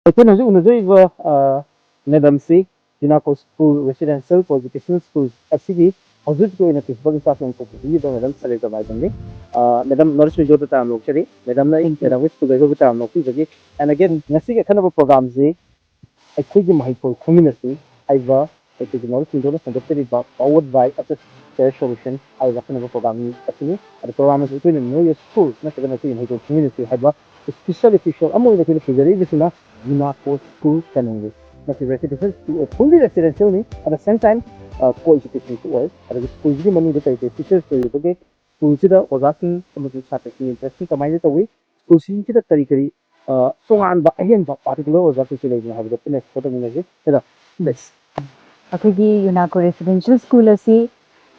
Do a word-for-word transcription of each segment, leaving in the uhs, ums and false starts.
ꯑꯩꯈꯣꯏꯅ ꯍꯧꯖꯤꯛ ꯎꯅꯖꯔꯤꯕ ꯃꯦꯗꯥꯝꯁꯤ ꯌꯨꯅꯥꯀꯣ school, residential ꯀꯣ-ꯑꯦꯖꯨꯀꯦꯁꯅꯦꯜ school ꯑꯁꯤꯒꯤ ꯍꯧꯖꯤꯛ ꯍꯧꯖꯤꯛꯀꯤ ꯑꯣꯏꯅ ꯄ꯭ꯔꯤꯟꯁꯤꯄꯥꯜ ꯏꯟꯆꯥꯔꯖ ꯑꯣꯏꯅ ꯇꯧꯕꯤꯔꯤꯕ ꯃꯦꯗꯥꯝ ꯁꯔꯦꯖ ꯃꯥꯏꯕꯝꯅꯤ꯫ ꯃꯦꯗꯥꯝ, ꯅꯣꯔꯠ ꯏꯁ ꯃꯤꯖꯣꯗ ꯇꯔꯥꯝꯅ ꯑꯣꯛꯆꯔꯤ꯫ ꯃꯦꯗꯥꯝꯅ ꯑꯩ Thank you. ꯃꯦꯗꯥꯝꯒꯤ ꯁ꯭ꯀꯨꯜꯗ ꯑꯩꯈꯣꯏꯕꯨ ꯇꯔꯥꯝꯅ ꯑꯣꯛꯄꯤꯕꯒꯤ꯫ And again, ꯉꯁꯤꯒꯤ ꯑꯈꯟꯅꯕ ꯄ꯭ꯔꯣꯒ꯭ꯔꯥꯝꯁꯤ ꯑꯩꯈꯣꯏꯒꯤ ꯃꯍꯩꯀꯣꯜ ꯈꯨꯃꯤꯟ ꯑꯁꯤ ꯍꯥꯏꯕ ꯑꯩꯈꯣꯏꯒꯤ ꯅꯣꯔꯠ ꯏꯁ ꯃꯤꯖꯣꯅ ꯁꯦꯝꯒꯠꯆꯔꯤꯕ Powered by Apex Care Solution ꯍꯥꯏꯔꯤꯕ ꯑꯈꯟꯅꯕ ꯄ꯭ꯔꯣꯒ꯭ꯔꯥꯝ ꯑꯁꯤꯅꯤ꯫ ꯑꯗꯣ ꯄ꯭ꯔꯣꯒ꯭ꯔꯥꯝ ꯑꯁꯤ ꯑꯩꯈꯣꯏꯅ Know Your School ꯅꯠꯇ꯭ꯔꯒꯅ ꯑꯩꯈꯣꯏꯒꯤ ꯃꯍꯩꯀꯣꯜ ꯈꯨꯃꯤꯟ ꯑꯁꯤ ꯍꯥꯏꯕ ꯏꯁꯄꯤꯁꯦꯜ ꯑꯣꯐꯤꯁꯤꯌꯦꯜ ꯑꯃ ꯑꯣꯏꯅ ꯑꯩꯈꯣꯏꯅ ꯄꯨꯖꯔꯛꯏꯕꯁꯤꯅ ꯌꯨꯅꯥꯀꯣ ꯁ꯭ꯀꯨꯜ ꯀꯩꯅꯣꯅꯤ꯫ ꯃꯁꯤ ꯔꯦꯁꯤꯗꯦꯟꯁꯤꯌꯦꯜ ꯁ꯭ꯀꯨꯜ, ꯐꯨꯜꯂꯤ ꯔꯦꯁꯤꯗꯦꯟꯁꯤꯌꯦꯜꯅꯤ꯫ ꯑꯦꯠ ꯗ ꯁꯦꯝ ꯇꯥꯏꯝ ꯀꯣ ꯑꯦꯖꯨꯀꯦꯁꯟꯁꯨ ꯑꯣꯏ꯫ ꯑꯗꯒꯤ ꯁ꯭ꯀꯨꯜꯁꯤꯒꯤ ꯃꯅꯨꯡꯗ ꯀꯔꯤ ꯀꯔꯤ ꯐꯤꯆꯔꯁ ꯂꯩꯔꯤꯕꯒꯦ, ꯁ꯭ꯀꯨꯜꯁꯤꯗ ꯑꯣꯖꯥꯁꯤꯡ ꯑꯃꯁꯨꯡ ꯁꯥꯇ꯭ꯔꯁꯤꯡꯒꯤ ꯏꯟꯇꯔꯦꯛꯁꯟ ꯀꯃꯥꯏꯅ ꯇꯧꯏ, ꯁ꯭ꯀꯨꯜꯁꯤꯡꯁꯤꯗ ꯀꯔꯤ ꯀꯔꯤ ꯑ, ꯇꯣꯉꯥꯟꯕ ꯑꯍꯦꯟꯕ ꯄꯥꯔꯇꯤꯀꯨꯂꯔ ꯑꯣꯖꯥꯁꯤꯡꯁꯨ ꯂꯩꯕꯅ ꯍꯥꯏꯕꯗꯣ ꯄꯨꯟꯅ ꯑꯦꯛꯁꯄ꯭ꯂꯣꯔ ꯇꯧꯃꯤꯟꯅꯁꯤ꯫ Hera, please. ꯑꯩꯈꯣꯏꯒꯤ ꯌꯨꯅꯥꯀꯣ ꯔꯦꯁꯤꯗꯦꯟꯁꯤꯌꯦꯜ ꯁ꯭ꯀꯨꯜ ꯑꯁꯤ,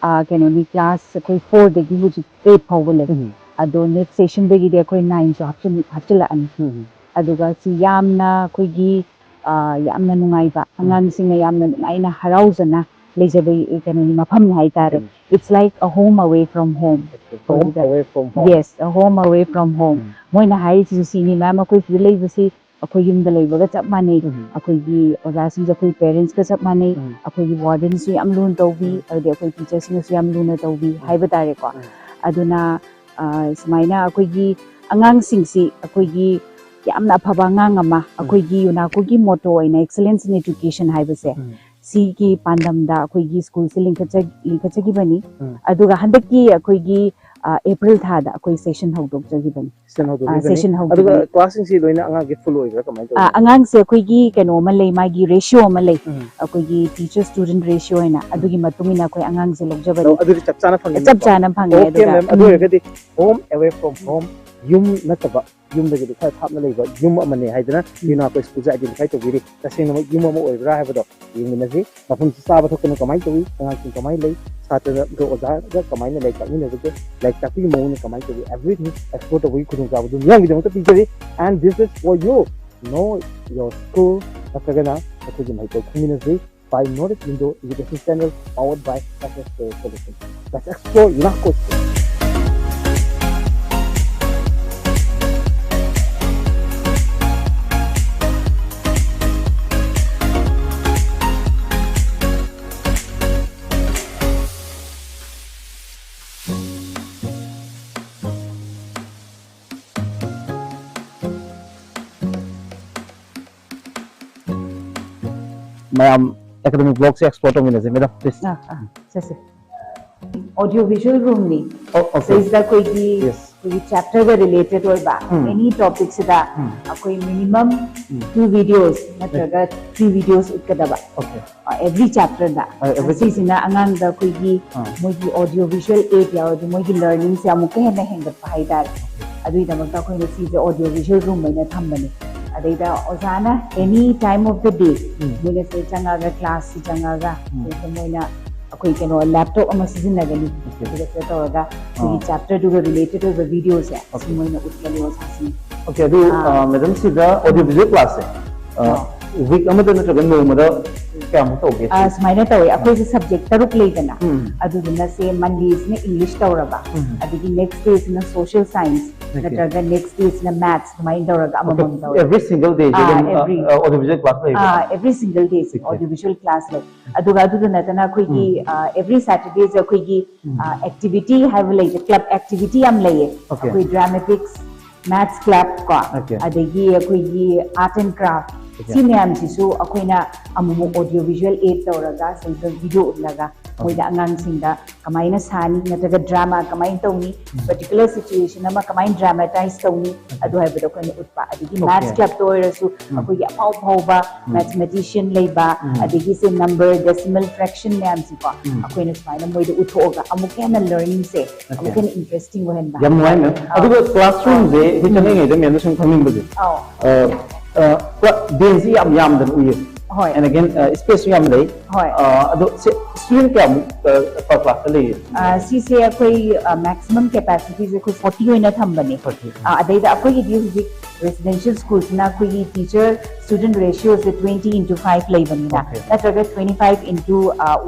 ꯑ, ꯀꯩꯅꯣꯅꯤ, ꯀ꯭ꯂꯥꯁ ꯑꯩꯈꯣꯏ ꯐꯣꯔꯗꯒꯤ ꯍꯧꯖꯤꯛ ꯑꯩꯠ ꯐꯥꯎꯕ ꯂꯩ꯫ ꯎꯝ꯫ ꯑꯗꯣ ꯅꯦꯛꯁ ꯁꯦꯁꯟꯗꯒꯤꯗꯤ ꯑꯩꯈꯣꯏ ꯅꯥꯏꯟꯁꯨ ꯍꯥꯞꯆꯤꯟ-, ꯍꯥꯞꯆꯤꯜꯂꯛꯑꯅꯤ꯫ ꯎꯝ꯫ ꯑꯗꯨꯒ ꯁꯤ ꯌꯥꯝꯅ ꯑꯩꯈꯣꯏꯒꯤ, ꯑ, ꯌꯥꯝꯅ ꯅꯨꯡꯉꯥꯏꯕ, ꯎꯝ꯫ ꯑꯉꯥꯡꯁꯤꯡꯅ ꯌꯥꯝꯅ ꯅꯨꯡꯉꯥꯏꯅ ꯍꯔꯥꯎꯖꯅ ꯂꯩꯖꯕ ꯀꯩꯅꯣꯅꯤ, ꯃꯐꯝꯅꯤ ꯍꯥꯏꯇꯥꯔꯦ꯫ ꯎꯝ꯫ It's like a home away from home. Home ꯑꯣꯏꯕꯗ-, away from home. Yes, a home away from home. ꯎꯝ꯫ ꯃꯣꯏꯅ ꯍꯥꯏꯔꯤꯁꯤꯁꯨ ꯁꯤꯅꯤ, ꯃꯦꯝ, ꯑꯩꯈꯣꯏ ꯁꯤꯗ ꯂꯩꯕꯁꯤ ꯑꯩꯈꯣꯏ ꯌꯨꯝꯗ ꯂꯩꯕꯒ ꯆꯞ ꯃꯥꯟꯅꯩ꯫ ꯎꯝ꯫ ꯑꯩꯈꯣꯏꯒꯤ ꯑꯣꯖꯥꯁꯤꯡꯁꯦ ꯑꯩꯈꯣꯏ ꯄꯦꯔꯦꯟꯁꯀ ꯆꯞ ꯃꯥꯟꯅꯩ꯫ ꯎꯝ꯫ ꯑꯩꯈꯣꯏꯒꯤ ꯋꯥꯔꯗꯦꯟꯁꯨ ꯌꯥꯝ ꯂꯨꯅ ꯇꯧꯕꯤ, ꯎꯝ꯫ ꯑꯗꯩ ꯑꯩꯈꯣꯏ ꯇꯤꯆꯔꯁꯤꯡꯅꯁꯨ ꯌꯥꯝ ꯂꯨꯅ ꯇꯧꯕꯤ ꯎꯝ꯫ ꯍꯥꯏꯕ ꯇꯥꯔꯦꯀꯣ꯫ ꯎꯝ꯫ ꯑꯗꯨꯅ, ꯑ, ꯁꯨꯃꯥꯏꯅ ꯑꯩꯈꯣꯏꯒꯤ ꯑꯉꯥꯡꯁꯤꯡꯁꯤ ꯑꯩꯈꯣꯏꯒꯤ ꯌꯥꯝꯅ ꯑꯐꯕ ꯑꯉꯥꯡ ꯑꯃ ꯎꯝ꯫ ꯑꯩꯈꯣꯏꯒꯤ ꯌꯨꯅꯥꯀꯣꯒꯤ ꯃꯣꯇꯣ ꯑꯣꯏꯅ Excellence in Education ꯍꯥꯏꯕꯁꯦ, ꯎꯝ꯫ ꯁꯤꯒꯤ ꯄꯥꯟꯗꯝꯗ ꯑꯩꯈꯣꯏꯒꯤ ꯁ꯭ꯀꯨꯜꯁꯦ ꯂꯤꯡꯈꯠꯆ-, ꯂꯤꯡꯈꯠꯆꯈꯤꯕꯅꯤ꯫ ꯎꯝ꯫ ꯑꯗꯨꯒ ꯍꯟꯗꯛꯀꯤ ꯑꯩꯈꯣꯏꯒꯤ, ꯑ, ꯑꯦꯄ꯭ꯔꯤꯜ ꯊꯥꯗ ꯑꯩꯈꯣꯏ ꯁꯦꯁꯟ ꯍꯧꯗꯣꯛꯆꯈꯤꯕꯅꯤ꯫ ꯁꯦꯁꯟ ꯑ, ꯍꯧꯗꯣꯛꯈꯤꯕꯅꯤ꯫ ꯁꯦꯁꯟ ꯑꯗꯨꯒ ꯍꯧꯈꯤꯕꯅꯤ꯫ ꯀ꯭ꯂꯥꯁꯁꯤꯡꯁꯤ ꯂꯣꯏꯅ ꯑꯉꯥꯡꯒꯤ ꯐꯨꯜ ꯑꯣꯏꯕ꯭ꯔꯥ, ꯀꯃꯥꯏꯅ ꯑ, ꯇꯧꯕꯅꯣ? ꯑꯉꯥꯡꯁꯦ ꯑꯩꯈꯣꯏꯒꯤ ꯀꯩꯅꯣ ꯑꯃ ꯂꯩ, ꯃꯥꯒꯤ ꯔꯦꯁꯤꯌꯣ ꯑꯃ ꯂꯩ꯫ ꯎꯝ꯫ ꯑꯩꯈꯣꯏꯒꯤ ꯇꯤꯆꯔ ꯁ꯭ꯇꯨꯗꯦꯟ ꯔꯦꯁꯤꯌꯣ ꯍꯥꯏꯅ, ꯎꯝ꯫ ꯑꯗꯨꯒꯤ ꯃꯇꯨꯡ ꯏꯟꯅ ꯑꯩꯈꯣꯏ ꯑꯉꯥꯡꯁꯦ ꯂꯧꯖꯕꯅꯤ꯫ ꯑꯗꯣ ꯑꯗꯨꯗꯤ ꯆꯞ ꯆꯥꯅ ꯐꯪꯒꯅꯤꯀꯣ? ꯆꯞ ꯆꯥꯅ ꯐꯪꯉꯦ꯫ Okay, ꯑꯗꯨꯒ, ma'am, ꯑꯗꯨ ꯎꯝ꯫ ꯑꯣꯏꯔꯒꯗꯤ home away from home, ꯌꯨꯝ ꯅꯠꯇꯕ, ꯌꯨꯝꯗꯒꯤꯗꯤ ꯈꯔ ꯊꯥꯞꯅ ꯂꯩꯕ ꯌꯨꯝ ꯑꯃꯅꯦ ꯍꯥꯏꯗꯅ ꯎꯝ꯫ ꯌꯨꯅꯥꯀꯣ ꯁ꯭ꯀꯨꯜꯁꯦ ꯑꯥꯏꯗꯦꯟꯇꯤꯐꯥꯏ ꯇꯧꯕꯤꯔꯤ꯫ ꯇꯁꯦꯡꯅꯃꯛ ꯌꯨꯝ ꯑꯃ ꯑꯣꯏꯕ꯭ꯔꯥ ꯍꯥꯏꯕꯗꯣ ꯌꯦꯡꯃꯤꯟꯅꯁꯤ꯫ ꯃꯐꯝꯁꯤ ꯆꯥꯕ ꯊꯛꯄꯅ ꯀꯃꯥꯏꯅ ꯇꯧꯏ, ꯑꯉꯥꯡꯁꯤꯡ ꯀꯃꯥꯏꯅ ꯂꯩ, ꯁꯥꯇ꯭ꯔꯒ ꯑꯣꯖꯥꯒ ꯀꯃꯥꯏꯅ ꯂꯥꯏꯔꯤꯛ ꯇꯥꯛꯃꯤꯟꯅꯕꯒꯦ, ꯂꯥꯏꯔꯤꯛ ꯇꯥꯛꯄꯒꯤ ꯃꯑꯣꯡꯅ ꯀꯃꯥꯏꯅ ꯇꯧꯏ, everything explore ꯇꯧꯕꯒꯤ ꯈꯨꯗꯣꯡꯆꯥꯕꯗꯨ ꯃꯤꯌꯥꯝꯒꯤꯗꯃꯛꯇ ꯄꯤꯖꯔꯤ꯫ And this is for you, Know Your School, ꯅꯠꯇ꯭ꯔꯒꯅ ꯑꯩꯈꯣꯏꯒꯤ ꯃꯍꯩꯀꯣꯜ ꯈꯨꯃꯤꯟꯅꯁꯤ by North East Window Education Channel, powered by Success Solution. Let's explore Yunako School. ꯃꯌꯥꯝ academic block ꯁꯦ explore ꯇꯧꯃꯤꯟꯅꯁꯦ꯫ Madam, please. ꯑꯥ ꯑꯥ ꯁꯦ ꯁꯦ ꯑꯣꯗꯤꯑꯣ ꯚꯤꯖꯨꯋꯦꯜ ꯔꯨꯝꯅꯤ꯫ Oh, okay. ꯁꯤꯗꯩꯁꯤꯗ ꯑꯩꯈꯣꯏꯒꯤ Yes. ꯑꯩꯈꯣꯏꯒꯤ ꯆꯦꯞꯇꯔꯒ ꯔꯤꯂꯦꯇꯦꯠ ꯑꯣꯏꯕ ꯎꯝ. ꯑꯦꯅꯤ ꯇꯣꯄꯤꯛꯁꯤꯗ ꯎꯝ. ꯑꯩꯈꯣꯏ ꯃꯤꯅꯤꯃꯝ ꯎꯝ. ꯇꯨ ꯚꯤꯗꯤꯑꯣꯁ ꯅꯠꯇ꯭ꯔꯒ ꯊ꯭ꯔꯤ ꯚꯤꯗꯤꯑꯣꯁ ꯎꯠꯀꯗꯕ Okay. ꯑꯦꯚ꯭ꯔꯤ ꯆꯦꯞꯇꯔꯗ꯫ ꯑ, every ꯁꯤꯁꯤꯅ ꯑꯉꯥꯡꯗ ꯑꯩꯈꯣꯏꯒꯤ ꯑꯥ. ꯃꯣꯏꯒꯤ ꯑꯣꯗꯤꯑꯣ ꯚꯤꯖꯨꯋꯦꯜ ꯑꯦꯗ ꯌꯥꯎꯔꯗꯤ ꯃꯣꯏꯒꯤ ꯂꯔꯅꯤꯡꯁꯦ ꯑꯃꯨꯛꯀ ꯍꯦꯟꯅ ꯍꯦꯟꯒꯠꯄ ꯍꯥꯏꯇꯥꯔꯦ꯫ ꯑꯗꯨꯒꯤꯗꯃꯛꯇ ꯑꯩꯈꯣꯏꯅ ꯁꯤꯁꯦ ꯑꯣꯗꯤꯑꯣ ꯚꯤꯖꯨꯋꯦꯜ ꯔꯨꯝ ꯑꯣꯏꯅ ꯊꯝꯕꯅꯦ꯫ ꯑꯗꯩꯗ ꯑꯣꯖꯥꯅ ꯑꯦꯅꯤ ꯇꯥꯏꯝ ꯑꯣꯐ ꯗ ꯗꯦ ꯎꯝ. ꯃꯣꯏꯅ ꯁꯤꯗ ꯆꯪꯉꯒ ꯀ꯭ꯂꯥꯁꯁꯤ ꯆꯪꯉꯒ ꯎꯝ. ꯁꯤꯗ ꯃꯣꯏꯅ ꯑꯩꯈꯣꯏ ꯀꯩꯅꯣ ꯂꯦꯞꯇꯣꯞ ꯑꯃ ꯁꯤꯖꯤꯟꯅꯒꯅꯤ꯫ Okay. ꯑꯗꯨꯒ ꯁꯤꯗ ꯇꯧꯔꯒ ꯑꯩꯈꯣꯏꯒꯤ ꯑꯥ. ꯆꯦꯞꯇꯔꯗꯨꯒ ꯔꯤꯂꯦꯇꯦꯠ ꯑꯣꯏꯕ ꯚꯤꯗꯤꯑꯣꯁꯦ Okay. ꯁꯤ ꯃꯣꯏꯅ ꯎꯠꯀꯅꯤ ꯑꯣꯖꯥꯁꯤꯡ꯫ Okay, ꯑꯗꯨ ꯑꯥ. ꯃꯦꯗꯝ, ꯁꯤꯗ ꯑꯣꯗꯤꯑꯣ ꯚꯤꯖꯨꯋꯦꯜ ꯀ꯭ꯂꯥꯁꯁꯦ ꯑꯥ. ꯋꯤꯛ ꯑꯃꯗ ꯅꯠꯇ꯭ꯔꯒ ꯅꯣꯡꯃꯗ ꯀꯌꯥꯃꯨꯛ ꯇꯧꯒꯦ? ꯑꯥ, ꯁꯨꯃꯥꯏꯅ ꯇꯧꯋꯦ, ꯑꯩꯈꯣꯏꯁꯦ ꯁꯕꯖꯦꯛ ꯇꯔꯨꯛ ꯂꯩꯗꯅ꯫ ꯎꯝ. ꯑꯗꯨꯗꯨꯅ ꯁꯦ ꯃꯟꯗꯦꯁꯤꯅ ꯏꯪꯂꯤꯁ ꯇꯧꯔꯕ, ꯎꯝ. ꯑꯗꯒꯤ ꯅꯦꯛꯁ ꯗꯦꯁꯤꯅ ꯁꯣꯁꯤꯌꯦꯜ ꯁꯥꯏꯟꯁ, Okay. ꯅꯠꯇ꯭ꯔꯒ ꯅꯦꯛꯁ ꯗꯦꯁꯤꯅ ꯃꯦꯠꯁ, ꯑꯗꯨꯃꯥꯏꯅ ꯇꯧꯔꯒ ꯑꯃꯃꯝ ꯇꯧꯋꯦ꯫ ꯑꯦꯚ꯭ꯔꯤ ꯁꯤꯡꯒꯜ ꯗꯦꯁꯦ ꯑꯥ, ꯑꯗꯨꯝ every. ꯑꯣꯗꯤꯑꯣ ꯚꯤꯖꯨꯋꯦꯜ ꯀ꯭ꯂꯥꯁ ꯂꯩꯕ꯭ꯔꯥ? ꯑꯥ, every single desk Okay. Audio visual class ꯂꯩ꯫ ꯑꯗꯨꯒ ꯑꯗꯨꯗ ꯅꯠꯇꯅ ꯑꯩꯈꯣꯏꯒꯤ ꯑꯦꯚ꯭ꯔꯤ ꯁꯦꯇꯔꯗꯦꯁꯦ ꯑꯩꯈꯣꯏꯒꯤ ꯎꯝ. ꯑꯦꯛꯇꯤꯚꯤꯇꯤ ꯍꯥꯏꯕ ꯂꯩꯁꯦ, ꯀ꯭ꯂꯕ ꯑꯦꯛꯇꯤꯚꯤꯇꯤ ꯌꯥꯝ ꯂꯩꯌꯦ꯫ Okay. ꯑꯩꯈꯣꯏ ꯗ꯭ꯔꯥꯃꯦꯇꯤꯛꯁ, ꯃꯦꯠꯁ ꯀ꯭ꯂꯕ ꯀꯣ, Okay. ꯑꯗꯒꯤ ꯑꯩꯈꯣꯏꯒꯤ ꯑꯥꯔꯠ ꯑꯦꯟ ꯀ꯭ꯔꯥꯐ, Okay. ꯁꯤ ꯃꯌꯥꯝꯁꯤꯁꯨ ꯑꯩꯈꯣꯏꯅ ꯑꯃꯨꯛ ꯑꯃꯨꯛ ꯑꯣꯗꯤꯑꯣ ꯚꯤꯖꯨꯋꯦꯜ ꯑꯦꯗ ꯇꯧꯔꯒ ꯁꯤꯗ ꯚꯤꯗꯤꯑꯣ ꯎꯠꯂꯒ ꯃꯣꯏꯗ ꯑꯉꯥꯡꯁꯤꯡꯗ ꯀꯃꯥꯏꯅ ꯁꯥꯅꯤ ꯅꯠꯇ꯭ꯔꯒ ꯗ꯭ꯔꯥꯃꯥ ꯀꯃꯥꯏꯅ ꯇꯧꯅꯤ, ꯄꯔꯇꯤꯀꯨꯂꯔ ꯁꯤꯆꯨꯋꯦꯁꯟ ꯑꯃ ꯀꯃꯥꯏꯅ ꯗ꯭ꯔꯥꯃꯥꯇꯥꯏꯁ ꯇꯧꯅꯤ, ꯑꯗꯨ ꯍꯥꯏꯕꯗꯣ ꯑꯩꯈꯣꯏꯅ ꯎꯠꯄ꯫ ꯑꯗꯒꯤ Okay. ꯃꯦꯠꯁ ꯀ꯭ꯂꯕꯇ ꯑꯣꯏꯔꯁꯨ ꯑꯩꯈꯣꯏꯒꯤ ꯑꯐꯥꯎ ꯑꯐꯥꯎꯕ ꯃꯦꯊꯃꯦꯇꯤꯁꯤꯌꯟ ꯂꯩꯕ, ꯑꯗꯒꯤ ꯁꯦ ꯅꯝꯕꯔ, ꯗꯦꯁꯤꯃꯦꯜ ꯐ꯭ꯔꯦꯛꯁꯟ ꯃꯌꯥꯝꯁꯤꯀꯣ ꯑꯩꯈꯣꯏꯅ ꯁꯨꯃꯥꯏꯅ ꯃꯣꯏꯗ ꯎꯠꯊꯣꯛꯑꯒ ꯑꯃꯨꯛꯀ ꯍꯦꯟꯅ ꯂꯔꯅꯤꯡꯁꯦ ꯑꯃꯨꯛꯀ ꯍꯦꯟꯅ ꯏꯟꯇꯔꯦꯁꯇꯤꯡ ꯑꯣꯏꯍꯟꯕ ꯌꯥꯝ ꯅꯨꯡꯉꯥꯏ, ꯃꯦꯝ꯫ ꯍꯥꯏꯇꯥꯔꯦ꯫ ꯑꯗꯨꯒ ꯀ꯭ꯂꯥꯁꯔꯨꯝꯁꯦ ꯍꯦꯛ ꯆꯪꯉꯤꯉꯩꯗ ꯃꯦꯝꯅ ꯁꯨꯝ ꯈꯪꯅꯤꯡꯕꯁꯦ, ꯑꯧ. ꯕꯦꯟꯁꯁꯤ ꯌꯥꯝ ꯌꯥꯝꯗꯅ ꯎꯏꯌꯦ꯫ ꯍꯣꯏ. And again, space ꯁꯨ ꯌꯥꯝ ꯂꯩ꯫ ꯍꯣꯏ. ꯑ, ꯑꯗꯣ ꯁꯤ student ꯀꯌꯥꯃꯨꯛ per class ꯇ ꯂꯩꯌꯦ? ꯑ, ꯁꯤꯁꯦ ꯑꯩꯈꯣꯏ ꯃꯦꯛꯁꯤꯃꯝ ꯀꯦꯄꯥꯁꯤꯇꯤꯁꯦ ꯑꯩꯈꯣꯏ ꯐꯣꯔꯇꯤ ꯑꯣꯏꯅ ꯊꯝꯕꯅꯦ꯫ Forty. ꯑ, ꯑꯗꯩꯗ ꯑꯩꯈꯣꯏꯒꯤꯗꯤ ꯍꯧꯖꯤꯛ ꯔꯦꯁꯤꯗꯦꯟꯁꯤꯌꯦꯜ ꯁ꯭ꯀꯨꯜꯁꯤꯅ ꯑꯩꯈꯣꯏꯒꯤ ꯇꯤꯆꯔ ꯁ꯭ꯇꯨꯗꯦꯟꯠ ꯔꯦꯁꯤꯌꯣꯁꯦ twenty into five ꯂꯩꯕꯅꯤꯅ, Okay. ꯅꯠꯇ꯭ꯔꯒ twenty five into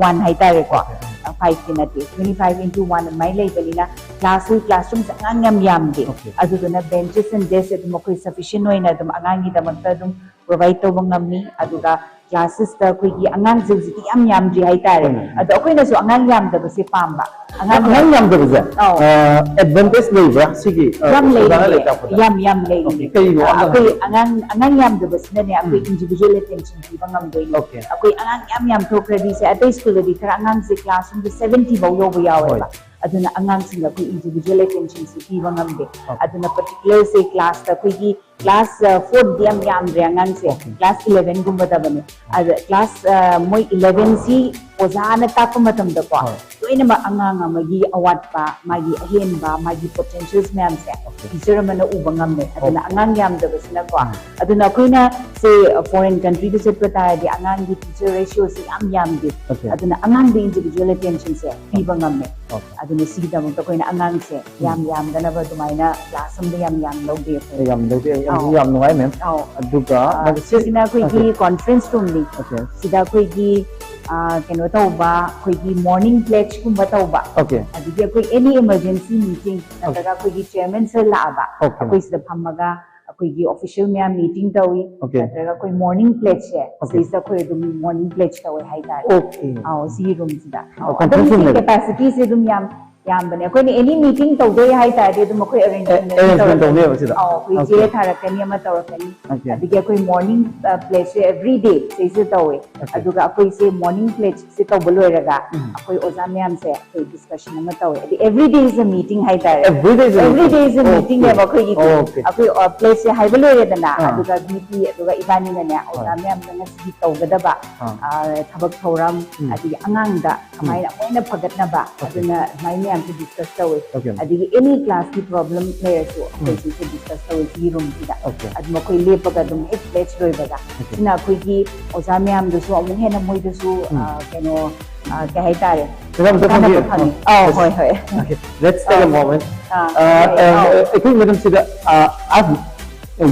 one ꯍꯥꯏꯇꯥꯔꯦꯀꯣ꯫ Okay. ꯐꯥꯏꯚꯇꯤ ꯅꯠꯇꯦ, twenty five into one ꯑꯗꯨꯃꯥꯏꯅ ꯂꯩꯕꯅꯤꯅ ꯀ꯭ꯂꯥꯁꯁꯨ, ꯀ꯭ꯂꯥꯁꯔꯨꯝꯁꯦ ꯑꯉꯥꯡ ꯌꯥꯝ ꯌꯥꯝꯗꯦ꯫ Okay. ꯑꯗꯨꯗꯨꯅ benches and desks ꯑꯗꯨꯝ ꯑꯩꯈꯣꯏ ꯁꯐꯤꯁꯤꯌꯦꯟ ꯑꯣꯏꯅ ꯑꯗꯨꯝ ꯑꯉꯥꯡꯒꯤꯗꯃꯛꯇ ꯑꯗꯨꯝ ꯄ꯭ꯔꯣꯚꯥꯏꯗ ꯇꯧꯕ ꯉꯝꯃꯤ꯫ ꯑꯗꯨꯒ ꯀ꯭ꯂꯥꯁꯦꯁꯇ ꯑꯩꯈꯣꯏꯒꯤ ꯑꯉꯥꯡꯁꯦ ꯍꯧꯖꯤꯛꯇꯤ ꯌꯥꯝ ꯌꯥꯝꯗ꯭ꯔꯤ ꯍꯥꯏꯇꯥꯔꯦ꯫ ꯎꯝ꯫ ꯑꯗꯣ ꯑꯩꯈꯣꯏꯅꯁꯨ ꯑꯉꯥꯡ ꯌꯥꯝꯗꯕꯁꯦ ꯄꯥꯝꯕ꯫ ꯑꯉꯥꯡ ꯑꯉꯥꯡ ꯌꯥꯝꯗꯕꯁꯦ ꯑꯧ꯫ ꯑꯦꯗꯚꯥꯟꯇꯦꯖ ꯂꯩꯕ꯭ꯔꯥ ꯁꯤꯒꯤ ꯑ, ꯌꯥꯝ ꯑꯣꯖꯥꯅ ꯂꯩꯔꯤꯌꯦ꯫ ꯂꯩꯇꯥꯛꯄꯗ? ꯌꯥꯝ ꯌꯥꯝ ꯂꯩꯔꯤꯌꯦ꯫ Okay, ꯀꯔꯤꯒꯤꯅꯣ ꯑꯝꯇ ꯑꯩꯈꯣꯏ ꯍꯥꯏꯕꯤꯌꯨ꯫ ꯑꯉꯥꯡ ꯑꯉꯥꯡ ꯌꯥꯝꯗꯕꯁꯤꯅꯅꯦ ꯑꯩꯈꯣꯏ ꯎꯝ꯫ ꯏꯟꯗꯤꯕꯤꯖꯨꯋꯦꯜ ꯑꯦꯇꯦꯟꯁꯟ ꯄꯤꯕ ꯉꯝꯗꯣꯏꯅꯦ꯫ Okay. ꯑꯩꯈꯣꯏ ꯑꯉꯥꯡ ꯌꯥꯝ ꯌꯥꯝ ꯊꯣꯛꯈ꯭ꯔꯗꯤ ꯁꯦ ꯑꯇꯩ ꯁ꯭ꯀꯨꯜꯗꯗꯤ ꯈꯔ ꯑꯉꯥꯡꯁꯦ ꯀ꯭ꯂꯥꯁ ꯔꯨꯝꯗ ꯁꯚꯦꯟꯇꯤ ꯐꯥꯎ ꯌꯧꯕ ꯌꯥꯎꯋꯦꯕ꯫ ꯍꯣꯏ꯫ ꯑꯗꯨꯅ ꯑꯉꯥꯡꯁꯤꯡꯗ ꯑꯩꯈꯣꯏ ꯏꯟꯗꯤꯕꯤꯖꯨꯋꯦꯜ ꯑꯦꯇꯦꯟꯁꯟꯁꯦ ꯄꯤꯕ ꯉꯝꯗꯦ꯫ Okay. ꯑꯗꯨꯅ ꯄꯔꯇꯤꯀꯨꯂꯔꯁꯦ ꯀ꯭ꯂꯥꯁꯇ ꯑꯩꯈꯣꯏꯒꯤ ꯀ꯭ꯂꯥꯁ ꯐꯣꯔꯗꯤ ꯌꯥꯝ ꯌꯥꯝꯗ꯭ꯔꯦ ꯑꯉꯥꯡꯁꯦ꯫ Okay. ꯀ꯭ꯂꯥꯁ ꯏꯂꯦꯚꯦꯟꯒꯨꯝꯕꯗꯕꯅꯦ꯫ ꯑꯗ ꯀ꯭ꯂꯥꯁ ꯃꯣꯏ ꯏꯂꯦꯚꯦꯟꯁꯤ ꯑꯣꯖꯥꯅ ꯇꯥꯛꯄ ꯃꯇꯝꯗꯀꯣ ꯍꯣꯏ꯫ ꯂꯣꯏꯅꯃꯛ ꯑꯉꯥꯡ ꯑꯃꯒꯤ ꯑꯋꯥꯠꯄ, ꯃꯥꯒꯤ ꯑꯍꯦꯟꯕ, ꯃꯥꯒꯤ ꯄꯣꯇꯦꯟꯁꯤꯌꯦꯜꯁ ꯃꯌꯥꯝꯁꯦ Okay. ꯇꯤꯆꯔ ꯑꯃꯅ ꯎꯕ ꯉꯝꯃꯦ꯫ ꯑꯗꯨꯅ Okay. ꯑꯉꯥꯡ ꯌꯥꯝꯗꯕꯁꯤꯅꯀꯣ ꯎꯝ꯫ ꯑꯗꯨꯅ ꯑꯩꯈꯣꯏꯅ ꯁꯦ ꯐꯣꯔꯦꯟ ꯀꯟꯇ꯭ꯔꯤꯗ ꯆꯠꯄ ꯇꯥꯔꯗꯤ ꯑꯉꯥꯡꯒꯤ ꯇꯤꯆꯔ ꯔꯦꯁꯤꯌꯣꯁꯦ ꯌꯥꯝ ꯌꯥꯝꯗꯦ꯫ Okay. ꯑꯗꯨꯅ ꯑꯉꯥꯡꯗ ꯏꯟꯗꯤꯕꯤꯖꯨꯋꯦꯜ ꯑꯦꯇꯦꯟꯁꯟꯁꯦ ꯄꯤꯕ ꯉꯝꯃꯦ꯫ Okay. ꯑꯗꯨꯅ ꯁꯤꯒꯤꯗꯃꯛꯇ ꯑꯩꯈꯣꯏꯅ ꯑꯉꯥꯡꯁꯦ ꯌꯥꯝ ꯌꯥꯝꯗꯅꯕ ꯑꯗꯨꯃꯥꯏꯅ ꯀ꯭ꯂꯥꯁ ꯑꯃꯗ ꯌꯥꯝ ꯌꯥꯝ ꯂꯧꯗꯦ ꯑꯩꯈꯣꯏ꯫ ꯌꯥꯝ ꯂꯧꯗꯦ, ꯌꯥꯝ ꯑꯧ꯫ ꯌꯥꯝ ꯅꯨꯡꯉꯥꯏ ꯃꯦꯝ꯫ ꯑꯧ꯫ ꯑꯗꯨꯒ ꯑ, ꯃꯥꯒꯤ ꯁꯤꯁꯤꯅ ꯑꯩꯈꯣꯏꯒꯤ Okay. ꯀꯣꯟꯐ꯭ꯔꯦꯟꯁ ꯔꯨꯝꯅꯤ꯫ Okay. ꯁꯤꯗ ꯑꯩꯈꯣꯏꯒꯤ ꯑ, ꯀꯩꯅꯣ ꯇꯧꯕ, ꯑꯩꯈꯣꯏꯒꯤ ꯃꯣꯔꯅꯤꯡ ꯄ꯭ꯂꯦꯖꯀꯨꯝꯕ ꯇꯧꯕ, Okay. ꯑꯗꯒꯤ ꯑꯩꯈꯣꯏ ꯑꯦꯅꯤ ꯏꯃꯔꯖꯦꯟꯁꯤ ꯃꯤꯇꯤꯡ ꯅꯠꯇ꯭ꯔꯒ ꯑꯩꯈꯣꯏꯒꯤ ꯆꯤꯌꯔꯃꯦꯟ ꯁꯔ ꯂꯥꯛꯑꯕ Okay. ꯑꯩꯈꯣꯏ ꯁꯤꯗ ꯐꯝꯃꯒ ꯑꯩꯈꯣꯏꯒꯤ ꯑꯣꯐꯤꯁꯤꯌꯦꯜ ꯃꯌꯥꯝ ꯃꯤꯇꯤꯡ ꯇꯧꯏ꯫ Okay. ꯅꯠꯇ꯭ꯔꯒ ꯑꯩꯈꯣꯏ ꯃꯣꯔꯅꯤꯡ ꯄ꯭ꯂꯦꯖꯁꯦ Okay. ꯁꯤꯁꯤꯗ ꯑꯩꯈꯣꯏ ꯑꯗꯨꯝ ꯃꯣꯔꯅꯤꯡ ꯄ꯭ꯂꯦꯖ ꯇꯧꯋꯦ ꯍꯥꯏꯇꯥꯔꯦ꯫ Okay. ꯑꯧ, ꯁꯤꯒꯤ ꯔꯨꯝꯁꯤꯗ꯫ ꯑꯣ, conference room ꯑꯗꯨꯒꯤ ꯅꯦꯕ? ꯀꯦꯄꯥꯁꯤꯇꯤꯁꯦ ꯑꯗꯨꯝ ꯌꯥꯝ ꯌꯥꯝꯕꯅꯦ꯫ ꯑꯩꯈꯣꯏꯅ ꯑꯦꯅꯤ ꯃꯤꯇꯤꯡ ꯇꯧꯗꯣꯏ ꯍꯥꯏꯇꯥꯔꯗꯤ ꯑꯗꯨꯝ ꯑꯩꯈꯣꯏ ꯑꯦꯔꯦꯟꯖꯃꯦꯟ ꯑꯦ, arrangement ꯇꯧꯅꯦꯕ ꯁꯤꯗ? ꯑꯧ, ꯑꯩꯈꯣꯏ Okay. ꯆꯦ ꯊꯥꯔꯛꯀꯅꯤ, ꯑꯃ ꯇꯧꯔꯛꯀꯅꯤ꯫ Okay. ꯑꯗꯒꯤ ꯑꯩꯈꯣꯏ ꯃꯣꯔꯅꯤꯡ ꯄ꯭ꯂꯦꯖꯁꯦ ꯑꯦꯕ꯭ꯔꯤ ꯗꯦ ꯁꯤꯁꯦ ꯇꯧꯋꯦ꯫ Okay. ꯑꯗꯨꯒ ꯑꯩꯈꯣꯏꯁꯦ ꯃꯣꯔꯅꯤꯡ ꯄ꯭ꯂꯦꯖꯁꯦ ꯇꯧꯕ ꯂꯣꯏꯔꯒ ꯎꯝ. ꯑꯩꯈꯣꯏ ꯑꯣꯖꯥ ꯃꯌꯥꯝꯁꯦ ꯑꯩꯈꯣꯏ ꯗꯤꯁꯀꯁꯟ ꯑꯃ ꯇꯧꯋꯦ꯫ ꯑꯗꯩ every day is a meeting ꯍꯥꯏꯇꯥꯔꯦ꯫ Every day is a Every day meeting. is a meeting ꯅꯦꯕ Okay. ꯑꯩꯈꯣꯏꯒꯤꯗꯤ꯫ Okay. ꯑꯩꯈꯣꯏ ꯄ꯭ꯂꯦꯖꯁꯦ ꯍꯥꯏꯕ ꯂꯣꯏꯔꯦꯗꯅ, ꯑꯥ. ꯑꯗꯨꯒ ꯚꯤ ꯄꯤ ꯑꯗꯨꯒ ꯏꯕꯥꯅꯤꯅꯅꯦ ꯑꯣꯖꯥ ꯍꯣꯏ. ꯃꯌꯥꯝꯗ ꯉꯁꯤꯒꯤ ꯇꯧꯒꯗꯕ ꯑꯥ. ꯑ, ꯊꯕꯛ ꯊꯧꯔꯝ, ꯎꯝ. ꯑꯗꯒꯤ ꯑꯉꯥꯡꯗ ꯀꯃꯥꯏꯅ ꯑꯃꯨꯛ ꯍꯦꯟꯅ ꯐꯒꯠꯅꯕ, Okay. ꯑꯗꯨꯅ ꯑꯗꯨꯃꯥꯏꯅ ꯃꯌꯥꯝꯁꯦ ꯗꯤꯁꯀꯁ ꯇꯧꯋꯦ꯫ Okay. ꯑꯗꯒꯤ ꯑꯦꯅꯤ ꯀ꯭ꯂꯥꯁꯀꯤ ꯄ꯭ꯔꯣꯕ꯭ꯂꯦꯝ ꯂꯩꯔꯁꯨ ꯑꯩꯈꯣꯏ ꯁꯤꯁꯦ ꯗꯤꯁꯀꯁ ꯇꯧꯋꯦ ꯁꯤꯒꯤ ꯔꯨꯝꯁꯤꯗ꯫ Okay. ꯑꯗꯨꯝ ꯑꯩꯈꯣꯏ ꯂꯦꯞꯄꯒ ꯑꯗꯨꯝ ꯍꯦꯛ ꯄ꯭ꯂꯦꯖ ꯂꯣꯏꯕꯒ꯫ Okay. ꯁꯤꯅ ꯑꯩꯈꯣꯏꯒꯤ ꯑꯣꯖꯥ ꯃꯌꯥꯝꯗꯁꯨ ꯑꯃꯨꯛ ꯍꯦꯟꯅ ꯃꯣꯏꯗꯁꯨ, ꯎꯝ. ꯑ, ꯀꯩꯅꯣ, ꯑ, ꯀꯩ ꯍꯥꯏꯇꯥꯔꯦ, ꯃꯦꯗꯥꯝ, ꯑꯝꯇ ꯀꯥꯟꯅꯕ ꯐꯝꯕꯤꯌꯨ꯫ ꯐꯪꯉꯤ꯫ ꯑꯥ. ꯑꯧ, Yes. ꯍꯣꯏ, ꯍꯣꯏ꯫ Okay. Let's take a ah. moment. ꯑꯥ, ꯑ, ꯍꯣꯏ, ꯑ, ꯑꯧ꯫ ꯑꯩꯈꯣꯏ ꯃꯦꯗꯥꯝꯁꯤꯗ, ꯑ, I have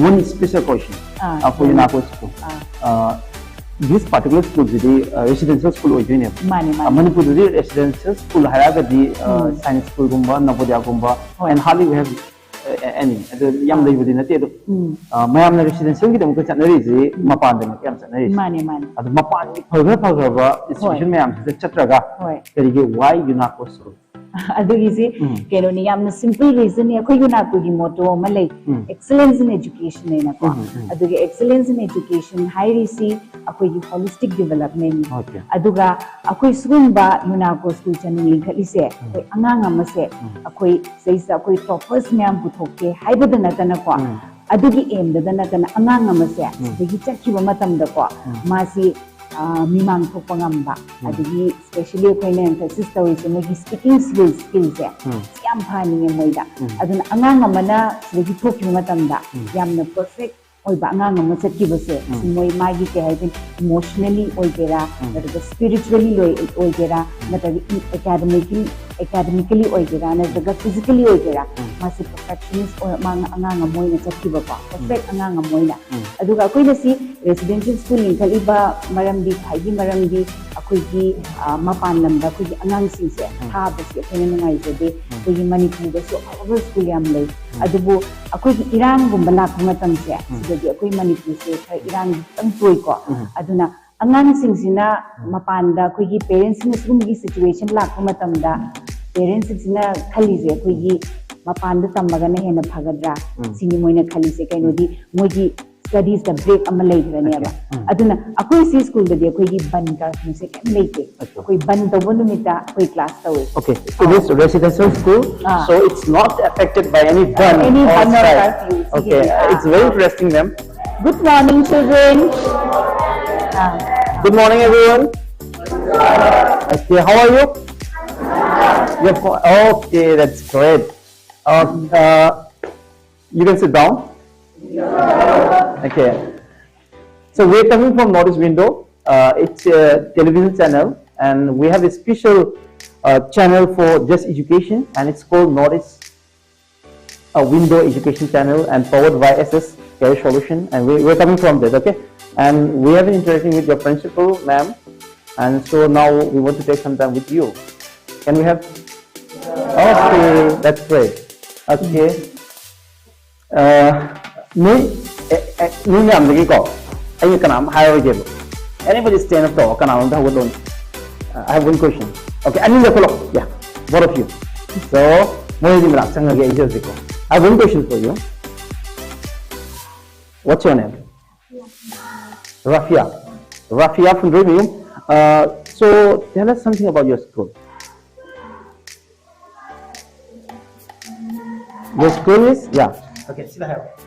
one special question, ꯑꯥ. ꯑ, for you, ꯅꯥꯀꯣ school. ꯑꯥ. ꯑ, this particular school ꯁꯤꯗꯤ, ꯑ, residential school ꯑꯣꯏꯗꯣꯏꯅꯦꯕ꯫ ꯃꯥꯅꯦ, ꯑ, ꯃꯥꯅꯦ꯫ ꯃꯅꯤꯄꯨꯔꯗꯗꯤ residential school ꯍꯥꯏꯔꯒꯗꯤ, ꯑ, ꯎꯝ. science schoolꯒꯨꯝꯕ, ꯅꯕꯣꯗꯤꯌꯥꯒꯨꯝꯕ, ꯍꯣꯏ. and hardly we have, uh, ꯑꯗꯨ ꯌꯥꯝ ꯂꯩꯕꯗꯤ ꯅꯠꯇꯦ ꯑꯗꯣ, ꯎꯝ ꯑ, ꯃꯌꯥꯝꯅ ꯔꯦꯁꯤꯗꯦꯟꯁꯤꯌꯦꯜꯒꯤꯗꯃꯛꯇ ꯆꯠꯅꯔꯤꯁꯤ ꯃꯄꯥꯟꯗꯅꯤ ꯌꯥꯝ ꯆꯠꯅꯔꯤꯁꯦ꯫ ꯃꯥꯅꯦ ꯃꯥꯅꯦ ꯑꯗꯣ ꯃꯄꯥꯟꯒꯤ ꯐꯈ꯭ꯔ ꯐꯈ꯭ꯔꯕ ꯏꯟꯁꯇꯤꯇ꯭ꯌꯨꯁꯟ ꯃꯌꯥꯝꯁꯤꯗ ꯆꯠꯇ꯭ꯔꯒ ꯍꯣꯏ ꯀꯔꯤꯒꯤ, why UNACO school? ꯑꯗꯨꯒꯤꯁꯤ ꯎꯝ ꯀꯩꯅꯣꯅꯤ, ꯌꯥꯝꯅ ꯁꯤꯝꯄꯜ ꯔꯤꯖꯟꯅꯤ꯫ ꯑꯩꯈꯣꯏ ꯌꯨꯅꯥꯀꯣꯒꯤ ꯃꯣꯇꯣ ꯑꯃ ꯂꯩ, ꯎꯝ excellence in education ꯍꯥꯏꯅꯀꯣ꯫ ꯎꯝ, ꯎꯝ꯫ ꯑꯗꯨꯒ excellence in education ꯍꯥꯏꯔꯤꯁꯤ ꯑꯩꯈꯣꯏꯒꯤ ꯍꯣꯂꯤꯁꯇꯤꯛ ꯗꯤꯕꯂꯞꯃꯦꯟ꯫ Okay. ꯑꯗꯨꯒ ꯑꯩꯈꯣꯏ ꯁꯤꯒꯨꯝꯕ ꯌꯨꯅꯥꯀꯣ ꯁ꯭ꯀꯨꯜ ꯆꯅꯤ ꯂꯤꯡꯈꯠꯂꯤꯁꯦ, ꯑꯩꯈꯣꯏ ꯑꯉꯥꯡ ꯑꯃꯁꯦ ꯑꯩꯈꯣꯏ ꯁꯤꯗꯩꯁꯤꯗ ꯑꯩꯈꯣꯏ ꯇꯣꯄꯔꯁ ꯃꯌꯥꯝ ꯄꯨꯊꯣꯛꯀꯦ ꯍꯥꯏꯕꯗ ꯅꯠꯇꯅꯀꯣ, ꯎꯝ꯫ ꯑꯗꯨꯒꯤ ꯑꯦꯝꯗꯗ ꯅꯠꯇꯅ ꯑꯉꯥꯡ ꯑꯃꯁꯦ ꯎꯝ꯫ ꯁꯤꯗꯒꯤ ꯆꯠꯈꯤꯕ ꯃꯇꯝꯗꯀꯣ, ꯎꯝ꯫ ꯃꯥꯁꯤ ꯑ, ꯃꯤꯃꯥꯡ ꯊꯣꯛꯄ ꯉꯝꯕ, ꯎꯝ꯫ ꯑꯗꯒꯤ specially ꯑꯩꯈꯣꯏꯅ emphasize ꯇꯧꯔꯤꯁꯦ ꯃꯣꯏꯒꯤ speaking skills, skillꯁꯦ ꯎꯝ꯫ ꯁꯤ ꯌꯥꯝ ꯐꯍꯟꯅꯤꯡꯉꯦ ꯃꯣꯏꯗ꯫ ꯎꯝ꯫ ꯑꯗꯨꯅ ꯑꯉꯥꯡ ꯑꯃꯅ ꯁꯤꯗꯒꯤ ꯊꯣꯛꯈꯤꯕ ꯃꯇꯝꯗ ꯎꯝ꯫ ꯌꯥꯝꯅ perfect ꯑꯣꯏꯕ ꯑꯉꯥꯡ ꯑꯃ ꯆꯠꯈꯤꯕꯁꯦ, ꯎꯝ꯫ ꯁꯤ ꯃꯣꯏ ꯃꯥꯒꯤ ꯀꯩ ꯍꯥꯏꯗꯣꯏꯅꯣ, emotionally ꯑꯣꯏꯒꯦꯔꯥ, ꯎꯝ꯫ ꯅꯠꯇ꯭ꯔꯒ spiritually ꯂꯣꯏ ꯑꯣꯏꯒꯦꯔꯥ, ꯎꯝ꯫ ꯅꯠꯇ꯭ꯔꯒ academically, academically ꯑꯣꯏꯒꯦꯔꯥ, ꯅꯠꯇ꯭ꯔꯒ physically ꯑꯣꯏꯒꯦꯔꯥ, ꯎꯝ꯫ ꯃꯥꯁꯤ perfectionist ꯑꯣꯏ-, ꯑꯉꯥꯡ ꯑꯃ ꯑꯣꯏꯅ ꯆꯠꯈꯤꯕꯀꯣ, perfect ꯑꯉꯥꯡ ꯑꯃ ꯑꯣꯏꯅ꯫ ꯎꯝ꯫ ꯑꯗꯨꯒ ꯑꯩꯈꯣꯏꯅ ꯁꯤ residential school ꯂꯤꯡꯈꯠꯂꯤꯕ ꯃꯔꯝꯗꯤ, ꯈ꯭ꯋꯥꯏꯒꯤ ꯃꯔꯝꯗꯤ ꯑꯩꯈꯣꯏꯒꯤ, ꯑ, ꯃꯄꯥꯟ ꯂꯝꯗ ꯑꯩꯈꯣꯏꯒꯤ ꯑꯉꯥꯡꯁꯤꯡꯁꯦ ꯎꯝ꯫ ꯊꯥꯕꯁꯤ ꯑꯩꯈꯣꯏꯅ ꯅꯨꯡꯉꯥꯏꯖꯗꯦ꯫ ꯑꯩꯈꯣꯏꯒꯤ ꯃꯅꯤꯄꯨꯔꯗꯁꯨ ꯑꯐꯕ school ꯌꯥꯝ ꯂꯩ꯫ ꯎꯝ꯫ ꯑꯗꯨꯕꯨ ꯑꯩꯈꯣꯏꯒꯤ ꯏꯔꯥꯡꯒꯨꯝꯕ ꯂꯥꯛꯄ ꯃꯇꯝꯁꯦ, ꯎꯝ꯫ ꯁꯤꯗꯗꯤ ꯑꯩꯈꯣꯏ ꯃꯅꯤꯄꯨꯔꯁꯦ ꯈꯔ ꯏꯔꯥꯡ ꯈꯤꯇꯪ ꯇꯣꯏꯀꯣ꯫ ꯎꯝ꯫ ꯑꯗꯨꯅ ꯑꯉꯥꯡꯁꯤꯡꯁꯤꯅ ꯎꯝ꯫ ꯃꯄꯥꯟꯗ ꯑꯩꯈꯣꯏꯒꯤ parentsꯁꯤꯡꯅ ꯁꯤꯒꯨꯝꯕꯒꯤ situation ꯂꯥꯛꯄ ꯃꯇꯝꯗ, parentsꯁꯤꯡꯁꯤꯅ ꯈꯜꯂꯤꯁꯦ ꯑꯩꯈꯣꯏꯒꯤ ꯃꯄꯥꯟꯗ ꯇꯝꯃꯒꯅ ꯍꯦꯟꯅ ꯐꯒꯗ꯭ꯔꯥ, ꯎꯝ꯫ ꯁꯤꯅꯤ ꯃꯣꯏꯅ ꯈꯜꯂꯤꯁꯦ꯫ ꯀꯩꯅꯣꯗꯤ ꯃꯣꯏꯒꯤ studiesꯇ break ꯑꯃ ꯂꯩꯈ꯭ꯔꯅꯦꯕ꯫ Okay. ꯎꯝ꯫ ꯑꯗꯨꯅ ꯑꯩꯈꯣꯏ ꯁꯤ schoolꯗꯗꯤ ꯑꯩꯈꯣꯏꯒꯤ ꯕꯟ curfewꯁꯦ ꯀꯩꯝ ꯂꯩꯇꯦ꯫ Okay. ꯑꯩꯈꯣꯏ ꯕꯟ ꯇꯧꯕ ꯅꯨꯃꯤꯠꯇ ꯑꯩꯈꯣꯏ class ꯇꯧꯋꯦ꯫ Okay, so this residential school, Ah. so it's not affected by any ban Any ban or outside. Curfew. Okay, Ah. It's very interesting, ma'am. Good morning, children. Ah. Good morning, everyone. Okay, how are you? You're fo- okay, that's great. Uh, uh, you can sit down. Okay. So we're coming from Northeast Window. Uh, it's a television channel, and we have a special uh, channel for just education, and it's called Northeast uh, Window Education Channel, and powered by S S Career Solution. And we, we're coming from that, okay? And we have been interacting with your principal, ma'am, and so now we want to take some time with you. Can we have? Okay, that's great. Okay. ꯑ, ꯅꯣꯏ ꯑꯦ, ꯑꯦ, ꯅꯣꯏ ꯃꯌꯥꯝꯗꯒꯤꯀꯣ ꯑꯩꯅ ꯀꯅꯥꯝ ꯍꯥꯏꯔꯣꯏꯒꯦꯕ꯫ Anybody stand up ꯇꯧꯔꯣ, ꯀꯅꯥꯅꯣꯝꯇ ꯍꯧꯒꯠꯂꯣꯅꯦ꯫ ꯑ, I have one question. Okay, ꯑꯅꯤ ꯂꯦꯞꯈꯠꯂꯣ꯫ Yeah, both of you. So, ꯃꯣꯏꯒꯤ ꯃꯅꯥꯛ ꯆꯪꯉꯒꯦ ꯑꯩꯁꯦ ꯍꯧꯖꯤꯛꯀꯣ꯫ I have one question for you. What's your name? Rafia. Rafia from Dreaming. Uh, so, tell us something about your school. Your school is? Yeah. Okay, sit here.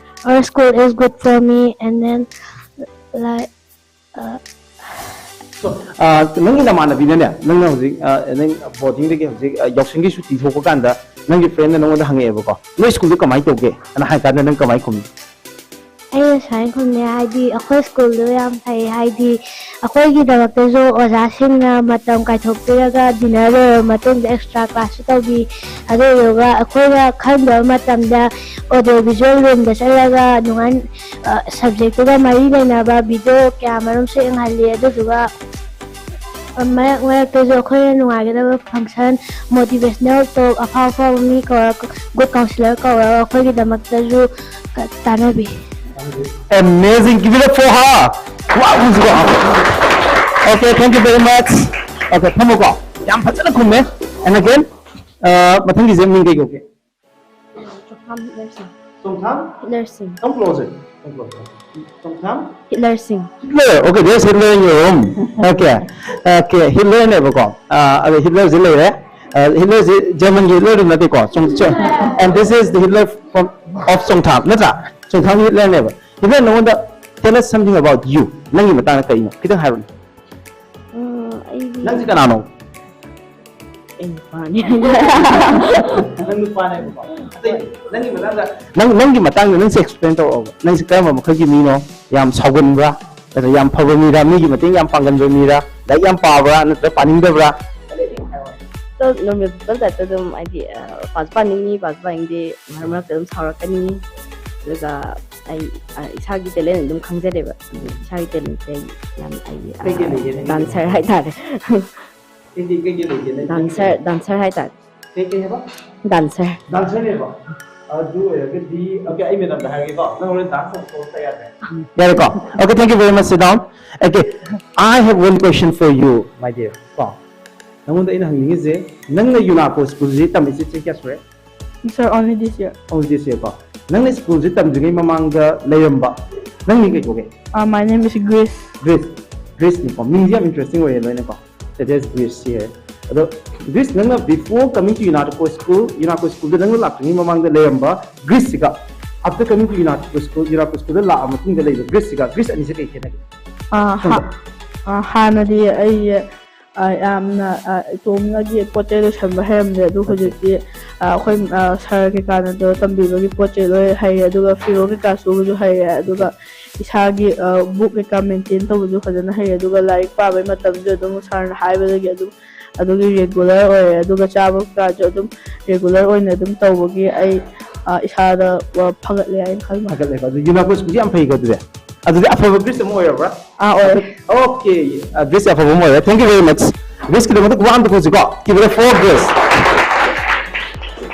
Our school is good for me, and then, like, uh, So, uh, ꯅꯪꯒꯤ ꯅꯃꯥꯟꯅꯕꯤꯅꯅꯦ, ꯅꯪꯅ ꯍꯧꯖꯤꯛ, uh, ꯅꯪ ꯕꯣꯔꯗꯤꯡꯗꯒꯤ ꯍꯧꯖꯤꯛ, uh, ꯌꯥꯎꯁꯪꯒꯤ ꯁꯨꯇꯤ ꯊꯣꯛꯄ ꯀꯥꯟꯗ ꯅꯪꯒꯤ ꯐ꯭ꯔꯦꯟꯅ ꯅꯪꯉꯣꯟꯗ ꯍꯪꯉꯛꯑꯦꯕꯀꯣ, "ꯅꯣꯏ ꯁ꯭ꯀꯨꯜꯗꯣ ꯀꯃꯥꯏꯅ ꯇꯧꯒꯦ?" ꯑꯅ ꯍꯥꯏ ꯀꯥꯟꯗ ꯅꯪ ꯀꯃꯥꯏꯅ ꯈꯨꯝꯃꯤ? ꯑꯩꯅ ꯁꯨꯃꯥꯏꯅ ꯈꯨꯝꯃꯦ, ꯍꯥꯏꯗꯤ ꯑꯩꯈꯣꯏ ꯁ꯭ꯀꯨꯜꯗꯣ ꯌꯥꯝ ꯐꯩ, ꯍꯥꯏꯗꯤ ꯑꯩꯈꯣꯏꯒꯤꯗꯃꯛꯇꯁꯨ ꯑꯣꯖꯥꯁꯤꯡꯅ ꯃꯇꯝ ꯀꯥꯏꯊꯣꯛꯄꯤꯔꯒ ꯗꯤꯟꯅꯔ ꯂꯣꯏꯔꯕ ꯃꯇꯨꯡꯗ ꯑꯦꯛꯁꯇ꯭ꯔꯥ ꯀ꯭ꯂꯥꯁꯁꯨ ꯇꯧꯕꯤ꯫ ꯑꯗꯨꯗꯨꯒ ꯑꯩꯈꯣꯏꯅ ꯈꯪꯗꯕ ꯃꯇꯝꯗ ꯑꯣꯗꯤꯑꯣ ꯚꯤꯖꯨꯋꯦꯜ ꯔꯨꯝꯗ ꯆꯠꯂꯒ ꯅꯨꯡꯉꯥꯏ-, ꯑ, ꯁꯕꯖꯦꯛꯇꯨꯒ ꯃꯔꯤ ꯂꯩꯅꯕ ꯚꯤꯗꯤꯑꯣ ꯀꯌꯥ ꯃꯔꯨꯝꯁꯨ ꯌꯦꯡꯍꯜꯂꯤ꯫ ꯑꯗꯨꯗꯨꯒ, ꯑ, ꯃꯔꯛ ꯃꯔꯛꯇꯁꯨ ꯑꯩꯈꯣꯏꯅ ꯅꯨꯡꯉꯥꯏꯒꯗꯕ ꯐꯪꯁꯟ, ꯃꯣꯇꯤꯚꯦꯁꯅꯦꯜ ꯇꯣꯛ, ꯑꯐꯥꯎ ꯑꯐꯥꯎꯕ ꯃꯤ ꯀꯧꯔꯒ, ꯒꯨꯗ ꯀꯥꯎꯟꯁꯤꯂꯔ ꯀꯧꯔꯒ ꯑꯩꯈꯣꯏꯒꯤꯗꯃꯛꯇꯁꯨ ꯀ-, ꯇꯥꯟꯅꯕꯤ꯫ Amazing! Give it up for her! Wow! Okay, thank you very much. Okay, ꯐꯝꯃꯨꯀꯣ꯫ ꯌꯥꯝ ꯐꯖꯅ ꯈꯨꯝꯃꯦ꯫ And again, uh, ꯃꯊꯪꯒꯤꯁꯦ ꯃꯤꯡ ꯀꯩ ꯀꯧꯒꯦ? ꯆꯣꯡꯊꯥꯝ ꯍꯤꯠꯂꯔꯁꯤꯡ꯫ ꯆꯣꯡꯊꯥꯝ? ꯍꯤꯠꯂꯔꯁꯤꯡ꯫ Come closer. Come closer. Chongtham? ꯍꯤꯠꯂꯔꯁꯤꯡ꯫ Hitler. Okay, there's Hitler in your room. Okay. Okay, ꯍꯤꯠꯂꯔꯅꯦꯕꯀꯣ꯫ ꯑꯥ, ꯑꯗꯣ ꯍꯤꯠꯂꯔꯁꯤ ꯂꯩꯔꯦ꯫ ꯑꯥ, ꯍꯤꯠꯂꯔꯁꯤ ꯖꯔꯃꯟꯒꯤ ꯍꯤꯠꯂꯔꯗꯨ ꯅꯠꯇꯦꯀꯣ꯫ ꯆꯣꯡ-, ꯆꯣꯡ-, and this is the Hitler from, of ꯆꯣꯡꯊꯥꯝ, ꯅꯠꯇ꯭ꯔꯥ? ꯆꯣꯡꯊꯥꯝꯒꯤ ꯍꯤꯠꯂꯔꯅꯦꯕ꯫ ꯍꯤꯠꯂꯔ, ꯅꯉꯣꯟꯗ tell us something about you. ꯅꯪꯒꯤ ꯃꯇꯥꯡꯗ ꯀꯩꯅꯣ? ꯈꯤꯇꯪ ꯍꯥꯏꯔꯣꯅꯦ꯫ ꯎꯝ, ꯑꯩꯗꯤ ꯅꯪꯁꯤ ꯀꯅꯥꯅꯣ? ꯑꯩ ꯅꯨꯄꯥꯅꯦ꯫ ꯅꯪ ꯅꯨꯄꯥꯅꯦꯕꯀꯣ? ꯑꯇꯩ ꯅꯪꯒꯤ ꯃꯇꯥꯡꯗ, ꯅꯪ, ꯅꯪꯒꯤ ꯃꯇꯥꯡꯗ ꯅꯪꯁꯦ explain ꯇꯧꯔꯛꯑꯣꯕ꯫ ꯅꯪꯁꯦ ꯀꯔꯝꯕ ꯃꯈꯜꯒꯤ ꯃꯤꯅꯣ? ꯌꯥꯝ ꯁꯥꯎꯒꯟꯕ꯭ꯔꯥ? ꯅꯠꯇ꯭ꯔꯒ ꯌꯥꯝ ꯐꯕ ꯃꯤꯔꯥ? ꯃꯤꯒꯤ ꯃꯇꯦꯡ ꯌꯥꯝ ꯄꯥꯡꯒꯟꯕ ꯃꯤꯔꯥ? ꯂꯥꯏꯔꯤꯛ ꯌꯥꯝ ꯄꯥꯕ꯭ꯔꯥ? ꯅꯠꯇ꯭ꯔꯒ ꯄꯥꯅꯤꯡꯗꯕ꯭ꯔꯥ? ꯑꯗꯣ normal people type ꯇ ꯑꯗꯨꯝ, ꯍꯥꯏꯗꯤ, ꯑ, ꯄꯥꯁꯨ ꯄꯥꯅꯤꯡꯉꯤ, ꯄꯥꯁꯨ ꯄꯥꯅꯤꯡꯗꯦ, ꯃꯔꯛ ꯃꯔꯛꯇ ꯑꯗꯨꯝ ꯁꯥꯎꯔꯛꯀꯅꯤ꯫ ꯑꯗꯨꯒ ꯑꯩ, ꯑ, ꯏꯁꯥꯒꯤ talent ꯑꯗꯨꯝ ꯈꯪꯖꯔꯦꯕ꯫ ꯑꯗꯨ ꯏꯁꯥꯒꯤ talent ꯁꯦ ꯑꯩ ꯌꯥꯝ, ꯑꯩ, ꯑ, ꯀꯩꯀꯩ ꯂꯩꯒꯦ ꯅꯪꯒꯤ dancer ꯍꯥꯏꯇꯥꯔꯦ꯫ ꯀꯩꯀꯩ, ꯀꯩꯀꯩ ꯂꯩꯒꯦ ꯅꯪꯒꯤ dancer, dancer ꯍꯥꯏꯇꯥꯔꯦ꯫ ꯀꯩꯀꯩ ꯍꯥꯏꯕ? Dancer꯫ Dancer ꯅꯦꯕ? ꯑꯗꯨ ꯑꯣꯏꯔꯒꯗꯤ, okay, ꯑꯩ ꯃꯦꯗꯥꯝꯗ ꯍꯥꯏꯔꯒꯦꯀꯣ, ꯅꯪ ꯍꯣꯔꯦꯟ ꯗꯥꯟꯁ ꯑꯃꯨꯛ ꯇꯧꯔꯛꯇ ꯌꯥꯗ꯭ꯔꯦ꯫ ꯌꯥꯔꯦꯀꯣ? Okay, thank you very much, sit down. Okay, I have one question for you, my dear. ꯀꯣ, ꯅꯪꯉꯣꯟꯗ ꯑꯩꯅ ꯍꯪꯅꯤꯡꯉꯤꯁꯦ, ꯅꯪꯅ ꯌꯨꯅꯥꯀꯣ ꯁ꯭ꯀꯨꯜꯁꯤ ꯇꯝꯃꯤꯁꯤ ꯆꯍꯤ ꯀꯌꯥ ꯁꯨꯔꯦ? Sir, only this year. ꯑꯣ, ꯗꯤꯁ ꯌꯔ ꯀꯣ꯫ ꯅꯪꯅ ꯁ꯭ꯀꯨꯜꯁꯤ ꯇꯝꯗ꯭ꯔꯤꯉꯩ ꯃꯃꯥꯡꯗ ꯂꯩꯔꯝꯕ, ꯅꯪ ꯃꯤꯡ ꯀꯩ ꯀꯧꯒꯦ? Uh, my name is Grace. Grace. ꯒ꯭ꯔꯤꯁꯅꯤꯀꯣ, ꯃꯤꯡꯁꯦ ꯌꯥꯝ ꯏꯟꯇꯔꯦꯁꯇꯤꯡ ꯑꯣꯏꯌꯦ ꯂꯣꯏꯅꯀꯣ꯫ That is Grace here. ꯑꯗꯣ ꯒ꯭ꯔꯤꯁ, ꯅꯪꯅ before coming to Yunako school, Yunako ꯁ꯭ꯀꯨꯜꯗ ꯅꯪꯅ ꯂꯥꯛꯇ꯭ꯔꯤꯉꯩ ꯃꯃꯥꯡꯗ ꯂꯩꯔꯝꯕ ꯒ꯭ꯔꯤꯁꯁꯤꯒ, after coming to Yunako school, Yunako ꯁ꯭ꯀꯨꯜꯗ ꯂꯥꯛꯑ ꯃꯇꯨꯡꯗ ꯂꯩꯕ ꯒ꯭ꯔꯤꯁꯁꯤꯒ, ꯒ꯭ꯔꯤꯁ ꯑꯅꯤꯁꯦ ꯀꯩ ꯈꯦꯠꯅꯒꯦ? ꯑ, ꯍꯥ- ꯑ, ꯍꯥꯟꯅꯗꯤ ꯑꯩ ꯑ, ꯌꯥꯝꯅ ꯑ, ꯏꯇꯣꯝꯅꯒꯤ ꯄꯣꯠ ꯆꯩ ꯂꯣꯏꯁꯟꯕ ꯍꯩꯔꯝꯗꯦ, ꯑꯗꯨ ꯍꯧꯖꯤꯛꯇꯤ ꯑ, ꯑꯩꯈꯣꯏ ꯑ, ꯁꯥꯔ ꯀꯩꯀꯥꯅ ꯇꯧꯔ ꯇꯝꯕꯤꯕꯒꯤ ꯄꯣꯠ ꯆꯩ ꯂꯣꯏ ꯍꯩꯔꯦ, ꯑꯗꯨꯒ ꯐꯤꯔꯣꯜ ꯀꯩꯀꯥ ꯁꯨꯕꯁꯨ ꯍꯩꯔꯦ, ꯑꯗꯨꯒ ꯏꯁꯥꯒꯤ ꯕꯨꯛ ꯀꯩꯀꯥ ꯃꯦꯟꯇꯦꯟ ꯇꯧꯕꯁꯨ ꯐꯖꯅ ꯍꯩꯔꯦ, ꯑꯗꯨꯒ ꯂꯥꯏꯔꯤꯛ ꯄꯥꯕꯒꯤ ꯃꯇꯝꯁꯨ ꯑꯗꯨꯝ ꯁꯥꯔꯅ ꯍꯥꯏꯕꯗꯒꯤ ꯑꯗꯨꯝ ꯑꯗꯨꯒꯤ ꯔꯤꯒꯨꯂꯔ ꯑꯣꯏꯔꯦ, ꯑꯗꯨꯒ ꯆꯥꯕ ꯀꯩꯀꯥꯁꯨ ꯑꯗꯨꯝ ꯔꯤꯒꯨꯂꯔ ꯑꯣꯏꯅ ꯑꯗꯨꯝ ꯇꯧꯕꯒꯤ ꯑꯩ ꯑ, ꯏꯁꯥꯗ ꯑ, ꯐꯒꯠꯂꯦ ꯍꯥꯏꯅ ꯈꯜꯂꯤ꯫ ꯐꯒꯠꯂꯦꯀꯣ, ꯑꯗꯨ ꯌꯨꯅꯥꯀꯣ ꯁ꯭ꯀꯨꯜꯁꯤ ꯌꯥꯝ ꯐꯩꯀꯣ꯫ ꯑꯗꯨꯗꯤ, ꯑꯗꯨꯗꯤ ꯑꯐꯕ ꯒ꯭ꯔꯤꯁ ꯑꯃ ꯑꯣꯏꯔꯕ꯭ꯔꯥ? ꯑꯥ, ꯑꯣꯏꯔꯦ꯫ Okay, ꯒ꯭ꯔꯤꯁ ꯑꯐꯕ ꯑꯃ ꯑꯣꯏꯔꯦ꯫ Thank you very much. ꯒ꯭ꯔꯤꯁꯀꯤꯗꯃꯛꯇ ꯈꯨꯕꯥꯛ ꯑꯝꯇ ꯈꯨꯁꯤꯀꯣ꯫ Give it a four, Greece.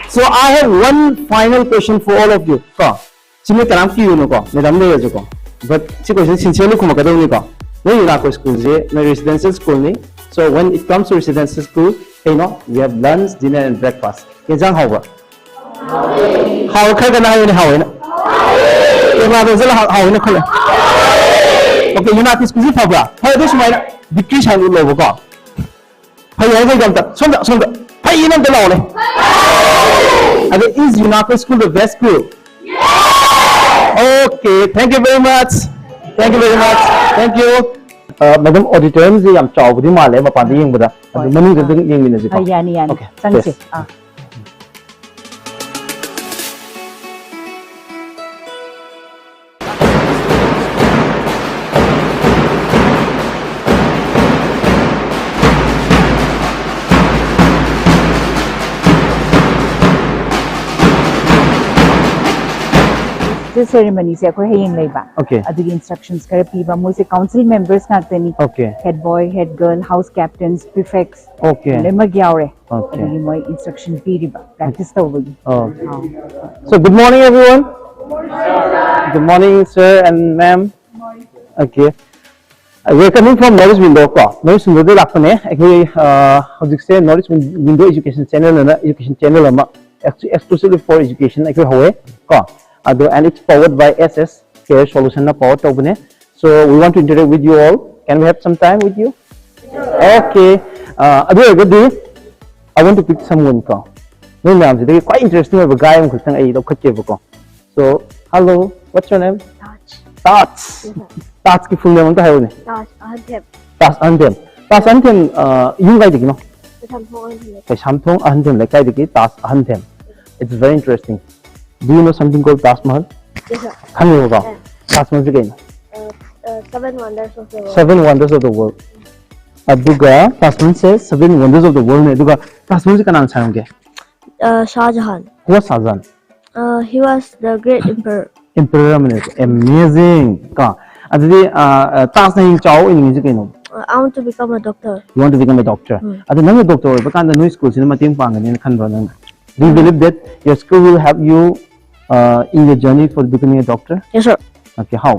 So I have one final question for all of you. ꯀꯣ, ꯁꯤ ꯃꯣꯏ ꯀꯅꯥꯝ ꯀꯤꯔꯨꯅꯨꯀꯣ, ꯃꯦꯗꯥꯝ ꯂꯩꯔꯁꯨꯀꯣ꯫ But ꯁꯤ question sincerely ꯈꯨꯝꯃꯛꯀꯗꯧꯅꯤꯀꯣ꯫ ꯅꯣꯏ ꯌꯨꯅꯥꯀꯣ ꯁ꯭ꯀꯨꯜꯁꯦ ꯅꯣꯏ residential ꯁ꯭ꯀꯨꯜꯅꯤ꯫ So when it comes to residential school, ꯀꯩꯅꯣ, we have lunch, dinner and breakfast. ꯌꯦꯟꯁꯥꯡ ꯍꯥꯎꯕ꯭ꯔꯥ? ꯍꯥꯎꯋꯦ, ꯈꯔ ꯀꯟꯅ ꯍꯥꯏꯌꯨꯅꯦ, ꯍꯥꯎꯋꯦꯅ꯫ ꯀꯦꯃꯦꯔꯥꯗ ꯆꯠꯂ ꯍꯥꯎ-, ꯍꯥꯎꯋꯦꯅ ꯈꯜꯂꯦ꯫ Okay, ꯌꯨꯅꯥꯀꯣ ꯁ꯭ꯀꯨꯜꯁꯤ ꯐꯕ꯭ꯔꯥ? ꯐꯔꯦ, ꯑꯗꯨ ꯁꯨꯃꯥꯏꯅ ꯕꯤꯛꯇ꯭ꯔꯤ ꯁꯥꯏꯟ ꯎꯠꯂꯣꯕꯀꯣ꯫ ꯐꯩ ꯍꯥꯏꯔꯒ ꯑꯝꯇ ꯁꯣꯝꯗ, ꯁꯣꯝꯗ ꯐꯩꯅ ꯑꯝꯇ ꯂꯥꯎꯅꯦ꯫ ꯑꯗ, is Yunako school the best school? Okay, thank you very much. Thank you very much. Thank you. Madam, ꯑꯣꯗꯤꯇꯣꯔꯤꯌꯝꯁꯦ ꯌꯥꯝ ꯆꯥꯎꯕꯗꯤ ꯃꯥꯜꯂꯦ ꯃꯄꯥꯟꯗ ꯌꯦꯡꯕꯗ꯫ ꯑꯗꯨ ꯍꯣꯏ꯫ ꯃꯅꯨꯡꯗ ꯑꯥ꯫ ꯑꯗꯨꯝ ꯌꯦꯡꯃꯤꯟꯅꯁꯤꯀꯣ꯫ ꯑ, ꯌꯥꯅꯤ, ꯌꯥꯅꯤ꯫ Okay, ꯆꯪꯁꯤ꯫ yes. ꯑꯥ꯫ ꯁꯤ ꯁꯦꯔꯦꯃꯅꯤꯁꯦ ꯑꯩꯈꯣꯏ ꯍꯌꯦꯡ ꯂꯩꯕ꯫ Okay. ꯑꯗꯨꯒꯤ ꯏꯟꯁꯇ꯭ꯔꯛꯁꯟꯁ ꯈꯔ ꯄꯤꯕ, ꯃꯣꯏꯁꯦ ꯀꯥꯎꯟꯁꯤꯜ ꯃꯦꯝꯕꯔꯁ ꯉꯥꯛꯇꯅꯤ꯫ Okay. ꯍꯦꯗ ꯕꯣꯏ, ꯍꯦꯗ ꯒꯔꯜ, ꯍꯥꯎꯁ ꯀꯦꯞꯇꯦꯟꯁ, ꯄ꯭ꯔꯤꯐꯦꯛꯁ, Okay. ꯂꯣꯏꯅꯃꯛ ꯌꯥꯎꯔꯦ꯫ Okay. ꯑꯗꯨꯒꯤ ꯃꯣꯏ ꯏꯟꯁꯇ꯭ꯔꯛꯁꯟ ꯄꯤꯔꯤꯕ ꯄ꯭ꯔꯦꯛꯇꯤꯁ ꯇꯧꯕꯒꯤ꯫ Oh. So good morning, everyone. Good morning, sir and ma'am. Okay. Uh, we're coming from North East Window ꯀꯣ, North East Window ꯗꯩ ꯂꯥꯛꯄꯅꯦ ꯑꯩꯈꯣꯏ꯫ ꯑ, ꯍꯧꯖꯤꯛꯁꯦ North East Window Education Channel ꯑꯅ education channel ꯑꯃ exclusively for education ꯑꯩꯈꯣꯏ ꯍꯧꯋꯦ ꯀꯣ꯫ ꯑꯗꯣ and it's powered by S S Care Solution ꯅ power ꯇꯧꯕꯅꯦ꯫ So we want to interact with you all. Can we have some time with you? Okay. Uh, ꯑꯗꯨ ꯑꯣꯏꯔꯒꯗꯤ I want to pick someone ꯀꯣ, ꯅꯣꯏ ꯃꯌꯥꯝꯁꯤꯗꯒꯤ ꯈ꯭ꯋꯥꯏ interesting ꯑꯣꯏꯕ guy ꯑꯃꯈꯛꯇꯪ ꯑꯩ ꯂꯧꯈꯠꯀꯦꯕꯀꯣ꯫ So, hello, what's your name? Taj. Taj. Taj ꯀꯤ full name ꯑꯝꯇ ꯍꯥꯏꯔꯣꯅꯦ꯫ Taj Ahanthem. Taj Ahanthem. Taj Ahanthem, ꯑ, ꯌꯨꯝ ꯀꯥꯏꯗꯒꯤꯅꯣ? Kaisamthong Ahanthem. ꯀꯩꯁꯥꯝꯊꯣꯡ ꯑꯍꯟꯊꯦꯝ ꯂꯩꯀꯥꯏꯗꯒꯤ Taj ꯑꯍꯟꯊꯦꯝ. It's very interesting. Do you know something called Taj Mahal? Yes, sir. ꯈꯪꯉꯦꯕꯀꯣ? Taj Mahal ꯁꯦ ꯀꯩꯅꯣ? Uh, uh, Seven Wonders of the World. Seven Wonders of the World. ꯑꯗꯨꯒ Taj Mahal say Seven Wonders of the World ꯅꯦ꯫ ꯑꯗꯨꯒ Taj Mahal ꯁꯦ ꯀꯅꯥꯅ ꯁꯥꯔꯝꯒꯦ? Uh, Shah Jahan. Who was Shah Jahan? Uh, he was the great emperor. Emperor ꯑꯃꯅꯦ꯫ Amazing ꯀꯣ꯫ ꯑꯗꯨꯗꯤ, ꯑ, ꯑ, ꯇꯥꯖꯅ ꯍꯌꯦꯡ ꯆꯥꯎ ꯑꯣꯏꯅꯤꯡꯉꯤꯁꯦ ꯀꯩꯅꯣ? Uh, I want to become a doctor. You want to become a doctor. Mm. ꯑꯗꯣ ꯅꯪꯅ doctor ꯑꯣꯏꯕ ꯀꯥꯟꯗ ꯅꯣꯏ school ꯁꯤꯅ ꯃꯇꯦꯡ ꯄꯥꯡꯒꯅꯤꯅ ꯈꯟꯕ꯭ꯔꯣ ꯅꯪꯅ? Do you believe that your school will help you, uh, in your journey for becoming a doctor? Yes, sir. Okay, how?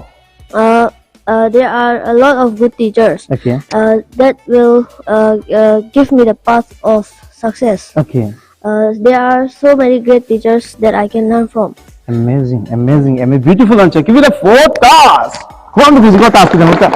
Uh, uh, there are a lot of good teachers Okay. uh, that will uh, uh, give me the path of success. Okay. Uh, there are so many great teachers that I can learn from. Amazing, amazing, amazing. Beautiful answer. Give it up for Taj. ꯈꯨꯕꯥꯛ ꯑꯝꯇ ꯈꯨꯁꯤꯀꯣ ꯇꯥꯖꯀꯤꯗꯃꯛꯇ꯫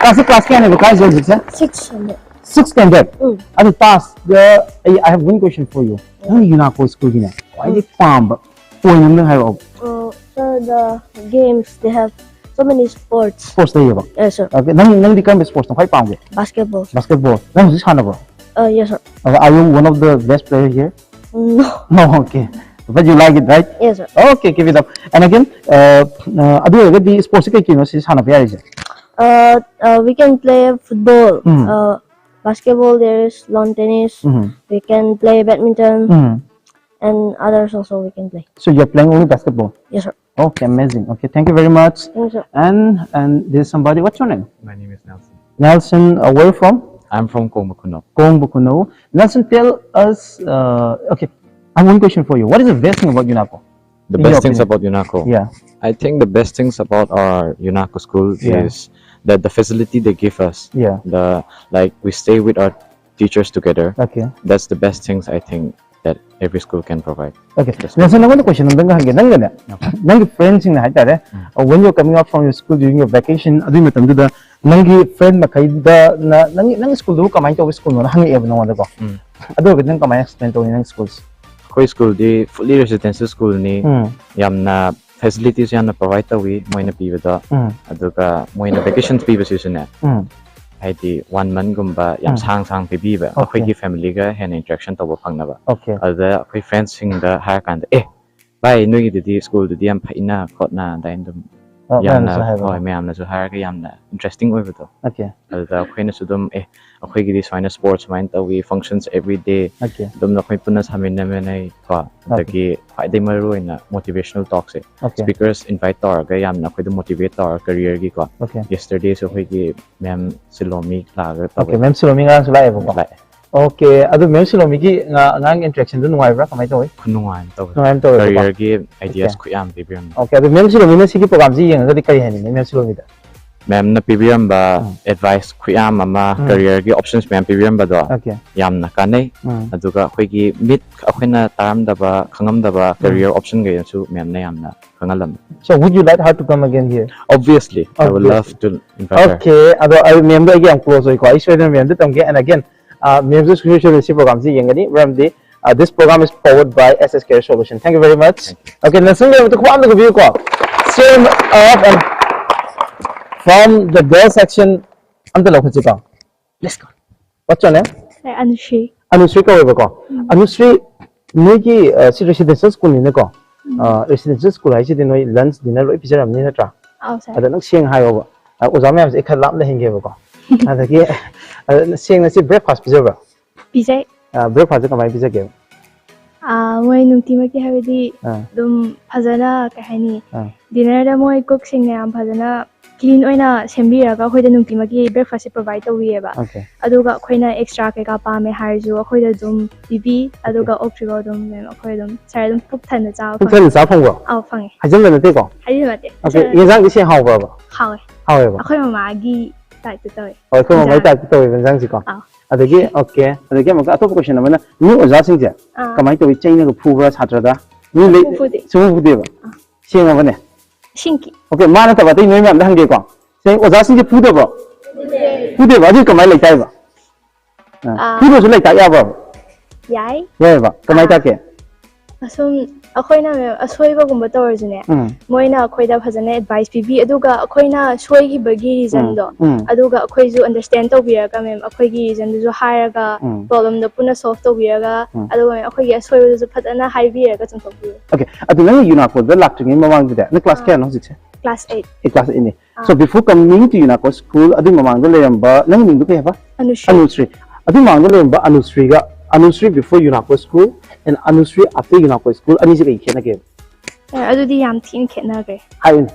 ꯇꯥꯖꯁꯦ class ꯀꯌꯥꯅꯦꯕ ꯀꯥꯏꯁꯦ ꯍꯧꯖꯤꯛꯁꯦ? Six hundred. Sixth standard. Mm. ꯑꯗꯨ ꯇꯥꯖ, ꯑꯩ, I have one question for you. ꯅꯪ UNACO school ꯒꯤꯅꯦ ꯈ꯭ꯋꯥꯏꯗꯒꯤ ꯄꯥꯝꯕ point ꯑꯃ ꯅꯪ ꯍꯥꯏꯔꯛꯑꯣ꯫ Uh, so the games, they have so many sports. Sports ꯂꯩꯌꯦꯕ꯫ Yes, sir. Okay, ꯅꯪ, ꯅꯪꯗꯤ ꯀꯔꯝꯕ sports ꯅ ꯈ꯭ꯋꯥꯏ ꯄꯥꯝꯒꯦ? Basketball. Basketball. ꯅꯪ ꯍꯧꯖꯤꯛ ꯁꯥꯟꯅꯕ꯭ꯔꯣ? Uh, yes, sir. Okay, are you one of the best player here? No. No, okay. But you like it, right? Yes, sir. Okay, keep it up. And again, uh, uh, ꯑꯗꯨ ꯑꯣꯏꯔꯒꯗꯤ sports ꯁꯤ ꯀꯩ ꯀꯩꯅꯣ ꯁꯤ ꯁꯥꯟꯅꯕ ꯌꯥꯔꯤꯁꯦ? Uh, uh, we can play football, Mm. uh, basketball, there is lawn tennis. Mm. We can play badminton. Mm. and others also we can play. So you're playing only basketball? Yes, sir. Okay, amazing. Okay, thank you very much. Thank you, sir. And and there's somebody. What's your name? My name is Nelson. Nelson. Uh, where you from? I'm from Kongbakuno. Kongbakuno. Nelson, tell us. Uh, okay, I have one question for you. What is the best thing about UNACO? The In your best things opinion. About UNACO. Yeah. I think the best things about our UNACO school Yeah. Is that the facility they give us. Yeah. The like we stay with our teachers together. Okay. That's the best things I think that every school can provide. Okay. Nelson, ꯅꯉꯣꯟꯗ question ꯑꯝꯇꯪꯒ ꯍꯪꯒꯦ, ꯅꯪꯒꯅꯦ, ꯅꯪꯒꯤ friendꯁꯤꯡꯅ ꯍꯥꯏꯇꯥꯔꯦ, uh, when you're coming out from your school during your vacation, ꯑꯗꯨꯒꯤ ꯃꯇꯝꯗꯨꯗ ꯅꯪꯒꯤ friend ꯃꯈꯩꯗ ꯅ- ꯅꯪꯒꯤ ꯅꯪꯒꯤ schoolꯗꯨꯕꯨ ꯀꯃꯥꯏꯅ ꯇꯧꯕ schoolꯅꯣꯅ ꯍꯪꯉꯛꯑꯦꯕ ꯅꯉꯣꯟꯗꯀꯣ. ꯎꯝ. ꯑꯗꯨ ꯑꯣꯏꯔꯒꯗꯤ ꯅꯪ ꯀꯃꯥꯏꯅ explain ꯇꯧꯅꯤ ꯅꯪ schoolꯁꯦ? ꯑꯩꯈꯣꯏ schoolꯗꯤ fully residential schoolꯅꯤ. ꯎꯝ. ꯌꯥꯝꯅ facilities ꯌꯥꯝꯅ provide ꯇꯧꯋꯤ ꯃꯣꯏꯅ ꯄꯤꯕꯗꯣ. ꯎꯝ. ꯑꯗꯨꯒ ꯃꯣꯏꯅ vacations ꯄꯤꯕꯁꯤꯁꯨꯅꯦ, ꯎꯝ. ꯍꯥꯏꯗꯤ one monthꯒꯨꯝꯕ ꯌꯥꯝ ꯎꯝ. ꯁꯥꯡ ꯁꯥꯡ ꯄꯤꯕꯤꯕ, Okay. ꯑꯩꯈꯣꯏꯒꯤ familyꯒ ꯍꯦꯟꯅ interaction ꯇꯧꯕ ꯐꯪꯅꯕ. Okay. ꯑꯗꯨꯗ ꯑꯩꯈꯣꯏ friendsꯁꯤꯡꯗ ꯍꯥꯏꯔꯀꯥꯟꯗ, "ꯑꯦ ꯚꯥꯏ, ꯅꯣꯏꯒꯤꯗꯨꯗꯤ schoolꯗꯨꯗꯤ ꯌꯥꯝ ꯐꯩꯅ ꯈꯣꯠꯅ" ꯑꯗꯥꯏꯅ ꯑꯗꯨꯝ ꯑꯣ, ꯌꯥꯝꯅ ꯃꯌꯥꯝꯅꯁꯨ ꯍꯥꯏꯕ. ꯍꯣꯏ, ꯃꯌꯥꯝꯅꯁꯨ ꯍꯥꯏꯔꯒ ꯌꯥꯝꯅ interesting ꯑꯣꯏꯕꯗꯣ. Okay. ꯑꯗꯨꯗ ꯑꯩꯈꯣꯏꯅꯁꯨ ꯑꯗꯨꯝ, "ꯑꯦ, ꯑꯩꯈꯣꯏꯒꯤꯗꯤ ꯁꯨꯃꯥꯏꯅ sports ꯁꯨꯃꯥꯏꯅ ꯇꯧꯏ, functions every day", Okay. ꯑꯗꯨꯝ ꯑꯩꯈꯣꯏ ꯄꯨꯟꯅ ꯁꯥꯃꯤꯟꯅꯃꯤꯟꯅꯩꯀꯣ. ꯑꯗꯒꯤ ꯈ꯭ꯋꯥꯏꯗꯒꯤ ꯃꯔꯨ ꯑꯣꯏꯅ motivational talkꯁꯦ, Okay. speakers invite ꯇꯧꯔꯒ ꯌꯥꯝꯅ ꯑꯩꯈꯣꯏꯗ motivate ꯇꯧꯔꯒ careerꯒꯤꯀꯣ. Okay. Yesterdayꯁꯨ ꯑꯩꯈꯣꯏꯒꯤ ma'am ꯁꯤꯂꯣꯃꯤ ꯂꯥꯛꯑꯒ Okay, ꯇꯧꯋꯦ. Ma'am ꯁꯤꯂꯣꯃꯤ ꯉꯔꯥꯡꯁꯨ ꯂꯥꯛꯑꯦꯕꯀꯣ. ꯂꯥꯛꯑꯦ. Okay, ꯑꯗꯨ Ma'am ꯁꯤꯂꯣꯃꯤꯒꯤ ꯉ- ꯑꯉꯥꯡ interactionꯗꯨ ꯅꯨꯡꯉꯥꯏꯕ꯭ꯔꯥ, ꯀꯃꯥꯏꯅ ꯇꯧꯋꯤ? ꯈꯨꯅꯨꯡꯉꯥꯏ ꯑꯃ ꯇꯧꯋꯦ. ꯅꯨꯡꯉꯥꯏ ꯑꯃ ꯇꯧꯋꯦꯕꯀꯣ. Careerꯒꯤ ideas Okay. ꯈꯨꯌꯥꯝ ꯄꯤꯕꯤꯔꯝꯃꯦ. Okay, ꯑꯗꯨ Ma'am ꯁꯤꯂꯣꯃꯤꯅ ꯁꯤꯒꯤ programꯁꯤ ꯌꯦꯡꯉꯒꯗꯤ ꯀꯔꯤ ꯍꯥꯏꯅꯤꯡꯉꯤ Ma'am ꯁꯤꯂꯣꯃꯤꯗ? Ma'amꯅ ꯄꯤꯕꯤꯔꯝꯕ ꯎꯝ. advice ꯈꯨꯌꯥꯝ ꯑꯃ, ꯎꯝ. careerꯒꯤ options ꯃꯌꯥꯝ ꯄꯤꯕꯤꯔꯝꯕꯗꯣ Okay. ꯌꯥꯝꯅ ꯀꯥꯟꯅꯩ. ꯎꯝ. ꯑꯗꯨꯒ ꯑꯩꯈꯣꯏꯒꯤ ꯃꯤꯠ ꯑꯩꯈꯣꯏꯅ ꯇꯥꯔꯝꯗꯕ, ꯈꯪꯉꯝꯗꯕ ꯎꯝ. career option ꯈꯩꯁꯨ Ma'amꯅ ꯌꯥꯝꯅ ꯈꯪꯍꯜꯂꯝꯃꯤ. So would you like her to come again here? Obviously, I would Obviously. Love to invite her. Okay, ꯑꯗꯣ ꯑꯩ Ma'amꯗ ꯑꯩꯒꯤ ꯌꯥꯝ close ꯑꯣꯏꯀꯣ, ꯑꯩ ꯁꯣꯏꯗꯅ Ma'amꯗ ꯇꯝꯒꯦ. And again, uh, Ma'amꯁꯨ ꯁꯨꯡꯁꯣꯏ ꯁꯣꯏꯗꯅ ꯁꯤ programꯁꯤ ꯌꯦꯡꯒꯅꯤ, ꯃꯔꯝꯗꯤ uh, this program is powered by S S Care Solution. Thank you very much. Okay, Nelsonꯒꯤ ꯑꯃꯨꯛꯇ ꯈꯨꯄꯥꯛ ꯑꯝꯇ ꯈꯨꯕꯤꯌꯨꯀꯣ. Same up and from the girl section ꯑꯝꯇ ꯂꯧꯈꯠꯁꯤꯀꯣ. Let's go. What's your name? ꯑꯩ ꯑꯅꯨꯁ꯭ꯔꯤ꯫ ꯑꯅꯨꯁ꯭ꯔꯤ ꯀꯧꯋꯦꯕꯀꯣ. ꯎꯝ. ꯑꯅꯨꯁ꯭ꯔꯤ, ꯅꯣꯏꯒꯤ uh, ꯁꯤ residential schoolꯅꯤꯅꯀꯣ. ꯎꯝ. Uh, residential school ꯍꯥꯏꯁꯤꯗꯤ ꯅꯣꯏ lunch dinner ꯂꯣꯏ ꯄꯤꯖꯔꯝꯅꯤ ꯅꯠꯇ꯭ꯔꯥ? ꯑꯧ ꯁꯥꯔ꯫ ꯑꯗ ꯅꯪ ꯁꯦꯡꯅ ꯍꯥꯏꯌꯣꯕ. Uh, ꯑꯣꯖꯥ ꯃꯌꯥꯝꯁꯦ ꯑꯩ ꯈꯔ ꯂꯥꯞꯅ ꯍꯦꯟꯒꯦꯕꯀꯣ. ꯑꯗꯒꯤ ꯑꯗ ꯁꯦꯡꯅ ꯁꯤ breakfast ꯄꯤꯖꯕ꯭ꯔꯥ? ꯄꯤꯖꯩ꯫ Uh, breakfastꯁꯦ ꯀꯃꯥꯏꯅ ꯄꯤꯖꯒꯦ? ꯑꯥ, ꯃꯣꯏ ꯅꯨꯡꯇꯤꯃꯛꯀꯤ ꯍꯥꯏꯕꯗꯤ ꯑꯥ꯫ ꯑꯗꯨꯝ ꯐꯖꯅ, ꯀꯩ ꯍꯥꯏꯅꯤ, ꯑꯥ꯫ Dinnerꯗ ꯃꯣꯏ cookꯁꯤꯡꯅ ꯌꯥꯝ ꯐꯖꯅ clean ꯑꯣꯏꯅ ꯁꯦꯝꯕꯤꯔꯒ ꯑꯩꯈꯣꯏꯗ ꯅꯨꯡꯇꯤꯃꯛꯀꯤ breakfastꯁꯦ provide ꯇꯧꯕꯤꯌꯦꯕ꯫ Okay꯫ ꯑꯗꯨꯒ ꯑꯩꯈꯣꯏꯅ extra ꯀꯩꯀꯥ ꯄꯥꯝꯃꯦ ꯍꯥꯏꯔꯁꯨ ꯑꯩꯈꯣꯏꯗ ꯑꯗꯨꯝ ꯄꯤꯕꯤ, ꯑꯗꯨꯒ Okay꯫ ꯑꯣꯛꯇ꯭ꯔꯤꯐꯥꯎ ꯑꯗꯨꯝ ꯑꯩꯈꯣꯏ ꯑꯗꯨꯝ ꯁꯥꯔ ꯑꯗꯨꯝ ꯄꯨꯛ ꯊꯟꯅ ꯆꯥꯕ ꯄꯨꯛ ꯐꯪꯉꯦ꯫ ꯊꯟꯅ ꯆꯥꯕ ꯐꯪꯕ꯭ꯔꯣ? ꯑꯧ, ꯐꯪꯉꯦ꯫ ꯍꯥꯏꯖꯟꯕ ꯅꯠꯇꯦꯀꯣ? ꯍꯥꯏꯖꯟꯕ ꯅꯠꯇꯦ꯫ Okay, ꯍꯥꯏꯖꯟꯕ ꯅꯠꯇꯦ꯫ ꯌꯦꯟꯖꯥꯡꯗꯤ ꯁꯦꯡ ꯍꯥꯎꯕ꯭ꯔꯕ? ꯍꯥꯎꯋꯦ꯫ ꯍꯥꯎꯋꯦꯕ? ꯑꯩꯈꯣꯏ ꯃꯃꯥꯒꯤ typeꯇ ꯇꯧꯋꯦ꯫ ꯑꯣ, ꯑꯩꯈꯣꯏ ꯃꯃꯥꯒꯤ ꯏꯟꯖꯥꯡ꯫ Typeꯇ ꯇꯧꯋꯦꯕ ꯏꯟꯖꯥꯡꯁꯤꯀꯣ? ꯑꯥꯎ꯫ ꯑꯗꯒꯤ, okay, ꯑꯗꯒꯤ ꯑꯃꯨꯛꯀ ꯑꯇꯣꯞꯄ question ꯑꯃꯅ, ꯅꯣꯏ ꯑꯣꯖꯥꯁꯤꯡꯁꯦ ꯑꯥ꯫ ꯀꯃꯥꯏꯅ ꯇꯧꯏ? ꯆꯩꯅꯒ ꯐꯨꯕ꯭ꯔꯥ ꯁꯥꯇ꯭ꯔꯗ? ꯃꯤ ꯂꯩ-, ꯁꯨꯡꯐꯨ ꯐꯨꯗꯦ꯫ ꯁꯨꯡꯐꯨ ꯐꯨꯗꯦꯕ? ꯑꯥ꯫ ꯁꯦꯡꯉꯕꯅꯦ? ꯏꯁꯤꯡꯒꯤ꯫ Okay, ꯃꯥ ꯅꯠꯇꯕ ꯑꯇꯩ ꯅꯣꯏ ꯃꯌꯥꯝꯗ ꯍꯪꯒꯦꯀꯣ꯫ ꯁꯦꯡ-, ꯑꯣꯖꯥꯁꯤꯡꯁꯦ ꯐꯨꯗꯕ꯭ꯔꯣ? ꯐꯨꯗꯦ꯫ ꯐꯨꯗꯦꯕ? ꯑꯗꯨꯗꯤ ꯀꯃꯥꯏꯅ ꯂꯩꯇꯥꯏꯕ? ꯑꯥ꯫ ꯑꯥ꯫ ꯐꯨꯗ꯭ꯔꯁꯨ ꯂꯩꯇꯥꯛ ꯌꯥꯕ꯭ꯔꯕ? ꯌꯥꯏ꯫ ꯌꯥꯏꯌꯦꯕ? ꯀꯃꯥꯏꯅ ꯑꯥ꯫ ꯇꯥꯛꯀꯦ? ꯑꯁꯨꯝ ꯑꯩꯈꯣꯏꯅ, ꯃꯦꯝ, ꯑꯁꯣꯏꯕꯒꯨꯝꯕ ꯇꯧꯔꯁꯨꯅꯦ, ꯎꯝ꯫ ꯃꯣꯏꯅ ꯑꯩꯈꯣꯏꯗ ꯐꯖꯅ advice ꯄꯤꯕꯤ, ꯑꯗꯨꯒ ꯑꯩꯈꯣꯏꯅ ꯁꯣꯏꯈꯤꯕꯒꯤ ꯎꯝ, reasonꯗꯣ, ꯎꯝ꯫ ꯑꯗꯨꯒ ꯑꯩꯈꯣꯏꯁꯨ understand ꯇꯧꯕꯤꯔꯒ, ꯃꯦꯝ, ꯑꯩꯈꯣꯏꯒꯤ reasonꯗꯨꯁꯨ ꯍꯥꯏꯔꯒ ꯎꯝ꯫ Problemꯗꯣ ꯄꯨꯟꯅ solve ꯇꯧꯕꯤꯔꯒ, ꯎꯝ꯫ ꯑꯗꯨꯒ, ꯃꯦꯝ, ꯑꯩꯈꯣꯏꯒꯤ ꯑꯁꯣꯏꯕꯗꯨꯁꯨ ꯐꯖꯅ ꯍꯥꯏꯕꯤꯔꯒ ꯆꯨꯝꯊꯣꯛꯄꯤꯌꯨ꯫ Okay, ꯑꯗꯨ ꯅꯪ ꯌꯨꯅꯥꯀꯣꯗ ꯂꯥꯛꯇ꯭ꯔꯤꯉꯩ ꯃꯃꯥꯡꯗꯨꯗ, ꯅꯪ class ꯑꯥ꯫ ꯀꯌꯥꯅꯣ ꯍꯧꯖꯤꯛꯁꯦ? Class eight꯫ A, class eightꯅꯦ꯫ Ah. So before coming to ꯌꯨꯅꯥꯀꯣ school, ꯑꯗꯨꯏ ꯃꯃꯥꯡꯗ ꯂꯩꯔꯝꯕ, ꯅꯪ ꯃꯤꯡꯗꯣ ꯀꯩ ꯍꯥꯏꯕ? ꯑꯅꯨꯁ꯭ꯔꯤ꯫ ꯑꯅꯨꯁ꯭ꯔꯤ꯫ ꯑꯗꯨꯏ ꯃꯃꯥꯡꯗ ꯂꯩꯔꯝꯕ ꯑꯅꯨꯁ꯭ꯔꯤꯒ, ꯑꯅꯨꯁ꯭ꯔꯤ before ꯌꯨꯅꯥꯀꯣ school and ꯑꯅꯨꯁ꯭ꯔꯤ after ꯌꯨꯅꯥꯀꯣ school ꯑꯅꯤꯁꯦ ꯀꯩ ꯈꯦꯠꯅꯒꯦꯕ? ꯑꯦ, ꯑꯗꯨꯗꯤ ꯌꯥꯝ ꯊꯤꯅ ꯈꯦꯠꯅꯈ꯭ꯔꯦ꯫ ꯍꯥꯏꯌꯨꯅꯦ꯫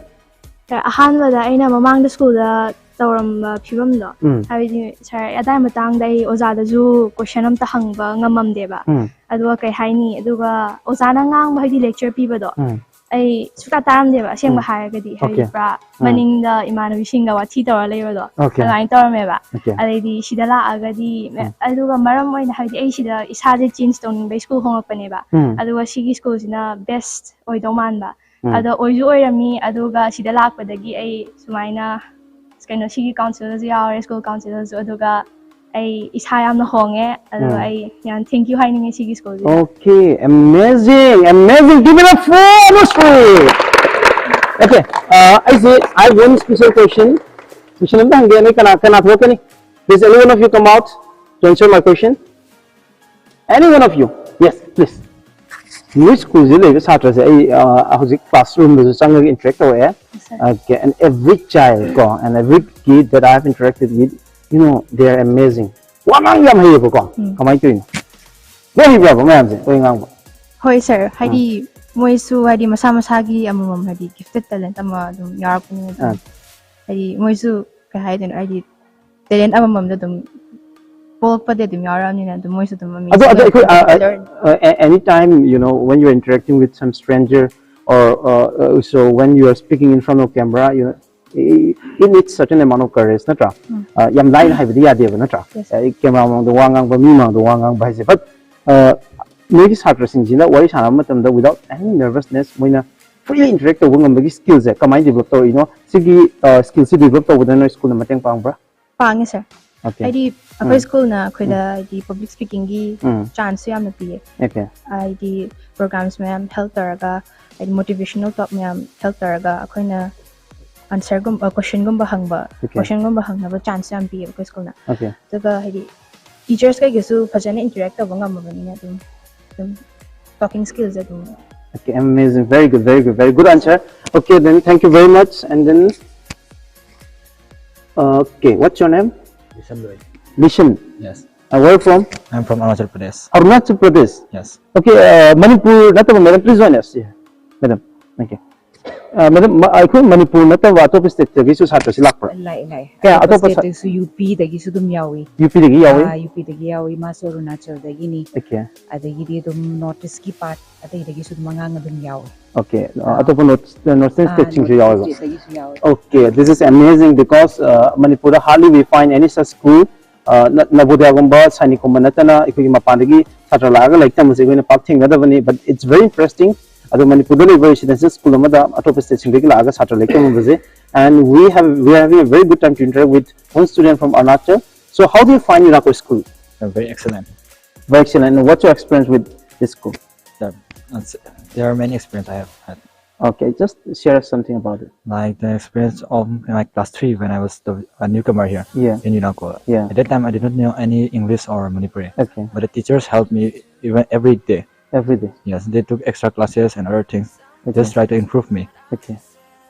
ꯑꯦ, ꯑꯍꯥꯟꯕꯗ ꯑꯩꯅ ꯃꯃꯥꯡꯗ schoolꯗ ꯇꯧꯔꯝꯕ ꯐꯤꯕꯝꯗꯣ, ꯎꯝ꯫ ꯍꯥꯏꯕꯗꯤ ꯁꯥꯔ, ꯑꯗꯥꯏ ꯃꯇꯥꯡꯗ ꯑꯩ ꯑꯣꯖꯥꯗꯁꯨ question ꯑꯝꯇ ꯍꯪꯕ ꯉꯝꯃꯝꯗꯦꯕ꯫ ꯎꯝ꯫ ꯑꯗꯨꯒ ꯀꯩ ꯍꯥꯏꯅꯤ, ꯑꯗꯨꯒ ꯑꯣꯖꯥꯅ ꯉꯥꯡꯕ, ꯍꯥꯏꯗꯤ lecture ꯄꯤꯕꯗꯣ, ꯎꯝ꯫ ꯑꯩ ꯁꯨꯡꯇꯥ ꯇꯥꯔꯝꯗꯦꯕ, ꯑꯁꯦꯡꯕ ꯎꯝ꯫ ꯍꯥꯏꯔꯒꯗꯤ, ꯍꯥꯏꯗꯤ Okay꯫ ꯄꯨꯔꯥ ꯎꯝ꯫ ꯃꯅꯤꯡꯗ ꯏꯃꯥꯟꯅꯕꯤꯁꯤꯡꯒ ꯋꯥꯊꯤ ꯇꯧꯔ ꯂꯩꯕꯗꯣ, Okay꯫ ꯑꯗꯨꯃꯥꯏꯅ ꯇꯧꯔꯝꯃꯦꯕ꯫ Okay꯫ ꯑꯗꯩꯗꯤ ꯁꯤꯗ ꯂꯥꯛꯑꯒꯗꯤ, ꯎꯝ꯫ ꯑꯗꯨꯒ ꯃꯔꯝ ꯑꯣꯏꯅ, ꯍꯥꯏꯗꯤ ꯑꯩ ꯁꯤꯗ ꯏꯁꯥꯁꯦ change ꯇꯧꯅꯤꯡꯕꯩ school ꯍꯣꯡꯉꯛꯄꯅꯦꯕ, ꯎꯝ꯫ ꯑꯗꯨꯒ ꯁꯤꯒꯤ schoolꯁꯤꯅ best ꯑꯣꯏꯗꯧ ꯃꯥꯟꯕ꯫ ꯎꯝ꯫ ꯑꯗꯣ ꯑꯣꯏꯁꯨ ꯑꯣꯏꯔꯝꯃꯤ, ꯑꯗꯨꯒ ꯁꯤꯗ ꯂꯥꯛꯄꯗꯒꯤ ꯑꯩ ꯁꯨꯃꯥꯏꯅ, ꯀꯩꯅꯣ, ꯁꯤꯒꯤ councilꯗꯁꯨ ꯌꯥꯎꯔꯦ, school councilꯗꯁꯨ, ꯑꯗꯨꯒ ꯑꯩ ꯏꯁꯥ ꯌꯥꯝꯅ ꯍꯣꯡꯉꯦ, ꯑꯗꯨꯒ ꯎꯝ꯫ ꯑꯩ ꯌꯥꯝ thank you ꯍꯥꯏꯅꯤꯡꯉꯦ ꯁꯤꯒꯤ schoolꯁꯤꯗ꯫ Okay, amazing, amazing. Give it up for Anushree. Okay, uh, ꯑꯩꯁꯦ, I have one special question. Question ꯑꯝꯇ ꯍꯪꯒꯦ, ꯅꯣꯏ ꯀꯅꯥ, ꯀꯅꯥ ꯊꯣꯛꯂꯛꯀꯅꯤ? Please, any one of you come out to answer my question. Any one of you? Yes, please. ꯅꯣꯏ schoolꯁꯤꯗ ꯂꯩꯕ ꯁꯥꯇ꯭ꯔꯁꯦ ꯑꯩ, ꯑ, ꯍꯧꯖꯤꯛ classroomꯗꯁꯨ ꯆꯪꯉꯒ interact ꯇꯧꯔꯛꯑꯦ꯫ Yes, sir. Okay, and every child ꯀꯣ, and every kid that I have interacted with, you know, they are amazing. ꯋꯥ ꯉꯥꯡ ꯌꯥꯝ ꯍꯩꯌꯦꯕꯀꯣ꯫ ꯎꯝ꯫ ꯀꯃꯥꯏꯅ ꯇꯧꯔꯤꯅꯣ? ꯂꯣꯏ ꯍꯩꯕ꯭ꯔꯕ ꯃꯌꯥꯝꯁꯦ? ꯂꯣꯏ ꯉꯥꯡꯕ? ꯍꯣꯏ ꯁꯥꯔ, ꯍꯥꯏꯗꯤ ꯃꯣꯏꯁꯨ ꯍꯥꯏꯗꯤ ꯃꯁꯥ ꯃꯁꯥꯒꯤ ꯑꯃꯃꯝ ꯍꯥꯏꯗꯤ gifted talent ꯑꯃ ꯑꯗꯨꯝ ꯌꯥꯎꯔꯛꯄꯅꯤꯅ ꯑꯗꯨꯝ ꯑꯥ. ꯍꯥꯏꯗꯤ ꯃꯣꯏꯁꯨ ꯀꯩ ꯍꯥꯏꯗꯣꯏꯅꯣ, ꯍꯥꯏꯗꯤ talent ꯑꯃꯃꯝꯗ ꯑꯗꯨꯝ ꯄꯣꯛꯂꯛꯄꯗꯤ ꯑꯗꯨꯝ ꯌꯥꯎꯔꯛꯑꯕꯅꯤꯅ ꯑꯗꯨꯝ ꯃꯣꯏꯁꯨ ꯑꯗꯨꯝ ꯑꯗꯣ ꯑꯗꯣ amazing ꯑꯩꯈꯣꯏ ꯑꯣꯏꯕ uh, learn- uh, a- anytime, you know, when you're interacting with some stranger or uh, uh, so when you are speaking in front of camera, you know, it, it needs certain amount of courage, ꯅꯠꯇ꯭ꯔꯥ? Uh, ꯌꯥꯝ ꯂꯥꯏꯅ ꯍꯥꯏꯕꯗꯤ ꯌꯥꯗꯦꯕ, ꯅꯠꯇ꯭ꯔꯥ? Yes, sir. Camera ꯃꯃꯥꯡꯗ ꯋꯥ ꯉꯥꯡꯕ, ꯃꯤ ꯃꯃꯥꯡꯗ ꯋꯥ ꯉꯥꯡꯕ ꯍꯥꯏꯁꯦ. But uh, ꯅꯣꯏꯒꯤ ꯁꯥꯇ꯭ꯔꯁꯤꯡꯁꯤꯅ ꯋꯥꯔꯤ ꯁꯥꯟꯅꯕ ꯃꯇꯝꯗ without any nervousness ꯃꯣꯏꯅ freely interact ꯇꯧꯕ ꯉꯝꯕꯒꯤ skillꯁꯦ ꯀꯃꯥꯏꯅ develop ꯇꯧꯔꯤꯅꯣ? ꯁꯤꯒꯤ uh, skillꯁꯤ develop ꯇꯧꯕꯗ ꯅꯣꯏ schoolꯅ ꯃꯇꯦꯡ ꯄꯥꯡꯕ꯭ꯔꯥ? ꯄꯥꯡꯉꯦ ꯁꯥꯔ꯫ Okay. ꯍꯥꯏꯗꯤ ꯑꯩꯈꯣꯏ schoolꯅ ꯑꯩꯈꯣꯏꯗ ꯍꯥꯏꯗꯤ public speakingꯒꯤ ꯎꯝ. chanceꯁꯨ ꯌꯥꯝꯅ ꯄꯤꯌꯦ. Okay. ꯍꯥꯏꯗꯤ programmes ꯃꯌꯥꯝ held ꯇꯧꯔꯒ, ꯍꯥꯏꯗꯤ motivational talk ꯃꯌꯥꯝ held ꯇꯧꯔꯒ ꯑꯩꯈꯣꯏꯅ answerꯒꯨꯝꯕ, questionꯒꯨꯝꯕ ꯍꯪꯕ, Okay. questionꯒꯨꯝꯕ ꯍꯪꯅꯕ chance ꯌꯥꯝ ꯄꯤꯌꯦꯕ ꯑꯩꯈꯣꯏ schoolꯅ. Okay. ꯑꯗꯨꯒ ꯍꯥꯏꯗꯤ teachers ꯀꯩꯒꯁꯨ ꯐꯖꯅ interact ꯇꯧꯕ ꯉꯝꯃꯕꯅꯤꯅ ꯑꯗꯨꯝ ꯑꯗꯨꯝ talking skillsꯁꯦ ꯑꯗꯨꯝ Okay, amazing. Very good, very good, very good answer. Okay, then thank you very much. And then, uh, okay, what's your name? Bishan Roy. Bishan. Yes. Uh, where from? I'm from Arunachal Pradesh. Arunachal Pradesh. Yes. Okay, uh, Manipur, not madam, please join us. Yeah, madam. Okay. Uh, madam, ma- ꯑꯩꯈꯣꯏ ꯃꯅꯤꯄꯨꯔ ꯅꯠꯇꯕ ꯑꯇꯣꯞꯄ stateꯇꯒꯤꯁꯨ ꯁꯥꯇ꯭ꯔꯁꯤ ꯂꯥꯛꯄ꯭ꯔꯥ? ꯂꯥꯛꯑꯦ ꯂꯥꯛꯑꯦ ꯀꯌꯥ ꯑꯇꯣꯞꯄ ꯑꯇꯣꯞꯄ ꯁ- stateꯇꯁꯨ UPꯗꯒꯤꯁꯨ ꯑꯗꯨꯝ ꯌꯥꯎꯏ UPꯗꯒꯤ ꯌꯥꯎꯋꯤ? UPꯗꯒꯤ ꯌꯥꯎꯏ, ꯃꯥꯁꯨ ꯑꯔꯨꯅꯥꯆꯜꯗꯒꯤꯅꯤ. Okay. ꯑꯗꯒꯤꯗꯤ ꯑꯗꯨꯝ North Eastꯀꯤ part ꯑꯇꯩꯗꯒꯤꯁꯨ ꯑꯗꯨꯝ ꯑꯉꯥꯡ ꯑꯗꯨꯝ ꯌꯥꯎꯏ. Okay. Uh, ꯑꯇꯣꯞꯄ North Northern stateꯁꯤꯡꯁꯨ ꯌꯥꯎꯋꯦꯕ? Stateꯇꯒꯤꯁꯨ ꯌꯥꯎꯏ. Okay, this is amazing because uh, ꯃꯅꯤꯄꯨꯔꯗ hardly we find any such school. Uh, ꯅ- ꯅꯕꯣꯗꯤꯌꯥꯒꯨꯝꯕ ꯁꯥꯏꯅꯤꯛꯀꯨꯝꯕ ꯅꯠꯇꯅ ꯑꯩꯈꯣꯏꯒꯤ ꯃꯄꯥꯟꯗꯒꯤ ꯁꯥꯇ꯭ꯔ ꯂꯥꯛꯑꯒ ꯂꯥꯏꯔꯤꯛ ꯇꯝꯕꯁꯦ ꯑꯩꯈꯣꯏꯅ ꯄꯥꯛ ꯊꯦꯡꯅꯗꯕꯅꯤ. But it's very interesting. ꯑꯗꯣ ꯃꯅꯤꯄꯨꯔꯗ ꯂꯩꯕ residential school ꯑꯃꯗ ꯑꯇꯣꯞꯄ stateꯁꯤꯡꯗꯒꯤ ꯂꯥꯛꯑꯒ ꯁꯥꯇ꯭ꯔ ꯂꯥꯏꯔꯤꯛ ꯇꯝꯕꯁꯦ. And we have we are having a very good time to interact with one student from Arunachal. So how do you find Yunako school? Uh, very excellent. Very excellent. And what's your experience with this school? There, uh, there are many experiences I have had. Okay, just share us something about it. Like the experience of my class three when I was the, a newcomer here Yeah. in Yunako. Yeah. At that time, I did not know any English or Manipuri. Okay. But the teachers helped me even every day. Every day. Yes, they took extra classes and other things. Okay. Just try to improve me. Okay.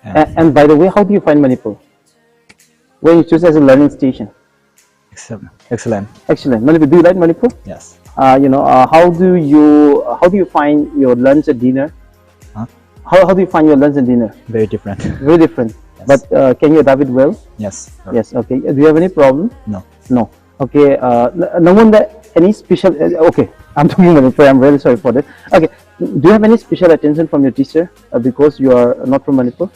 And And, and by the way, how do you find Manipur? When you choose as a learning station? Excellent. Excellent. Excellent. Manipur, do you like Manipur? Yes. Uh, you know, uh, how do you how do you find your lunch and dinner? Huh? How, how do you find your lunch and dinner? Very different. Very different. But uh, can you adapt it well? Yes. Yes. Okay. Do you have any problem? No. No. Okay. Uh, n- no one that any special? Uh, okay. I'm talking about. I'm really sorry for that. Okay. Do you have any special attention from your teacher uh, because you are not from Manipur?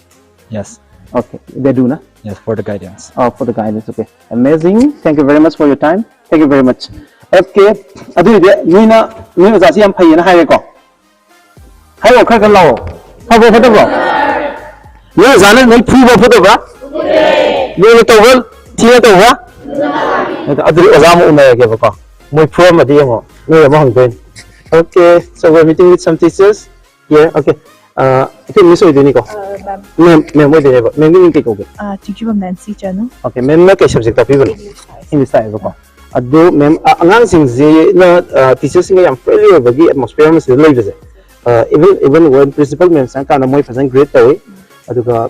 Yes. Okay. They do, na? Yes, for the guidance. Oh, for the guidance. Okay. Amazing. Thank you very much for your time. Thank you very much. Okay. ꯑꯗꯨꯏꯗꯤ ꯅꯣꯏꯅ ꯅꯣꯏ ꯑꯣꯖꯥꯁꯤ ꯌꯥꯝ ꯐꯩꯌꯦꯅ ꯍꯥꯏꯔꯦꯀꯣ? ꯍꯥꯏꯔꯣ, ꯈꯔ ꯈꯔ ꯂꯥꯎꯑꯣ꯫ ꯐꯕ꯭ꯔꯣ, ꯐꯠꯇꯕ꯭ꯔꯣ? ꯅꯣꯏ ꯑꯣꯖꯥꯅ ꯅꯣꯏ ꯐꯨꯕ ꯐꯠꯇꯕ꯭ꯔꯥ? ꯂꯨꯅ ꯇꯧꯕ꯭ꯔꯥ? ꯊꯤꯅ ꯇꯧꯕ꯭ꯔꯥ? ꯑꯗꯨꯗꯤ ꯑꯣꯖꯥ ꯑꯃ ꯎꯅꯔꯒꯦꯕꯀꯣ꯫ ꯃꯣꯏ ꯐꯨꯔꯝꯃꯗꯤ ꯌꯦꯡꯉꯣ꯫ ꯅꯣꯏ ꯑꯃ ꯍꯪꯗꯣꯏꯅꯤ꯫ Okay, so we're meeting with some teachers here. Okay. ꯑꯩꯈꯣꯏ ꯃꯤꯁ ꯑꯣꯏꯗꯣꯏꯅꯤꯀꯣ? ꯃꯦꯝ ꯃꯦꯝ ꯑꯣꯏꯗꯣꯏꯅꯦꯕ꯫ ꯃꯦꯝꯒꯤ ꯃꯤꯡ ꯀꯩ ꯀꯧꯒꯦ? ꯆꯤꯡꯖꯨꯕꯝ ꯅꯦꯟꯁꯤ ꯆꯅꯨ꯫ Okay, ꯃꯦꯝꯅ ꯀꯩ ꯁꯕꯖꯦꯛ ꯇꯥꯛꯄꯤꯕꯅꯣ? ꯏꯪꯂꯤꯁ ꯇꯥꯛꯑꯦꯕꯀꯣ꯫ ꯑꯗꯣ ꯃꯦꯝ, ꯑꯉꯥꯡꯁꯤꯡꯁꯤꯅ ꯇꯤꯆꯔꯁꯤꯡꯒ ꯌꯥꯝ ꯐ꯭ꯔꯦꯟꯂꯤ ꯑꯣꯏꯕꯒꯤ ꯑꯦꯠꯃꯣꯁꯐꯤꯌꯔ ꯑꯃꯁꯤꯗ ꯂꯩꯕꯁꯦ, even even when principal ma'am ꯆꯪꯉꯀꯥꯟꯗ ꯃꯣꯏ ꯐꯖꯅ ꯒ꯭ꯔꯤꯠ ꯇꯧꯏ꯫ ꯑꯗꯨꯒ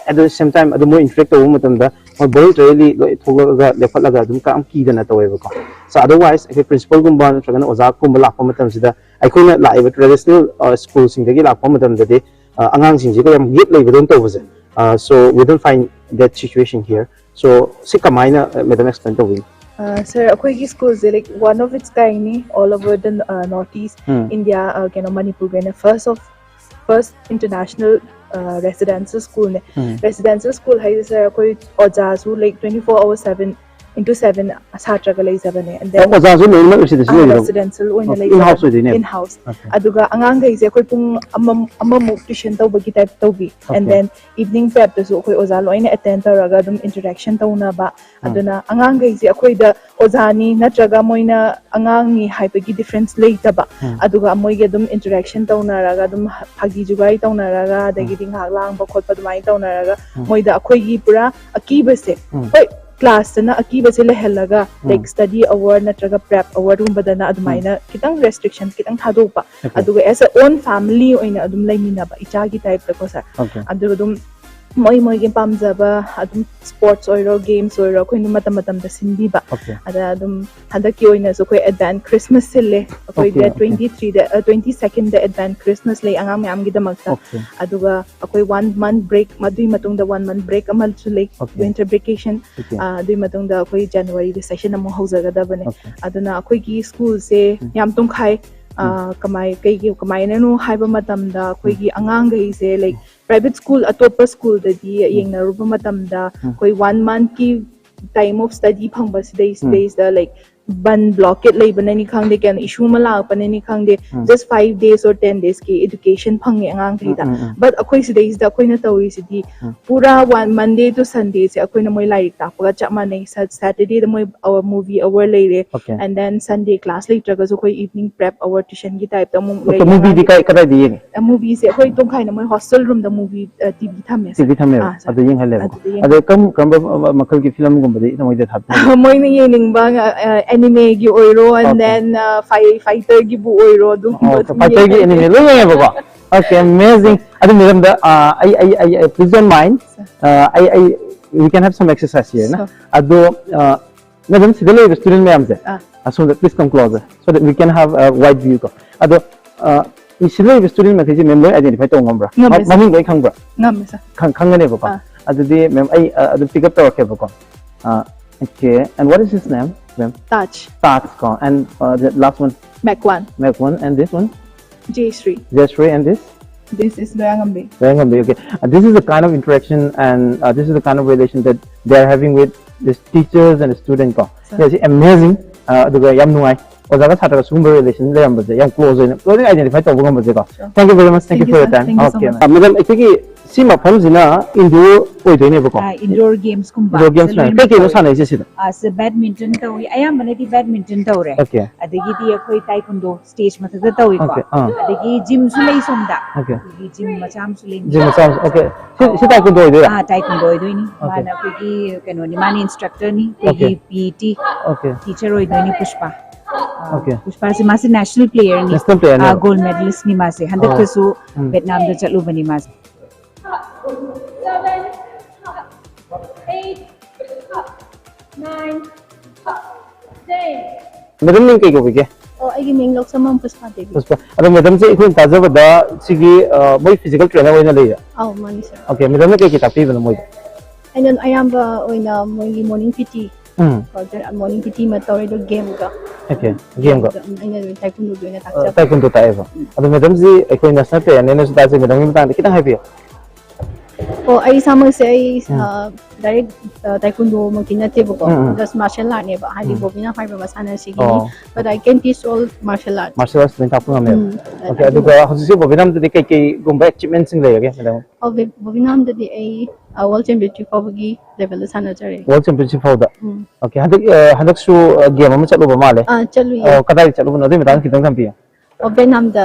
at the same time ꯑꯗꯨ ꯃꯣꯏ ꯏꯟꯇꯔꯦꯛ ꯇꯧꯕ ꯃꯇꯝꯗ ꯃꯣꯏ ꯚꯣꯂꯨꯟꯇꯔꯤꯂꯤ ꯂꯣꯏ ꯊꯣꯛꯂꯛꯑꯒ ꯂꯦꯞꯈꯠꯂꯒ ꯑꯗꯨꯝ ꯀꯔꯝ ꯀꯤꯗꯅ ꯇꯧꯋꯦꯕꯀꯣ꯫ So otherwise ꯑꯩꯈꯣꯏ ꯄ꯭ꯔꯤꯟꯁꯤꯄꯜꯒꯨꯝꯕ ꯅꯠꯇ꯭ꯔꯒꯅ ꯑꯣꯖꯥꯒꯨꯝꯕ ꯂꯥꯛꯄ ꯃꯇꯝꯁꯤꯗ ꯑꯩꯈꯣꯏꯅ ꯂꯥꯛꯏꯕ ꯇ꯭ꯔꯦꯗꯤꯁꯅꯦꯜ ꯁ꯭ꯀꯨꯜꯁꯤꯡꯗꯒꯤ ꯂꯥꯛꯄ ꯃꯇꯝꯗꯗꯤ ꯑꯉꯥꯡꯁꯤꯡꯁꯤꯒ ꯌꯥꯝ ꯒꯦꯞ ꯂꯩꯕꯗꯧꯅ ꯇꯧꯕꯁꯦ꯫ So we don't find that situation here. So ꯁꯤ ꯀꯃꯥꯏꯅ ꯃꯦꯗꯥꯝ ꯑꯦꯛꯁꯄ꯭ꯂꯦꯟ ꯇꯧꯕꯤꯅꯤ? ꯁꯥꯔ, ꯑꯩꯈꯣꯏꯒꯤ ꯁ꯭ꯀꯨꯜꯁꯦ like one of its kind ꯅꯤ all over the North East India꯫ ꯀꯩꯅꯣ, ꯃꯅꯤꯄꯨꯔꯒꯤ ꯑꯣꯏꯅ first of first international residential school ꯅꯦ꯫ Residential school ꯍꯥꯏꯁꯦ ꯁꯥꯔ, ꯑꯩꯈꯣꯏ ꯑꯣꯖꯥꯁꯨ like twenty four hour seven into seven ꯁꯥꯇ꯭ꯔꯒ ꯂꯩꯖꯕꯅꯦ꯫ And then ꯑꯣꯖꯥꯁꯨ ꯂꯣꯏꯅꯃꯛ ꯔꯦꯁꯤꯗꯦꯟꯁꯤꯌꯦꯜ ꯑꯣꯏꯒꯗꯕ? Residential ꯑꯣꯏꯅ In house ꯑꯣꯏꯗꯣꯏꯅꯦꯕ? In house꯫ ꯑꯗꯨꯒ ꯑꯉꯥꯡꯈꯩꯁꯦ ꯑꯩꯈꯣꯏ ꯄꯨꯡ ꯑꯃꯃꯨꯛ tuition ꯇꯧꯕꯒꯤ type ꯇꯧꯕꯤ꯫ And then evening prep ꯇꯁꯨ ꯑꯩꯈꯣꯏ ꯑꯣꯖꯥ ꯂꯣꯏꯅ attend ꯇꯧꯔꯒ ꯑꯗꯨꯝ interaction ꯇꯧꯅꯕ꯫ ꯑꯗꯨꯅ ꯑꯉꯥꯡꯈꯩꯁꯦ ꯑꯩꯈꯣꯏꯗ ꯑꯣꯖꯥꯅꯤ ꯅꯠꯇ꯭ꯔꯒ ꯃꯣꯏꯅ ꯑꯉꯥꯡꯅꯤ ꯍꯥꯏꯕꯒꯤ difference ꯂꯩꯇꯕ꯫ ꯑꯗꯨꯒ ꯃꯣꯏꯒꯤ ꯑꯗꯨꯝ interaction ꯇꯧꯅꯔꯒ ꯑꯗꯨꯝ ꯐꯥꯒꯤ ꯖꯨꯒꯥꯏ ꯇꯧꯅꯔꯒ ꯑꯗꯒꯤꯗꯤ ꯉꯥꯏꯍꯥꯛ ꯂꯥꯡꯕ ꯈꯣꯠꯄ ꯑꯗꯨꯃꯥꯏꯅ ꯇꯧꯅꯔꯒ ꯃꯣꯏꯗ ꯑꯩꯈꯣꯏꯒꯤ ꯄꯨꯔꯥ ꯑꯀꯤꯕꯁꯦ, ꯍꯣꯏ, class ꯇꯅ ꯑꯀꯤꯕꯁꯦ ꯂꯩꯍꯜꯂꯒ like study hour ꯅꯠꯇ꯭ꯔꯒ prep hour ꯒꯨꯝꯕꯗꯅ ꯑꯗꯨꯃꯥꯏꯅ ꯈꯤꯇꯪ restriction ꯈꯤꯇꯪ ꯊꯥꯗꯣꯛꯄ꯫ ꯑꯗꯨꯒ as a own family ꯑꯣꯏꯅ ꯑꯗꯨꯝ ꯂꯩꯃꯤꯟꯅꯕ ꯏꯆꯥꯒꯤ type ꯇꯀꯣ ꯁꯥꯔ꯫ ꯑꯗꯨꯒ ꯑꯗꯨꯝ ꯃꯣꯏ ꯃꯣꯏꯒꯤ ꯄꯥꯝꯖꯕ ꯑꯗꯨꯝ sports ꯑꯣꯏꯔꯣ, games ꯑꯣꯏꯔꯣ, ꯑꯩꯈꯣꯏꯅ ꯃꯇꯝ ꯃꯇꯝꯗ ꯁꯤꯟꯕꯤꯕ꯫ Okay. ꯑꯗ ꯑꯗꯨꯝ ꯍꯟꯗꯛꯀꯤ ꯑꯣꯏꯅꯁꯨ ꯑꯩꯈꯣꯏ advance Christmas ꯁꯤꯜꯂꯦ꯫ ꯑꯩꯈꯣꯏ Okay, date okay. twenty three ꯗ, twenty second ꯗ advance Christmas ꯂꯩ ꯑꯉꯥꯡ ꯃꯌꯥꯝꯒꯤꯗꯃꯛꯇ꯫ Okay. ꯑꯗꯨꯒ ꯑꯩꯈꯣꯏ one month break, ꯃꯗꯨꯒꯤ ꯃꯇꯨꯡꯗ one month break ꯑꯃꯁꯨ ꯂꯩ, Okay. winter vacation꯫ Okay. ꯑꯗꯨꯒꯤ ꯃꯇꯨꯡꯗ ꯑꯩꯈꯣꯏ January ꯗ session ꯑꯃꯨꯛ ꯍꯧꯖꯒꯗꯕꯅꯦ꯫ Okay. ꯑꯗꯨꯅ ꯑꯩꯈꯣꯏꯒꯤ school ꯁꯦ ꯌꯥꯝ ꯇꯣꯡꯈꯥꯏ꯫ ꯑ, ꯀꯃꯥꯏ, ꯀꯩꯒꯤ, ꯀꯃꯥꯏꯅꯅꯣ ꯍꯥꯏꯕ ꯃꯇꯝꯗ ꯑꯩꯈꯣꯏꯒꯤ ꯑꯉꯥꯡꯈꯩꯁꯦ, like, private school, ꯑꯇꯣꯞꯄ school ꯗꯗꯤ ꯌꯦꯡꯅꯔꯨꯕ ꯃꯇꯝꯗ ꯑꯩꯈꯣꯏ one month ꯀꯤ time of study ꯐꯪꯕ ꯁꯤꯗꯩ, ꯁꯤꯗꯩꯁꯤꯗ, like, ꯕꯟ, blockade ꯂꯩꯕꯅꯅꯤ ꯈꯪꯗꯦ, ꯀꯩꯅꯣ issue ꯑꯃ ꯂꯥꯛꯄꯅꯅꯤ ꯈꯪꯗꯦ, just five days or ten days ꯀꯤ education ꯐꯪꯉꯦ ꯑꯉꯥꯡꯈꯩꯗ꯫ ꯎꯝ, ꯎꯝ, ꯎꯝ꯫ But ꯑꯩꯈꯣꯏ ꯁꯤꯗꯩꯁꯤꯗ ꯑꯩꯈꯣꯏꯅ ꯇꯧꯔꯤꯁꯤꯗꯤ ꯄꯨꯔꯥ one, Monday to Sunday ꯁꯦ ꯑꯩꯈꯣꯏꯅ ꯃꯣꯏ ꯂꯥꯏꯔꯤꯛ ꯇꯥꯛꯄꯒ ꯆꯞ ꯃꯥꯟꯅꯩ꯫ Sat-, Saturday ꯗ ꯃꯣꯏ, ꯑ, movie hour ꯂꯩꯔꯦ, Okay. and then Sunday class ꯂꯩꯇ꯭ꯔꯒꯁꯨ ꯑꯩꯈꯣꯏ evening prep hour tuition ꯒꯤ type ꯇ ꯑꯃꯨꯛ Okay, ꯂꯩꯔꯦ movie ꯗꯤ ꯑꯉꯥꯡꯒꯤ꯫ ꯀꯥꯏ, ꯀꯗꯥꯏꯗ ꯌꯦꯡꯉꯤ? ꯑ, movie ꯁꯦ ꯑꯩꯈꯣꯏ ꯇꯣꯡꯈꯥꯏꯅ ꯃꯣꯏ hostel room ꯗ movie, ꯑ, T V ꯊꯝꯃꯦ꯫ T V ꯊꯝꯃꯦꯕ? ꯑꯥ, sir꯫ ꯑꯗꯨ ꯌꯦꯡꯍꯜꯂꯦꯕ? ꯑꯗꯨꯗ ꯌꯦꯡꯍꯜꯂꯦ꯫ ꯑꯗꯣ ꯀꯔꯝ, ꯀꯔꯝꯕ, ꯑ, ꯃꯈꯜꯒꯤ film ꯒꯨꯝꯕꯗꯤ ꯅꯣꯏꯗ ꯊꯥꯗꯣꯛꯏ? ꯃꯣꯏꯅ ꯌꯦꯡꯅꯤꯡꯕ, ꯑ, anime ꯒꯤ ꯑꯣꯏꯔꯣ, and Okay. then, ꯑ, fight, fighter ꯒꯤꯕꯨ ꯑꯣꯏꯔꯣ, ꯑꯗꯨꯒꯨꯝꯕ Oh, ꯑꯗꯨꯝ fighter ꯒꯤ ꯌꯦꯡꯉꯦ꯫ Anime ꯂꯣꯏ ꯌꯦꯡꯉꯦꯕꯀꯣ? Okay, amazing. ꯑꯗꯨ madam ꯗ, ꯑ, ꯑꯩ, ꯑꯩ, ꯑꯩ, ꯑꯩ, please don't mind. ꯑ, ꯑꯩ, ꯑꯩ, we can have some exercise here, ꯅ? Sure. ꯑꯗꯣ, ꯑ, madam, ꯁꯤꯗ ꯂꯩꯔꯤꯕ student ꯃꯌꯥꯝꯁꯦ, ꯑꯥ꯫ ꯑꯁꯣꯝꯗ please come closer so that we can have a wide view ꯀꯣ꯫ ꯑꯗꯣ, ꯑ, ꯁꯤꯗ ꯂꯩꯔꯤꯕ student ꯃꯈꯩꯁꯦ madam ꯂꯣꯏ identify ꯇꯧꯕ ꯉꯝꯕ꯭ꯔꯥ? ꯉꯝꯃꯦ, ꯃ-, sir꯫ ꯃꯃꯤꯡ ꯂꯣꯏ ꯈꯪꯕ꯭ꯔꯥ? ꯉꯝꯃꯦ, sir꯫ ꯈꯪ-, ꯈꯪꯒꯅꯦꯕꯀꯣ꯫ ꯑꯥ꯫ ꯑꯗꯨꯗꯤ madam, ꯑꯩ, ꯑ, ꯑꯗꯨꯝ pick up ꯇꯧꯔꯛꯀꯦꯕꯀꯣ꯫ ꯑ, okay, and what is his name, madam? Taj꯫ Taj ꯀꯣ, and, uh, the last one? Makwan꯫ Makwan, and this one? Jayashree꯫ Jayashree, and this? This is Loyangambi꯫ Loyangambi, okay. Uh, this is the kind of interaction and, uh, this is the kind of relation that they are having with these teachers and student ꯀꯣ꯫ Sir꯫ Yes, amazing. Uh, ꯑꯗꯨꯒ ꯌꯥꯝ ꯅꯨꯡꯉꯥꯏ꯫ ꯑꯣꯖꯥꯒ ꯁꯥꯇ꯭ꯔꯒ ꯁꯤꯒꯨꯝꯕ relation ꯂꯩꯔꯝꯕꯁꯦ ꯌꯥꯝ close ꯑꯣꯏꯅ ꯂꯣꯏꯅ identify ꯇꯧꯕ ꯉꯝꯕꯁꯦꯀꯣ꯫ Sure. Thank you very much. Thank you Thank for you, your sir. time. Thank you so Okay, much. ma'am. Uh, madam, ꯑꯩꯈꯣꯏꯒꯤ ꯁꯤ ꯃꯐꯝꯁꯤꯅ indoor ꯑꯣꯏꯗꯣꯏꯅꯦꯕꯀꯣ? ꯑꯥ, indoor games ꯀꯨꯝꯕ Indoor games ꯁꯤ ꯂꯣꯏꯅ ꯀꯩ ꯀꯩꯅꯣ ꯇꯧꯋꯤ꯫ ꯁꯥꯟꯅꯩꯁꯦ ꯁꯤꯗ? Okay. ꯑꯗꯒꯤꯗꯤ ꯑꯩꯈꯣꯏ taekwondo stage ꯃꯊꯛꯇ ꯇꯧꯏꯀꯣ꯫ Okay, ꯑꯥ꯫ ꯑꯗꯒꯤ gymꯁꯨ ꯂꯩ ꯁꯣꯝꯗ꯫ Okay. ꯑꯩꯈꯣꯏꯒꯤ gym ꯃꯆꯥ ꯑꯃꯁꯨ ꯂꯩ꯫ Gym ꯃꯆꯥ ꯑꯃꯁꯨ, okay. ꯁꯤ, ꯁꯤ taekwondo ꯑꯣꯏꯗꯣꯏꯔꯥ? ꯑꯥ, taekwondo ꯑꯣꯏꯗꯣꯏꯅꯤ꯫ Okay. ꯃꯥꯅ ꯑꯩꯈꯣꯏꯒꯤ ꯀꯩꯅꯣꯅꯤ, ꯃꯥꯅ instructorꯅꯤ꯫ ꯑꯩꯈꯣꯏꯒꯤ Okay. P E T Okay. teacher ꯑꯣꯏꯗꯣꯏꯅꯤ ꯄꯨꯁꯄꯥ꯫ ꯑꯥ, Okay. ꯄꯨꯁꯄꯥꯁꯤ ꯃꯥꯁꯤ national playerꯅꯤ꯫ National playerꯅꯦꯕ? ꯑꯥ, gold medalistꯅꯤ ꯃꯥꯁꯦ꯫ ꯍꯟꯗꯛꯇꯁꯨ ꯎꯝ꯫ Vietnamꯗ ꯆꯠꯂꯨꯕꯅꯤ ꯃꯥꯁꯦ꯫ Madam, ꯃꯤꯡ ꯀꯩ ꯀꯧꯕꯤꯒꯦ? ꯑꯣ, ꯑꯩꯒꯤ ꯃꯤꯡ ꯂꯧꯁꯝꯕꯝ ꯄꯨꯁꯄꯥ ꯗꯦꯕꯤ꯫ ꯄꯨꯁꯄꯥ, ꯑꯗꯣ ꯃꯦꯗꯝꯁꯦ ꯑꯩꯈꯣꯏꯅ ꯇꯥꯖꯕꯗ ꯁꯤꯒꯤ ꯑ, ꯃꯣꯏ ꯐꯤꯖꯤꯀꯦꯜ ꯇ꯭ꯔꯦꯅꯔ ꯑꯣꯏꯅ ꯂꯩꯔꯦ? ꯑꯧ, ꯃꯥꯅꯤ ꯁꯥꯔ꯫ ꯑꯣꯀꯦ, ꯃꯦꯗꯝꯅ ꯀꯩ ꯀꯩ ꯇꯥꯛꯄꯤꯕꯅꯣ ꯃꯣꯏꯗ? ꯑꯩꯅ ꯑꯌꯥꯝꯕ ꯑꯣꯏꯅ ꯃꯣꯏꯒꯤ ꯃꯣꯔꯅꯤꯡ ꯄꯤ ꯇꯤ, ꯎꯝ꯫ ꯃꯣꯔꯅꯤꯡ ꯄꯤ ꯇꯤ ꯑꯃ ꯇꯧꯔꯦ, ꯑꯗꯣ ꯒꯦꯝꯒ꯫ ꯑꯣꯀꯦ, ꯒꯦꯝꯒ꯫ ꯑꯩꯅ ꯂꯣꯏ ꯇꯥꯏꯀꯨꯟꯗꯣꯒꯤ ꯑꯣꯏꯅ ꯇꯥꯛꯆꯕ꯫ ꯇꯥꯏꯀꯨꯟꯗꯣ ꯇꯥꯛꯑꯦꯕ꯫ ꯑꯗꯣ ꯃꯦꯗꯝꯁꯤ ꯑꯩꯈꯣꯏ ꯅꯦꯁꯅꯦꯜ ꯄ꯭ꯂꯦꯌꯔꯅꯦꯅꯁꯨ ꯇꯥꯖꯩ, ꯃꯦꯗꯝꯒꯤ ꯃꯇꯥꯡꯗ ꯈꯤꯇꯪ ꯍꯥꯏꯕꯤꯌꯨ꯫ ꯑꯣ, ꯑꯩ ꯏꯁꯥꯃꯛꯁꯦ ꯑꯩ ꯎꯝ꯫ ꯑ, ꯗꯥꯏꯔꯦꯛ ꯑ, ꯇꯥꯏꯀꯨꯟꯗꯣ ꯃꯛꯇꯤ ꯅꯠꯇꯦꯕꯀꯣ, ꯎꯝ, ꯎꯝ꯫ ꯖꯁ ꯃꯥꯔꯁꯦꯜ ꯑꯥꯔꯠꯅꯦꯕ, ꯍꯥꯏꯗꯤ ꯎꯝ꯫ ꯕꯣꯕꯤꯅ ꯍꯥꯏꯕ ꯃꯁꯥꯟꯅꯁꯤꯒꯤꯅꯤ꯫ ꯑꯣ꯫ But I can teach all martial arts. Martial arts ꯂꯣꯏ ꯇꯥꯛꯄ ꯉꯝꯃꯦꯕ꯫ ꯎꯝ, ꯑꯣꯀꯦ, ꯑꯗꯨꯒ ꯍꯧꯖꯤꯛꯁꯦ ꯕꯣꯕꯤꯅꯥꯝꯗꯗꯤ ꯀꯩꯀꯩꯒꯨꯝꯕ ꯑꯦꯆꯤꯞꯃꯦꯟꯁꯤꯡ ꯂꯩꯔꯒꯦ ꯃꯦꯗꯝ? ꯑꯣ, ꯕꯣꯕꯤꯅꯥꯝꯗꯗꯤ ꯑꯩ ꯋꯥꯔꯜ ꯆꯦꯝꯄꯤꯌꯟꯁꯤꯞ ꯐꯥꯎꯕꯒꯤ ꯂꯦꯚꯦꯜꯗ ꯁꯥꯟꯅꯖꯔꯦ꯫ ꯋꯥꯔꯜ ꯆꯦꯝꯄꯤꯌꯟꯁꯤꯞ ꯐꯥꯎꯗ? ꯎꯝ꯫ ꯑꯣꯀꯦ, ꯍꯟꯗꯛ ꯑ, ꯍꯟꯗꯛꯁꯨ ꯒꯦꯝ ꯑꯃ ꯆꯠꯂꯨꯕ ꯃꯥꯜꯂꯦ? ꯑꯥ, ꯆꯠꯂꯨꯏꯌꯦ꯫ ꯑꯣ, ꯀꯗꯥꯏꯗ ꯆꯠꯂꯨꯕꯅꯣ? ꯑꯗꯨꯒꯤ ꯃꯇꯥꯡꯗ ꯈꯤꯇꯪ ꯊꯝꯕꯤꯌꯨ꯫ ꯑꯣ, ꯚꯦꯠꯅꯥꯝꯗ,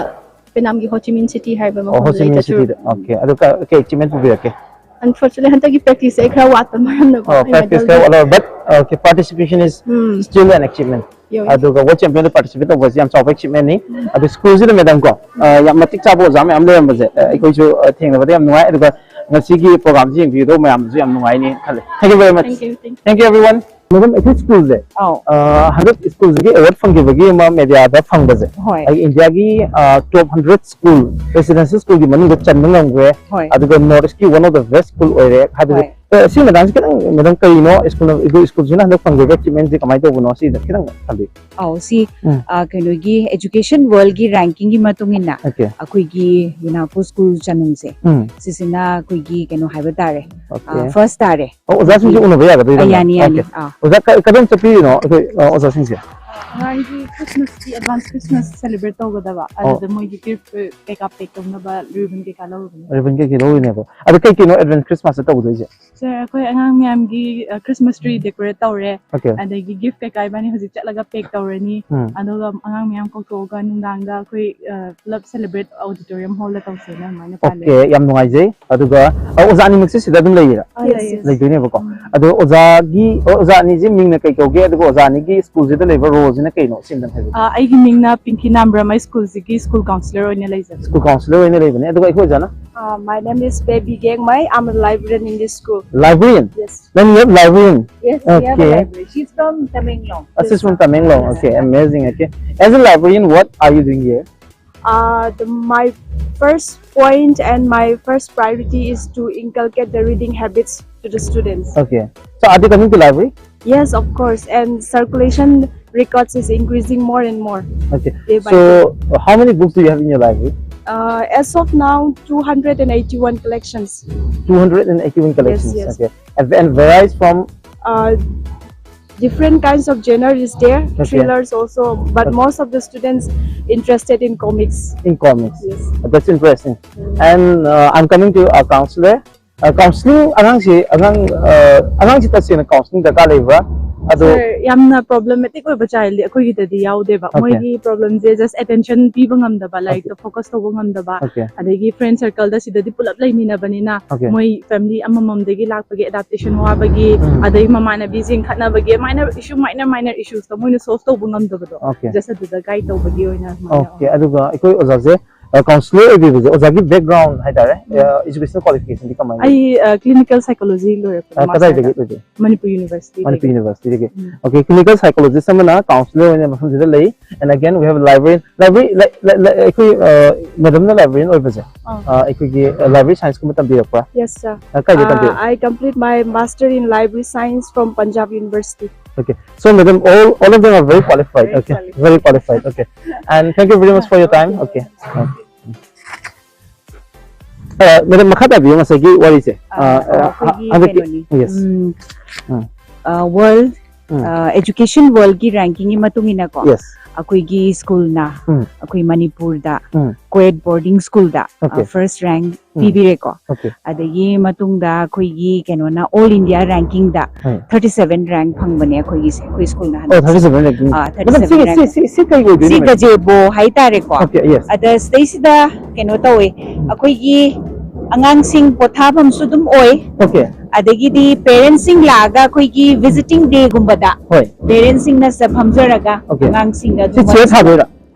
ꯚꯦꯠꯅꯥꯝꯒꯤ ꯍꯣꯆꯤꯃꯤꯟ ꯁꯤꯇꯤ ꯍꯥꯏꯕ ꯑꯣ, ꯃꯐꯝꯗ ꯑꯩ ꯍꯣꯆꯤꯃꯤꯟ ꯆꯠꯆꯔꯨꯏ꯫ ꯁꯤꯇꯤꯗ꯫ ꯑꯣꯀꯦ, ꯑꯗꯨ ꯀ- ꯀꯩ ꯑꯦꯆꯤꯞꯃꯦꯟ ꯄꯨꯕꯤꯔꯛꯀꯦ? Unfortunately, ꯍꯟꯗꯛꯀꯤ ꯄ꯭ꯔꯦꯛꯇꯤꯁꯁꯦ ꯑꯩ ꯈꯔ ꯋꯥꯠꯄ ꯃꯔꯝꯅꯀꯣ, ꯑꯣ, ꯑꯩ ꯄ꯭ꯔꯦꯛꯇꯤꯁ ꯃꯦꯗꯜꯗꯣ ꯈꯔ ꯋꯥꯠꯂꯕ, but okay, participation is um. Still an ꯑꯦꯆꯤꯞꯃꯦꯟ꯫ ꯌꯧꯏ꯫ ꯑꯗꯨꯒ ꯋꯥꯔꯜ ꯆꯦꯝꯄꯤꯌꯟꯗ ꯄꯥꯔꯇꯤꯁꯤꯄꯦꯠ ꯇꯧꯕꯁꯤ ꯌꯥꯝ ꯆꯥꯎꯕ ꯑꯦꯆꯤꯞꯃꯦꯟꯅꯤ꯫ ꯑꯗꯨ ꯁ꯭ꯀꯨꯜꯁꯤꯗ ꯃꯦꯗꯝ ꯀꯣ, ꯑ, ꯌꯥꯝ ꯃꯇꯤꯛ ꯆꯥꯕ ꯑꯣꯖꯥ ꯃꯌꯥꯝ ꯂꯩꯔꯝꯕꯁꯦ, ꯑ, ꯑꯩꯈꯣꯏꯁꯨ, ꯑ, ꯊꯦꯡꯅꯕꯗ ꯌꯥꯝ ꯅꯨꯡꯉꯥꯏ꯫ ꯑꯗꯨꯒ ꯉꯁꯤꯒꯤ ꯄ꯭ꯔꯣꯒꯥꯝꯁꯤ ꯌꯦꯡꯕꯤꯒꯗꯧꯕ ꯃꯌꯥꯝꯗꯨꯁꯨ ꯌꯥꯝ ꯅꯨꯡꯉꯥꯏꯅꯤ ꯈꯜꯂꯦ꯫ Thank you very much. Thank you, thank you. Thank you, everyone. Madam, ꯑꯩꯈꯣꯏ ꯁ꯭ꯀꯨꯜꯁꯦ, ꯑꯧ꯫ ꯑ, ꯍꯟꯗꯛ ꯁ꯭ꯀꯨꯜꯁꯤꯒꯤ ꯑꯦꯋꯥꯔꯗ ꯐꯪꯈꯤꯕꯒꯤ ꯑꯃ ꯃꯦꯗꯤꯌꯥꯗ ꯐꯪꯕꯁꯦ, ꯍꯣꯏ꯫ ꯑꯩ ꯏꯟꯗꯤꯌꯥꯒꯤ, ꯑ, ꯇꯣꯞ ꯍꯟꯗ꯭ꯔꯦꯠ ꯁ꯭ꯀꯨꯜ, ꯔꯦꯁꯤꯗꯦꯟꯁꯤꯌꯦꯜ ꯁ꯭ꯀꯨꯜꯒꯤ ꯃꯅꯨꯡꯗ ꯆꯟꯕ ꯉꯝꯈ꯭ꯔꯦ꯫ ꯍꯣꯏ꯫ ꯑꯗꯨꯒ ꯅꯣꯔꯠ ꯏꯁꯀꯤ one of the best school ꯑꯣꯏꯔꯦ ꯍꯥꯏꯕꯁꯦ꯫ ꯍꯣꯏ꯫ ꯑ, ꯁꯤ ꯃꯇꯥꯡꯁꯤ ꯈꯤꯇꯪ ꯃꯦꯗꯝ, ꯀꯩꯅꯣ ꯁ꯭ꯀꯨꯜ, ꯑꯩꯈꯣꯏ ꯁ꯭ꯀꯨꯜꯁꯤꯅ ꯍꯟꯗꯛ ꯐꯪꯈꯤꯕ ꯑꯦꯆꯤꯞꯃꯦꯟꯁꯤ ꯀꯃꯥꯏꯅ ꯇꯧꯕꯅꯣ, ꯁꯤꯗ ꯈꯤꯇꯪ ꯊꯝꯕꯤꯌꯨ꯫ ꯑꯧ, ꯁꯤ, ꯎꯝ꯫ ꯑ, ꯀꯩꯅꯣꯒꯤ education world ꯒꯤ ranking ꯒꯤ ꯃꯇꯨꯡ ꯏꯟꯅ Okay. ꯑꯩꯈꯣꯏꯒꯤ ꯌꯨꯅꯥꯀꯣ ꯁ꯭ꯀꯨꯜ ꯆꯅꯨꯡꯁꯦ, ꯎꯝ꯫ ꯁꯤꯁꯤꯅ ꯑꯩꯈꯣꯏꯒꯤ ꯀꯩꯅꯣ ꯍꯥꯏꯕ ꯇꯥꯔꯦ, Okay. ꯑ, ꯐꯥꯔꯁ ꯇꯥꯔꯦ꯫ ꯑꯣ, ꯑꯣꯖꯥꯁꯤꯡꯁꯨ ꯎꯅꯕ ꯌꯥꯒꯗꯣꯏꯔꯥ? ꯑ, ꯌꯥꯅꯤ, ꯌꯥꯅꯤ꯫ Okay. ꯑꯥ꯫ ꯑꯣꯖꯥ, ꯀ-, ꯀꯗꯣꯝ ꯆꯠꯄꯤꯔꯤꯅꯣ ꯑꯩꯈꯣꯏ, ꯑ, ꯑꯣꯖꯥꯁꯤꯡꯁꯦ? ꯑꯉꯥꯡꯒꯤ ꯈ꯭ꯔꯤꯁꯃꯥꯁꯀꯤ ꯑꯦꯗꯚꯥꯟꯁ ꯈ꯭ꯔꯤꯁꯃꯥꯁ ꯁꯦꯂꯦꯕ꯭ꯔꯦꯠ ꯇꯧꯒꯗꯕ, ꯑꯣ꯫ ꯑꯗꯨꯗ ꯃꯣꯏꯒꯤ ꯒꯤꯐ ꯀꯩꯀꯥ ꯄꯦꯛ ꯇꯧꯅꯕ ꯔꯤꯕꯟ ꯀꯩꯀꯥ ꯂꯧꯔꯨꯕꯅꯦ꯫ ꯔꯤꯕꯟ ꯀꯩꯀꯩ ꯂꯧꯔꯤꯅꯦꯕ꯫ ꯑꯗꯣ ꯀꯩ ꯀꯩꯅꯣ ꯑꯦꯗꯚꯥꯟꯁ ꯈ꯭ꯔꯤꯁꯃꯥꯁꯇ ꯇꯧꯗꯣꯏꯁꯦ? ꯁꯥꯔ, ꯑꯩꯈꯣꯏ ꯑꯉꯥꯡ ꯃꯌꯥꯝꯒꯤ, ꯑ, ꯈ꯭ꯔꯤꯁꯃꯥꯁ ꯇ꯭ꯔꯤ ꯗꯦꯀꯣꯔꯦꯠ ꯇꯧꯔꯦ, Okay. ꯑꯗꯒꯤ ꯒꯤꯐ ꯀꯩꯀꯥ ꯏꯕꯥꯅꯤ ꯍꯧꯖꯤꯛ ꯆꯠꯂꯒ ꯄꯦꯛ ꯇꯧꯔꯅꯤ, ꯎꯝ꯫ ꯑꯗꯨꯒ ꯑꯉꯥꯡ ꯃꯌꯥꯝ ꯀꯧꯊꯣꯛꯑꯒ ꯅꯨꯡꯗꯥꯡꯗ ꯑꯩꯈꯣꯏ, ꯑ, ꯄꯨꯂꯞ ꯁꯦꯂꯦꯕ꯭ꯔꯦꯠ ꯑꯣꯗꯤꯇꯣꯔꯤꯌꯝ ꯍꯣꯜꯗ ꯇꯧꯁꯦꯅ ꯑꯗꯨꯃꯥꯏꯅ ꯄ꯭ꯂꯥꯟ Okay, ꯌꯥꯝ ꯅꯨꯡꯉꯥꯏꯖꯩ꯫ ꯑꯗꯨꯒ, ꯑ, ꯑꯣꯖꯥ ꯑꯅꯤꯃꯛꯁꯦ ꯁꯤꯗ ꯑꯗꯨꯝ ꯂꯩꯔꯤꯔꯥ? ꯂꯩ꯫ Yes. ꯂꯩꯗꯣꯏꯅꯦꯕꯀꯣ꯫ ꯑꯗꯣ ꯑꯣꯖꯥꯒꯤ, ꯑꯣ, ꯑꯣꯖꯥ ꯑꯅꯤꯁꯦ ꯃꯤꯡꯅ ꯀꯩ ꯀꯧꯒꯦ, ꯑꯗꯨꯒ ꯑꯣꯖꯥ ꯑꯅꯤꯒꯤ ꯁ꯭ꯀꯨꯜꯁꯤꯗ ꯂꯩꯕ ꯔꯣꯜ ꯁꯤꯅ ꯀꯩꯅꯣ ꯁꯤ ꯑꯝꯇꯪ ꯍꯥꯏꯕꯤꯌꯨ꯫ ꯑ, ꯑꯩꯒꯤ ꯃꯤꯡꯅ ꯄꯤꯡꯀꯤ ꯅꯥꯝꯕ꯭ꯔꯝ, ꯑꯩ ꯁ꯭ꯀꯨꯜꯁꯤꯒꯤ ꯁ꯭ꯀꯨꯜ ꯀꯥꯎꯟꯁꯤꯂꯔ ꯑꯣꯏꯅ ꯂꯩꯖꯕꯅꯤ꯫ ꯁ꯭ꯀꯨꯜ ꯀꯥꯎꯟꯁꯤꯂꯔ ꯑꯣꯏꯅ ꯂꯩꯕꯅꯦ, ꯑꯗꯨꯒ ꯑꯩꯈꯣꯏ ꯑꯣꯖꯥꯅ Uh, my name is Baby Gengmai. I'm a librarian in this school. Librarian. Yes. Then you have librarian. Yes, we have Okay. a library. She's from Tamenglong. Uh, she's from Tamenglong. Okay, amazing. Okay, as a librarian, what are you doing here? Uh, the, my first point and my first priority is to inculcate the reading habits to the students. Okay. So are they coming to library? Yes, of course. And circulation records is increasing more and more. Okay. Day by So uh, how many books do you have in your library? Uh, as of now, two hundred and eighty-one collections. two hundred eighty-one collections. Yes, yes. Okay. And, and varies from Uh, different kinds of genre is there, Okay. thrillers also, but Okay. most of the students interested in comics. in comics. Yes. That's interesting. And uh, I'm coming to a counselor. Uh, counseling ꯑꯉꯥꯡꯁꯤ ꯑꯉꯥꯡ uh, ꯑꯉꯥꯡꯁꯤ ꯇꯁꯦꯡꯅ counseling ꯗꯔꯀꯥꯔ ꯂꯩꯕ꯭ꯔꯥ? ꯑꯗꯣ Sir, ꯌꯥꯝꯅ problematic ꯑꯣꯏꯕ child ꯑꯩꯈꯣꯏꯒꯤꯗꯗꯤ ꯌꯥꯎꯗꯦꯕ꯫ Okay. ꯃꯣꯏꯒꯤ problemꯁꯦ just attention ꯄꯤꯕ ꯉꯝꯗꯕ, ꯂꯥꯏꯔꯤꯛꯇ focus ꯇꯧꯕ ꯉꯝꯗꯕ, Okay. ꯑꯗꯒꯤ friend circleꯗ ꯁꯤꯗꯗꯤ ꯄꯨꯂꯞ ꯂꯩꯃꯤꯟꯅꯕꯅꯤꯅ Okay. ꯃꯣꯏ family ꯑꯃꯃꯝꯗꯒꯤ ꯂꯥꯛꯄꯒꯤ adaptation ꯋꯥꯕꯒꯤ, Mm. ꯑꯗꯩ ꯃꯃꯥꯟꯅꯕꯤꯁꯤꯡ ꯈꯠꯅꯕꯒꯤ, minor issue, minor minor issuesꯇ ꯃꯣꯏꯅ solve ꯇꯧꯕ ꯉꯝꯗꯕꯗꯣ, Okay. just ꯑꯗꯨꯗ guide ꯇꯧꯕꯒꯤ ꯑꯣꯏꯅ ꯑꯗꯨꯃꯥꯏꯅ Okay. ꯑꯗꯨꯒ ꯑꯩꯈꯣꯏ ꯑꯣꯖꯥꯁꯦ counselor ꯑꯣꯏꯕꯤꯕꯁꯦ ꯑꯣꯖꯥꯒꯤ background ꯍꯥꯏꯇꯥꯔꯦ, educational qualificationꯗꯤ ꯀꯃꯥꯏꯅ? ꯑꯩ clinical psychology ꯂꯣꯏꯔꯛꯄ ꯑ, ꯀꯗꯥꯏꯗꯒꯤ ꯑꯣꯏꯒꯦ? Manipur University. Manipur Universityꯗꯒꯤ. Mm. Okay, clinical psychologist ꯑꯃꯅ counselor ꯑꯣꯏꯅ ꯃꯐꯝꯁꯤꯗ ꯂꯩ, and again we have a librarian. Library ꯑꯩꯈꯣꯏ madamꯅ librarian ꯑꯣꯏꯕꯁꯦ ꯑꯩꯈꯣꯏꯒꯤ library scienceꯀꯨꯝꯕ ꯇꯝꯕꯤꯔꯛꯄ꯭ꯔꯥ? Yes, sir. ꯀꯥꯏꯗ ꯇꯝꯕꯤꯔꯛꯄ? I complete my master in library science from Punjab University. Okay. So, madam, all, all of them are very qualified. Okay. Very qualified. Okay. And thank you very much for your time. Okay. Uh, madam, ꯃꯈꯥ ꯇꯥꯕꯤꯌꯨ ꯉꯁꯥꯏꯒꯤ ꯋꯥꯔꯤꯁꯦ꯫ ꯑꯩꯈꯣꯏꯒꯤ ꯀꯩꯅꯣꯅꯤ, Yes. World Education Worldꯒꯤ rankingꯒꯤ ꯃꯇꯨꯡ ꯏꯟꯅꯀꯣ, Yes. ꯑꯩꯈꯣꯏꯒꯤ ꯁ꯭ꯀꯨꯜꯅ ꯎꯝ. ꯑꯩꯈꯣꯏ ꯃꯅꯤꯄꯨꯔꯗ ꯎꯝ. co-ed boarding schoolꯗ Okay. first rank ꯎꯝ. ꯄꯤꯕꯤꯔꯦꯀꯣ꯫ Okay. ꯑꯗꯒꯤ ꯃꯇꯨꯡꯗ ꯑꯩꯈꯣꯏꯒꯤ ꯀꯩꯅꯣꯅ all India rankingꯗ ꯎꯝ. thirty seven rank ꯐꯪꯕꯅꯦ ꯑꯩꯈꯣꯏꯒꯤꯁꯦ, ꯑꯩꯈꯣꯏ ꯁ꯭ꯀꯨꯜꯅ Oh, ꯍꯟꯗꯛꯁꯦ꯫ thirty seven ranking. ꯑꯥ, Madam, ꯁꯤ, thirty seven ꯁꯤ, rank. ꯁꯤ, ꯁꯤ ꯀꯩ ꯑꯣꯏꯗꯣꯏꯅꯣ, ꯁꯤ madam? ꯒꯖꯦꯕꯣ ꯍꯥꯏꯇꯥꯔꯦꯀꯣ꯫ Okay, yes. ꯑꯗ ꯁꯤꯗꯩꯁꯤꯗ ꯀꯩꯅꯣ ꯇꯧꯋꯦ, ꯑꯩꯈꯣꯏꯒꯤ ꯑꯉꯥꯡꯁꯤꯡ ꯄꯣꯊꯥꯐꯝꯁꯨ ꯑꯗꯨꯝ ꯑꯣꯏ꯫ ꯑꯣꯀꯦ꯫ ꯑꯗꯒꯤꯗꯤ ꯄꯦꯔꯦꯟꯁꯁꯤꯡ ꯂꯥꯛꯑꯒ ꯑꯩꯈꯣꯏꯒꯤ ꯚꯤꯖꯤꯇꯤꯡ ꯗꯦꯒꯨꯝꯕꯗ ꯍꯣꯏ꯫ ꯄꯦꯔꯦꯟꯁꯁꯤꯡꯅ ꯁꯤꯗ ꯐꯝꯖꯔꯒ ꯑꯣꯀꯦ꯫ ꯑꯉꯥꯡꯁꯤꯡꯒ ꯁꯤ ꯑꯗꯨꯝ ꯆꯤꯌꯔ ꯊꯥꯗꯣꯏꯔꯥ?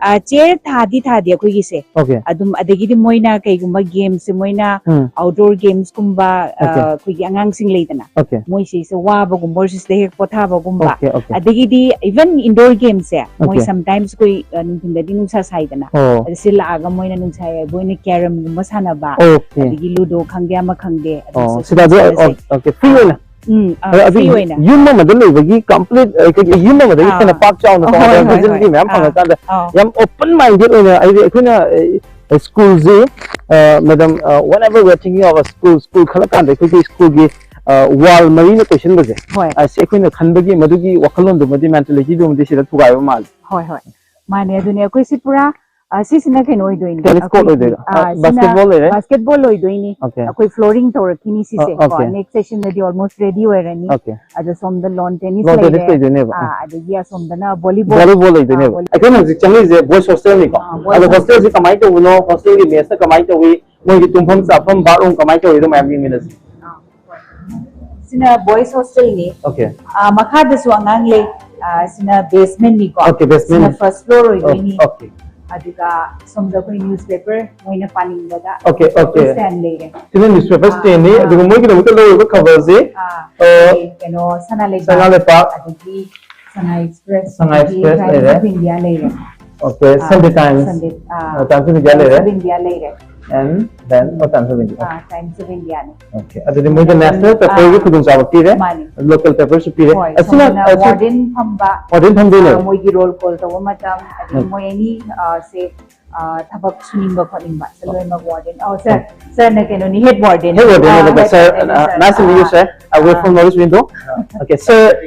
ꯆꯤꯌꯔ ꯊꯥꯗꯤ ꯊꯥꯗꯦ ꯑꯩꯈꯣꯏꯒꯤꯁꯦ꯫ ꯑꯣꯀꯦ꯫ ꯑꯗꯨꯝ ꯑꯗꯒꯤꯗꯤ ꯃꯣꯏꯅ ꯀꯩꯒꯨꯝꯕ ꯒꯦꯝꯁꯦ ꯃꯣꯏꯅ ꯎꯝ꯫ Outdoor ꯒꯦꯝꯁꯀꯨꯝꯕ okay. ꯑꯩꯈꯣꯏꯒꯤ ꯑꯉꯥꯡꯁꯤꯡ ꯂꯩꯗꯅ ꯑꯣꯀꯦ꯫ ꯃꯣꯏꯁꯤꯁꯦ ꯋꯥꯕꯒꯨꯝꯕ ꯑꯣꯏꯔꯁꯨ ꯁꯤꯗ ꯍꯦꯛ ꯄꯣꯊꯥꯕꯒꯨꯝꯕ꯫ Okay, okay. ꯑꯗꯒꯤꯗꯤ ꯏꯚꯟ ꯏꯟꯗꯣꯔ ꯒꯦꯝꯁꯦ ꯃꯣꯏ ꯑꯣꯀꯦ꯫ ꯁꯝꯇꯥꯏꯝꯁ ꯑꯩꯈꯣꯏ ꯑ, ꯅꯨꯡꯊꯤꯟꯗꯗꯤ ꯅꯨꯡꯁꯥ ꯁꯥꯏꯗꯅ꯫ ꯑꯣ꯫ ꯑꯗ ꯁꯤ ꯂꯥꯛꯑꯒ ꯃꯣꯏꯅ ꯅꯨꯡꯁꯥ ꯌꯥꯏꯕ ꯑꯣꯏꯅ ꯀꯦꯔꯝꯒꯨꯝꯕ ꯁꯥꯟꯅꯕ, ꯑꯣꯀꯦ꯫ ꯑꯗꯒꯤ ꯂꯨꯗꯣ ꯈꯪꯗꯦ ꯑꯃ ꯈꯪꯗꯦ ꯑꯗꯨꯝ ꯑꯣ, social ꯁꯤꯗ ꯑꯗꯨ, service ꯁꯦ꯫ ꯑꯣꯀꯦ, ꯐ꯭ꯔꯤ ꯑꯣꯏꯅ꯫ ꯎꯝ, ꯑ, ꯑꯗꯨ ꯐ꯭ꯔꯤ ꯑꯣꯏꯅ꯫ ꯌꯨꯝ ꯑꯃꯗ ꯂꯩꯕꯒꯤ ꯀꯝꯄ꯭ꯂꯤꯠ, ꯑ, ꯀꯩ-, ꯀꯩ-, ꯌꯨꯝ ꯑꯃꯗꯒꯤ ꯑꯥ꯫ ꯍꯦꯟꯅ ꯄꯥꯛ ꯆꯥꯎꯅ ꯑꯍꯣꯏ, ꯇꯧꯕ ꯍꯣꯏ, ꯐꯦꯁꯤꯂꯤꯇꯤ ꯍꯣꯏ꯫ ꯃꯌꯥꯝ ꯑꯥ꯫ ꯐꯪꯉꯀꯥꯟꯗ ꯑꯥ꯫ ꯌꯥꯝ ꯑꯣꯄꯟ ꯃꯥꯏꯟꯗꯦꯗ ꯑꯣꯏꯅ, ꯍꯥꯏꯗꯤ ꯑꯩꯈꯣꯏꯅ, ꯑ, ꯁ꯭ꯀꯨꯜꯁꯦ, ꯑ, ꯃꯦꯗꯥꯝ, ꯑ, whenever we are thinking of a school, school ꯈꯜꯂꯀꯥꯟꯗ ꯑꯩꯈꯣꯏꯒꯤ ꯁ꯭ꯀꯨꯜꯒꯤ, ꯑ, ꯋꯥꯜ ꯃꯔꯤꯅ ꯀꯣꯏꯁꯤꯟꯕꯁꯦ, ꯍꯣꯏ꯫ ꯑꯁꯤ ꯑꯩꯈꯣꯏꯅ ꯈꯟꯕꯒꯤ ꯃꯗꯨꯒꯤ ꯋꯥꯈꯜꯂꯣꯟꯗꯨꯃꯗꯤ, ꯃꯦꯟꯇꯦꯂꯤꯇꯤꯗꯨꯃꯗꯤ ꯁꯤꯗ ꯊꯨꯒꯥꯏꯕ ꯃꯥꯜꯂꯦ꯫ ꯍꯣꯏ, ꯍꯣꯏ꯫ ꯃꯥꯅꯦ, ꯑꯗꯨꯅꯦ ꯑꯩꯈꯣꯏꯁꯤ ꯄꯨꯔꯥ, ꯑ, ꯁꯤꯁꯤꯅ ꯀꯩꯅꯣ ꯑꯣꯏꯗꯣꯏꯅꯤ꯫ ꯇꯦꯅꯤꯁ ꯀꯣꯔꯠ ꯑꯩꯈꯣꯏꯒꯤ, ꯑꯣꯏꯗꯣꯏꯔꯥ? ꯑ, ꯑ, ꯁꯤꯅ ꯕꯥꯁꯀꯦꯠꯕꯣꯜ ꯑꯣꯏꯔꯦ? ꯕꯥꯁꯀꯦꯠꯕꯣꯜ ꯑꯣꯏꯗꯣꯏꯅꯤ꯫ ꯑꯣꯀꯦ꯫ ꯑꯩꯈꯣꯏ ꯐ꯭ꯂꯣꯔꯤꯡ ꯇꯧꯔꯛꯈꯤꯅꯤ ꯁꯤꯁꯦ꯫ ꯑ, ꯑꯣꯀꯦ꯫ ꯀꯣ, ꯅꯦꯛꯁ ꯁꯦꯁꯟꯗꯗꯤ almost ready ꯑꯣꯏꯔꯅꯤ꯫ ꯑꯣꯀꯦ꯫ ꯑꯗꯣ ꯁꯣꯝꯗ ꯂꯣꯟ ꯇꯦꯅꯤꯁ ꯂꯣꯟ ꯇꯦꯅꯤꯁ ꯂꯩꯔꯦ꯫ ꯂꯩꯗꯣꯏꯅꯦꯕ꯫ ꯑ, ꯑꯗꯒꯤ ꯑꯁꯣꯝꯗꯅ ꯚꯣꯂꯤꯕꯣꯜ꯫ ꯚꯣꯂꯤꯕꯣꯜ ꯂꯩꯗꯣꯏꯅꯦꯕ꯫ ꯑ, ꯑꯩꯈꯣꯏꯅ ꯍꯧꯖꯤꯛ ꯆꯪꯉꯛꯏꯁꯦ ꯕꯣꯏꯁ ꯍꯣꯁꯇꯦꯜꯅꯤꯀꯣ꯫ ꯑ, ꯕꯣꯏꯁ ꯑꯗꯣ ꯍꯣꯁꯇꯦꯜ꯫ ꯍꯣꯁꯇꯦꯜꯁꯤ ꯀꯃꯥꯏꯅ ꯇꯧꯕꯅꯣ, ꯍꯣꯁꯇꯦꯜꯒꯤ ꯃꯦꯁꯅ ꯀꯃꯥꯏꯅ ꯇꯧꯏ, ꯃꯣꯏꯒꯤ ꯇꯨꯝꯐꯝ ꯆꯥꯐꯝ, ꯕꯥꯠꯔꯨꯝ ꯀꯃꯥꯏꯅ ꯇꯧꯏꯗꯣ ꯃꯌꯥꯝ ꯌꯦꯡꯃꯤꯟꯅꯁꯤ꯫ ꯑ, ꯍꯣꯏ꯫ ꯁꯤꯅ ꯕꯣꯏꯁ ꯍꯣꯁꯇꯦꯜꯅꯤ꯫ ꯑꯣꯀꯦ꯫ ꯑ, ꯃꯈꯥꯗꯁꯨ ꯑꯉꯥꯡ ꯂꯩ꯫ ꯑ, ꯁꯤꯅ ꯕꯦꯁꯃꯦꯟꯅꯤꯀꯣ꯫ ꯑꯣꯀꯦ, ꯕꯦꯁꯃꯦꯟ꯫ ꯁꯤꯅ ꯐꯥꯔꯁ ꯐ꯭ꯂꯣꯔ ꯑꯣꯏꯗꯣꯏꯅꯤ꯫ ꯑꯣꯀꯦ꯫ ꯑꯗꯨꯒ ꯁꯣꯝꯗ ꯑꯩꯈꯣꯏ ꯅ꯭ꯌꯨꯁꯄꯦꯄꯔ ꯃꯣꯏꯅ ꯄꯥꯅꯤꯡꯕꯗ ꯑꯣꯀꯦ, ꯑꯣꯀꯦ꯫ ꯁ꯭ꯇꯦꯟ ꯂꯩꯔꯦ꯫ ꯁꯤꯅ ꯅ꯭ꯌꯨꯁꯄꯦꯄꯔ ꯑꯥ, ꯁ꯭ꯇꯦꯟꯅꯤ, ꯑꯥ꯫ ꯑꯗꯨꯒ ꯃꯣꯏꯒꯤꯗꯃꯛꯇ ꯂꯧꯔꯤꯕ ꯈꯕꯔꯁꯤ, ꯑꯥ, ꯑ, ꯑꯩꯈꯣꯏꯒꯤ ꯀꯩꯅꯣ, ꯁꯅꯥ ꯂꯩꯕꯥꯛ, ꯁꯅꯥ ꯂꯩꯕꯥꯛ, ꯑꯗꯒꯤ ꯁꯉꯥꯏ ꯑꯦꯛꯁꯄ꯭ꯔꯦꯁ, ꯁꯉꯥꯏ ꯑꯗꯒꯤ ꯑꯦꯛꯁꯄ꯭ꯔꯦꯁ ꯇꯥꯏꯝꯁ ꯂꯩꯔꯦ꯫ ꯑꯣꯐ ꯏꯟꯗꯤꯌꯥ ꯂꯩꯔꯦ꯫ Okay, ah, Sunday times, Sunday, ah, uh, times of India times ꯂꯩꯔꯦ꯫ ꯑꯣꯐ ꯏꯟꯗꯤꯌꯥ ꯂꯩꯔꯦ꯫ And then, oh, times of India. Ah, times of ꯏꯟꯗꯤꯌꯥꯅꯤ꯫ ꯑꯣꯀꯦ, ꯑꯗꯨꯗꯤ ꯃꯣꯏꯗ ꯅꯦꯁꯅꯦꯜ ꯄꯦꯄꯔꯒꯤ ꯑꯥ, ꯈꯨꯗꯣꯡꯆꯥꯕ ꯄꯤꯔꯦ, ꯃꯥꯅꯤ꯫ ꯂꯣꯀꯦꯜ ꯄꯦꯄꯔꯁꯨ ꯄꯤꯔꯦ꯫ ꯍꯣꯏ, ꯑꯁꯤꯅ, ꯁꯣꯝꯗꯅ ꯑꯁꯤ ꯋꯥꯔꯗꯦꯟ ꯐꯝꯕ, ꯋꯥꯔꯗꯦꯟ ꯐꯝꯗꯣꯏꯅꯦꯕ꯫ ꯑꯥ, ꯃꯣꯏꯒꯤ ꯔꯣꯜ ꯀꯣꯜ ꯇꯧꯕ ꯃꯇꯝ, ꯑꯗꯒꯤ ꯎꯝ꯫ ꯃꯣꯏ ꯑꯦꯅꯤ, ꯑꯥ, ꯁꯦ, ꯑꯥ, ꯊꯕꯛ ꯁꯨꯅꯤꯡꯕ ꯈꯣꯠꯅꯤꯡꯕ, ꯁꯤ ꯂꯣꯏꯅꯃꯛ ꯋꯥꯔꯗꯦꯟ꯫ ꯑꯧ, ꯁꯥꯔ, ꯁꯥꯔꯅ ꯀꯩꯅꯣꯅꯤ, head warden. Head warden ah, ꯅꯦꯕꯀꯣ, ꯍꯦꯗ sir, ꯋꯥꯔꯗꯦꯟꯅꯤ, uh, sir. nice to meet you, ah, sir. Uh, we're ah. from North East Window. Okay, sir.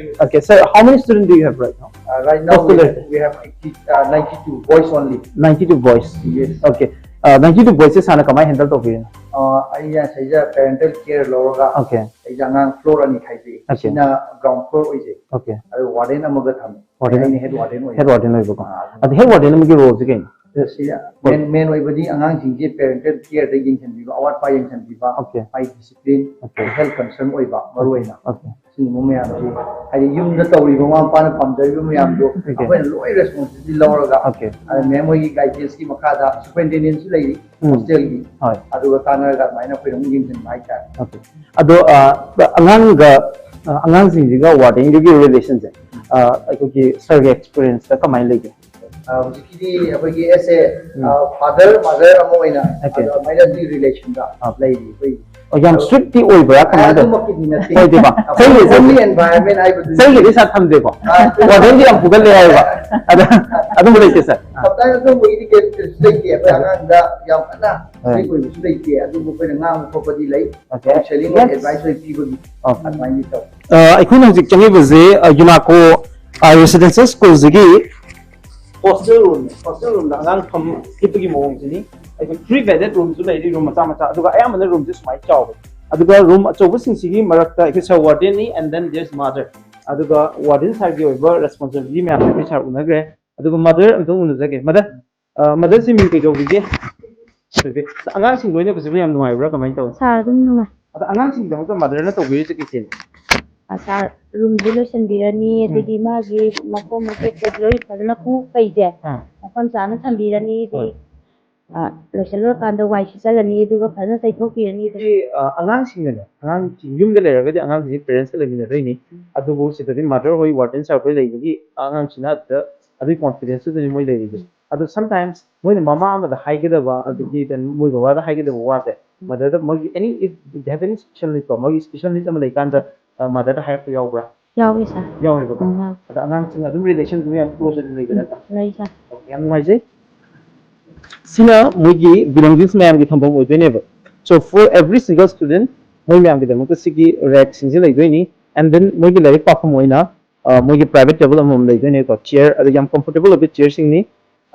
Okay, sir. How many students do you have right now? Uh, right now we have, we have eighty, uh, ninety-two boys only. Ninety-two boys. Yes. Okay. Uh, ninety-two boys ꯁꯦ ꯁꯥꯔꯅ ꯀꯃꯥꯏꯅ handle ꯇꯧꯕꯤꯔꯤꯅꯣ? Uh, ꯑꯩꯅ ꯁꯤꯗ parental care ꯂꯧꯔꯒ Okay. ꯑꯩꯁꯦ ꯑꯉꯥꯡ floor ꯑꯅꯤ ꯈꯥꯏꯗꯣꯛꯑꯦ꯫ Okay. ꯁꯤꯅ ground floor ꯑꯣꯏꯖꯩ꯫ Okay. ꯑꯗꯨ warden ꯑꯃꯒ ꯊꯝꯃꯦ꯫ Warden. ꯑꯩꯅ head warden ꯑꯣꯏ꯫ Head warden ꯑꯣꯏꯕꯀꯣ꯫ ꯑꯥ, ꯑꯗꯣ head warden ꯑꯃꯒꯤ ꯔꯣꯜꯁꯦ ꯀꯩꯅꯣ? ꯁꯤ ꯃꯦꯟ ꯃꯦꯟ ꯑꯣꯏꯕꯗꯤ ꯑꯉꯥꯡꯁꯤꯡꯁꯦ ꯄꯦꯔꯦꯟꯇꯦꯜ ꯀꯦꯌꯔꯗ ꯌꯦꯡꯁꯤꯟꯕꯤꯕ, ꯑꯋꯥꯠ ꯑꯄꯥ ꯌꯦꯡꯁꯤꯟꯕꯤꯕ, Okay. ꯃꯥꯒꯤ ꯗꯤꯁꯤꯄ꯭ꯂꯤꯟ, Okay. ꯍꯦꯜꯊ ꯀꯟꯁꯔꯟ ꯑꯣꯏꯕ ꯃꯔꯨ ꯑꯣꯏꯅ Okay. ꯁꯤꯒꯨꯝꯕ ꯃꯌꯥꯝꯁꯤ, ꯍꯥꯏꯗꯤ ꯌꯨꯝꯗ ꯇꯧꯔꯤꯕ ꯃꯃꯥ ꯃꯄꯥꯅ ꯄꯥꯝꯖꯔꯤꯕ ꯃꯌꯥꯝꯗꯣ Okay. ꯑꯩꯈꯣꯏꯅ ꯂꯣꯏ ꯔꯦꯁꯄꯣꯟꯁꯤꯕꯤꯂꯤꯇꯤ ꯂꯧꯔꯒ, Okay. ꯑꯗ ꯃꯦꯝ ꯍꯣꯏꯒꯤ ꯒꯥꯏꯗꯦꯟꯁꯀꯤ ꯃꯈꯥꯗ ꯁꯨꯄꯔꯤꯟꯇꯦꯟꯗꯦꯟꯁꯨ ꯂꯩꯔꯤ ꯎꯝ. ꯍꯣꯁꯇꯦꯜꯒꯤ, ꯍꯣꯏ. ꯑꯗꯨꯒ ꯇꯥꯟꯅꯔꯒ ꯑꯗꯨꯃꯥꯏꯅ ꯑꯩꯈꯣꯏꯅ ꯑꯃꯨꯛ ꯌꯦꯡꯁꯤꯟꯕ ꯍꯥꯏꯇꯥꯔꯦ꯫ Okay. ꯑꯗꯣ ꯑ, ꯑꯉꯥꯡꯒ ꯑ, ꯑꯉꯥꯡꯁꯤꯡꯁꯤꯒ ꯋꯥꯔꯗꯦꯟꯗꯨꯒꯤ ꯔꯤꯂꯦꯁꯟꯁꯦ ꯑꯩꯈꯣꯏꯒꯤ ꯁꯥꯔꯒꯤ ꯑꯦꯛꯁꯄꯤꯔꯤꯌꯦꯟꯁꯇ ꯀꯃꯥꯏꯅ ꯂꯩꯒꯦ? ꯑ, ꯍꯧꯖꯤꯛꯀꯤꯗꯤ ꯑꯩꯈꯣꯏꯒꯤ ꯑꯦꯁ ꯑꯦ ꯎꯝ. ꯐꯥꯗꯔ ꯃꯥꯗꯔ ꯑꯃ ꯑꯣꯏꯅ Okay. ꯑꯗꯨꯃꯥꯏꯅ ꯑꯗꯨꯒꯤ ꯔꯤꯂꯦꯁꯟꯗ Okay. ꯂꯩꯔꯤ ꯑꯩꯈꯣꯏ꯫ ꯌꯥꯝ ꯏꯁꯇ꯭ꯔꯤꯛꯇꯤ ꯑꯣꯏꯕ꯭ꯔꯥ ꯀꯃꯥꯏꯅ ꯇꯧ- ꯑꯗꯨꯃꯛꯀꯤꯗꯤ ꯅꯠꯇꯦ꯫ ꯑꯣꯏꯗꯦꯕ? ꯑꯩꯈꯣꯏ ꯆꯩꯒꯤ- ꯍꯣꯝꯂꯤ ꯑꯦꯟꯚꯥꯏꯔꯟꯃꯦꯟ ꯍꯥꯏꯕꯗꯨꯅꯤ꯫ ꯆꯩꯒꯤꯗꯤ ꯁꯥꯔ ꯊꯝꯗꯦꯀꯣ? ꯑ, ꯋꯥꯔꯗꯦꯟꯗꯤ ꯌꯥꯝ ꯐꯨꯒꯠꯂꯦ ꯍꯥꯏꯕ꯫ ꯑꯗ ꯑꯗꯨꯝꯕ ꯂꯩꯇꯦ ꯁꯥꯔ꯫ ꯑ, ꯁꯞꯇꯥꯏꯝ ꯑꯗꯨꯝꯕꯒꯤꯗꯤ ꯀꯩꯁꯨ ꯂꯩꯇꯦ꯫ ꯑꯩꯈꯣꯏ ꯑꯉꯥꯡꯗ ꯌꯥꯝ ꯀꯟꯅ ꯍꯣꯏ. ꯏꯁꯇ꯭ꯔꯤꯛ ꯑꯣꯏꯕꯁꯨ ꯂꯩꯇꯦ, ꯑꯗꯨꯕꯨ ꯑꯩꯈꯣꯏꯅ ꯉꯥꯡꯕ ꯈꯣꯠꯄꯗꯤ ꯂꯩ꯫ Okay. Counselling Yes. ꯑꯦꯗꯚꯥꯏꯁ ꯑꯣꯏ ꯄꯤꯕꯒꯤ Okay. ꯑꯗꯨꯃꯥꯏꯅ ꯇꯧ꯫ ꯑ, ꯑꯩꯈꯣꯏꯅ ꯍꯧꯖꯤꯛ ꯆꯪꯉꯤꯕꯁꯦ ꯌꯨꯅꯥꯀꯣ ꯔꯦꯁꯤꯗꯦꯟꯁꯤꯌꯦꯜ ꯁ꯭ꯀꯨꯜꯁꯤꯒꯤ ꯍꯣꯁꯇꯦꯜ ꯔꯨꯝꯅꯦ꯫ ꯍꯣꯁꯇꯦꯜ ꯔꯨꯝꯗ ꯑꯉꯥꯡ ꯐꯝ ꯍꯤꯞꯄꯒꯤ ꯃꯑꯣꯡꯁꯤꯅꯤ꯫ ꯑꯩꯈꯣꯏ ꯊ꯭ꯔꯤ ꯕꯦꯗꯦꯠ ꯔꯨꯝꯁꯨ ꯂꯩꯔꯤ, ꯔꯨꯝ ꯃꯆꯥ ꯃꯆꯥ, ꯑꯗꯨꯒ ꯑꯌꯥꯝꯕꯅ ꯔꯨꯝꯁꯦ ꯁꯨꯃꯥꯏꯅ ꯆꯥꯎꯋꯦ꯫ ꯑꯗꯨꯒ ꯔꯨꯝ ꯑꯆꯧꯕꯁꯤꯡꯁꯤꯒꯤ ꯃꯔꯛꯇ ꯑꯩꯈꯣꯏ ꯁꯥꯔ ꯋꯥꯔꯗꯦꯟꯅꯤ, and then there's mother. ꯑꯗꯨꯒ ꯋꯥꯔꯗꯦꯟ ꯁꯥꯔꯒꯤ ꯑꯣꯏꯕ ꯔꯦꯁꯄꯣꯟꯁꯤꯕꯤꯂꯤꯇꯤ ꯃꯌꯥꯝꯁꯦ ꯑꯩꯈꯣꯏ ꯁꯥꯔ ꯎꯅꯈ꯭ꯔꯦ꯫ ꯑꯗꯨꯒ ꯃꯥꯗꯔ ꯑꯝꯇꯪ ꯎꯅꯖꯒꯦ꯫ ꯃꯥꯗꯔ, ꯃꯥꯗꯔꯁꯤ ꯃꯤꯡ ꯀꯩ ꯀꯧꯕꯤꯒꯦ? ꯑꯉꯥꯡꯁꯤꯡ ꯂꯣꯏꯅꯕꯁꯤꯕꯨ ꯌꯥꯝ ꯅꯨꯡꯉꯥꯏꯕ꯭ꯔꯥ, ꯀꯃꯥꯏꯅ ꯇꯧꯋꯤ? ꯁꯥꯔ ꯑꯗꯨꯝ ꯅꯨꯡꯉꯥꯏ꯫ ꯑꯗ ꯑꯉꯥꯡꯁꯤꯡꯒꯤꯗꯃꯛꯇ ꯃꯥꯗꯔꯅ ꯇꯧꯕꯤꯔꯤꯁꯦ ꯀꯩ ꯀꯩꯅꯣ? ꯑ, ꯁꯥꯔ, ꯔꯨꯝꯁꯦ ꯂꯣꯏꯁꯤꯟꯕꯤꯔꯅꯤ, ꯑꯗꯒꯤ ꯃꯥꯒꯤ ꯃꯈꯣꯡ ꯃꯈꯨꯠ ꯂꯣꯏ ꯐꯖꯅ ꯈꯣꯡꯎꯞ ꯀꯩꯁꯦ ꯑꯥ. ꯃꯐꯝ ꯆꯥꯅ ꯊꯝꯕꯤꯔꯅꯤ, ꯑꯗꯒꯤ ꯍꯣꯏ. ꯑ, ꯂꯣꯏꯁꯤꯜꯂꯨꯔꯀꯥꯟꯗ ꯋꯥꯏ ꯁꯤꯠꯆꯜꯂꯅꯤ, ꯑꯗꯨꯒ ꯐꯖꯅ ꯇꯩꯊꯣꯛꯄꯤꯔꯅꯤ꯫ ꯁꯤ, ꯑ, ꯑꯉꯥꯡꯁꯤꯡꯅꯅꯦ, ꯑꯉꯥꯡꯁꯤꯡ ꯌꯨꯝꯗ ꯂꯩꯔꯒꯗꯤ ꯑꯉꯥꯡꯁꯤꯡꯁꯤ ꯄꯦꯔꯦꯟꯁꯀ ꯂꯩꯃꯤꯟꯅꯗꯣꯏꯅꯤ, ꯑꯗꯨꯕꯨ ꯁꯤꯗꯗꯤ ꯃꯥꯗꯔ ꯍꯣꯏ, ꯋꯥꯔꯗꯦꯟ ꯁꯥꯔ ꯍꯣꯏ ꯂꯩꯕꯒꯤ ꯑꯉꯥꯡꯁꯤꯅ ꯑꯗꯨꯗ ꯑꯗꯨꯒꯤ ꯀꯣꯟꯐꯤꯗꯦꯟꯁꯇꯨꯗꯅꯤ ꯃꯣꯏ ꯂꯩꯔꯤꯁꯦ꯫ ꯑꯗꯣ ꯁꯝꯇꯥꯏꯝꯁ ꯃꯣꯏꯅ ꯃꯃꯥ ꯑꯃꯗ ꯍꯥꯏꯒꯗꯕ, ꯑꯗꯒꯤ then ꯃꯣꯏ ꯕꯕꯥꯗ ꯍꯥꯏꯒꯗꯕ ꯋꯥꯁꯦ, ꯃꯥꯗꯔꯗ ꯃꯣꯏꯒꯤ ꯑꯦꯅꯤ, if they have any special need ꯀꯣ, ꯃꯣꯏꯒꯤ ꯁ꯭ꯄꯦꯁꯦꯜ ꯅꯤꯗ ꯑꯃ ꯂꯩꯀꯥꯟꯗ ꯃꯥꯗꯔꯗ ꯍꯥꯏꯔꯛꯄ ꯌꯥꯎꯕ꯭ꯔꯥ? ꯌꯥꯎꯏ ꯁꯥꯔ꯫ ꯌꯥꯎꯋꯦꯕꯀꯣ꯫ ꯎꯝ, ꯌꯥꯎꯏ꯫ ꯑꯗ ꯑꯉꯥꯡꯁꯤꯡ ꯑꯗꯨꯝ ꯔꯤꯂꯦꯁꯟ ꯑꯗꯨꯝ ꯌꯥꯝ ꯀ꯭ꯂꯣꯖ ꯑꯣꯏꯅ ꯂꯩꯕ ꯅꯠꯇ꯭ꯔꯥ? ꯂꯩ ꯁꯥꯔ꯫ ꯌꯥꯝ ꯅꯨꯡꯉꯥꯏꯖꯩ꯫ ꯁꯤꯅ ꯃꯣꯏꯒꯤ ꯕꯤꯂꯣꯡꯒꯤꯡꯁ ꯃꯌꯥꯝꯒꯤ ꯊꯝꯐꯝ ꯑꯣꯏꯗꯣꯏꯅꯦꯕ꯫ So for every single student, ꯃꯣꯏ ꯃꯌꯥꯝꯒꯤꯗꯃꯛꯇ ꯁꯤꯒꯤ ꯔꯦꯛꯁꯤꯡꯁꯦ ꯂꯩꯗꯣꯏꯅꯤ꯫ And then ꯃꯣꯏꯒꯤ ꯂꯥꯏꯔꯤꯛ ꯄꯥꯐꯝ ꯑꯣꯏꯅ ꯑ, ꯃꯣꯏꯒꯤ ꯄ꯭ꯔꯥꯏꯚꯦꯠ ꯇꯦꯕꯜ ꯑꯃꯃꯝ ꯂꯩꯗꯣꯏꯅꯦꯀꯣ꯫ ꯆꯤꯌꯔ, ꯑꯗꯨ ꯌꯥꯝ ꯀꯝꯐꯣꯔꯇꯦꯕꯜ ꯑꯣꯏꯕ ꯆꯤꯌꯔꯁꯤꯡꯅꯤ꯫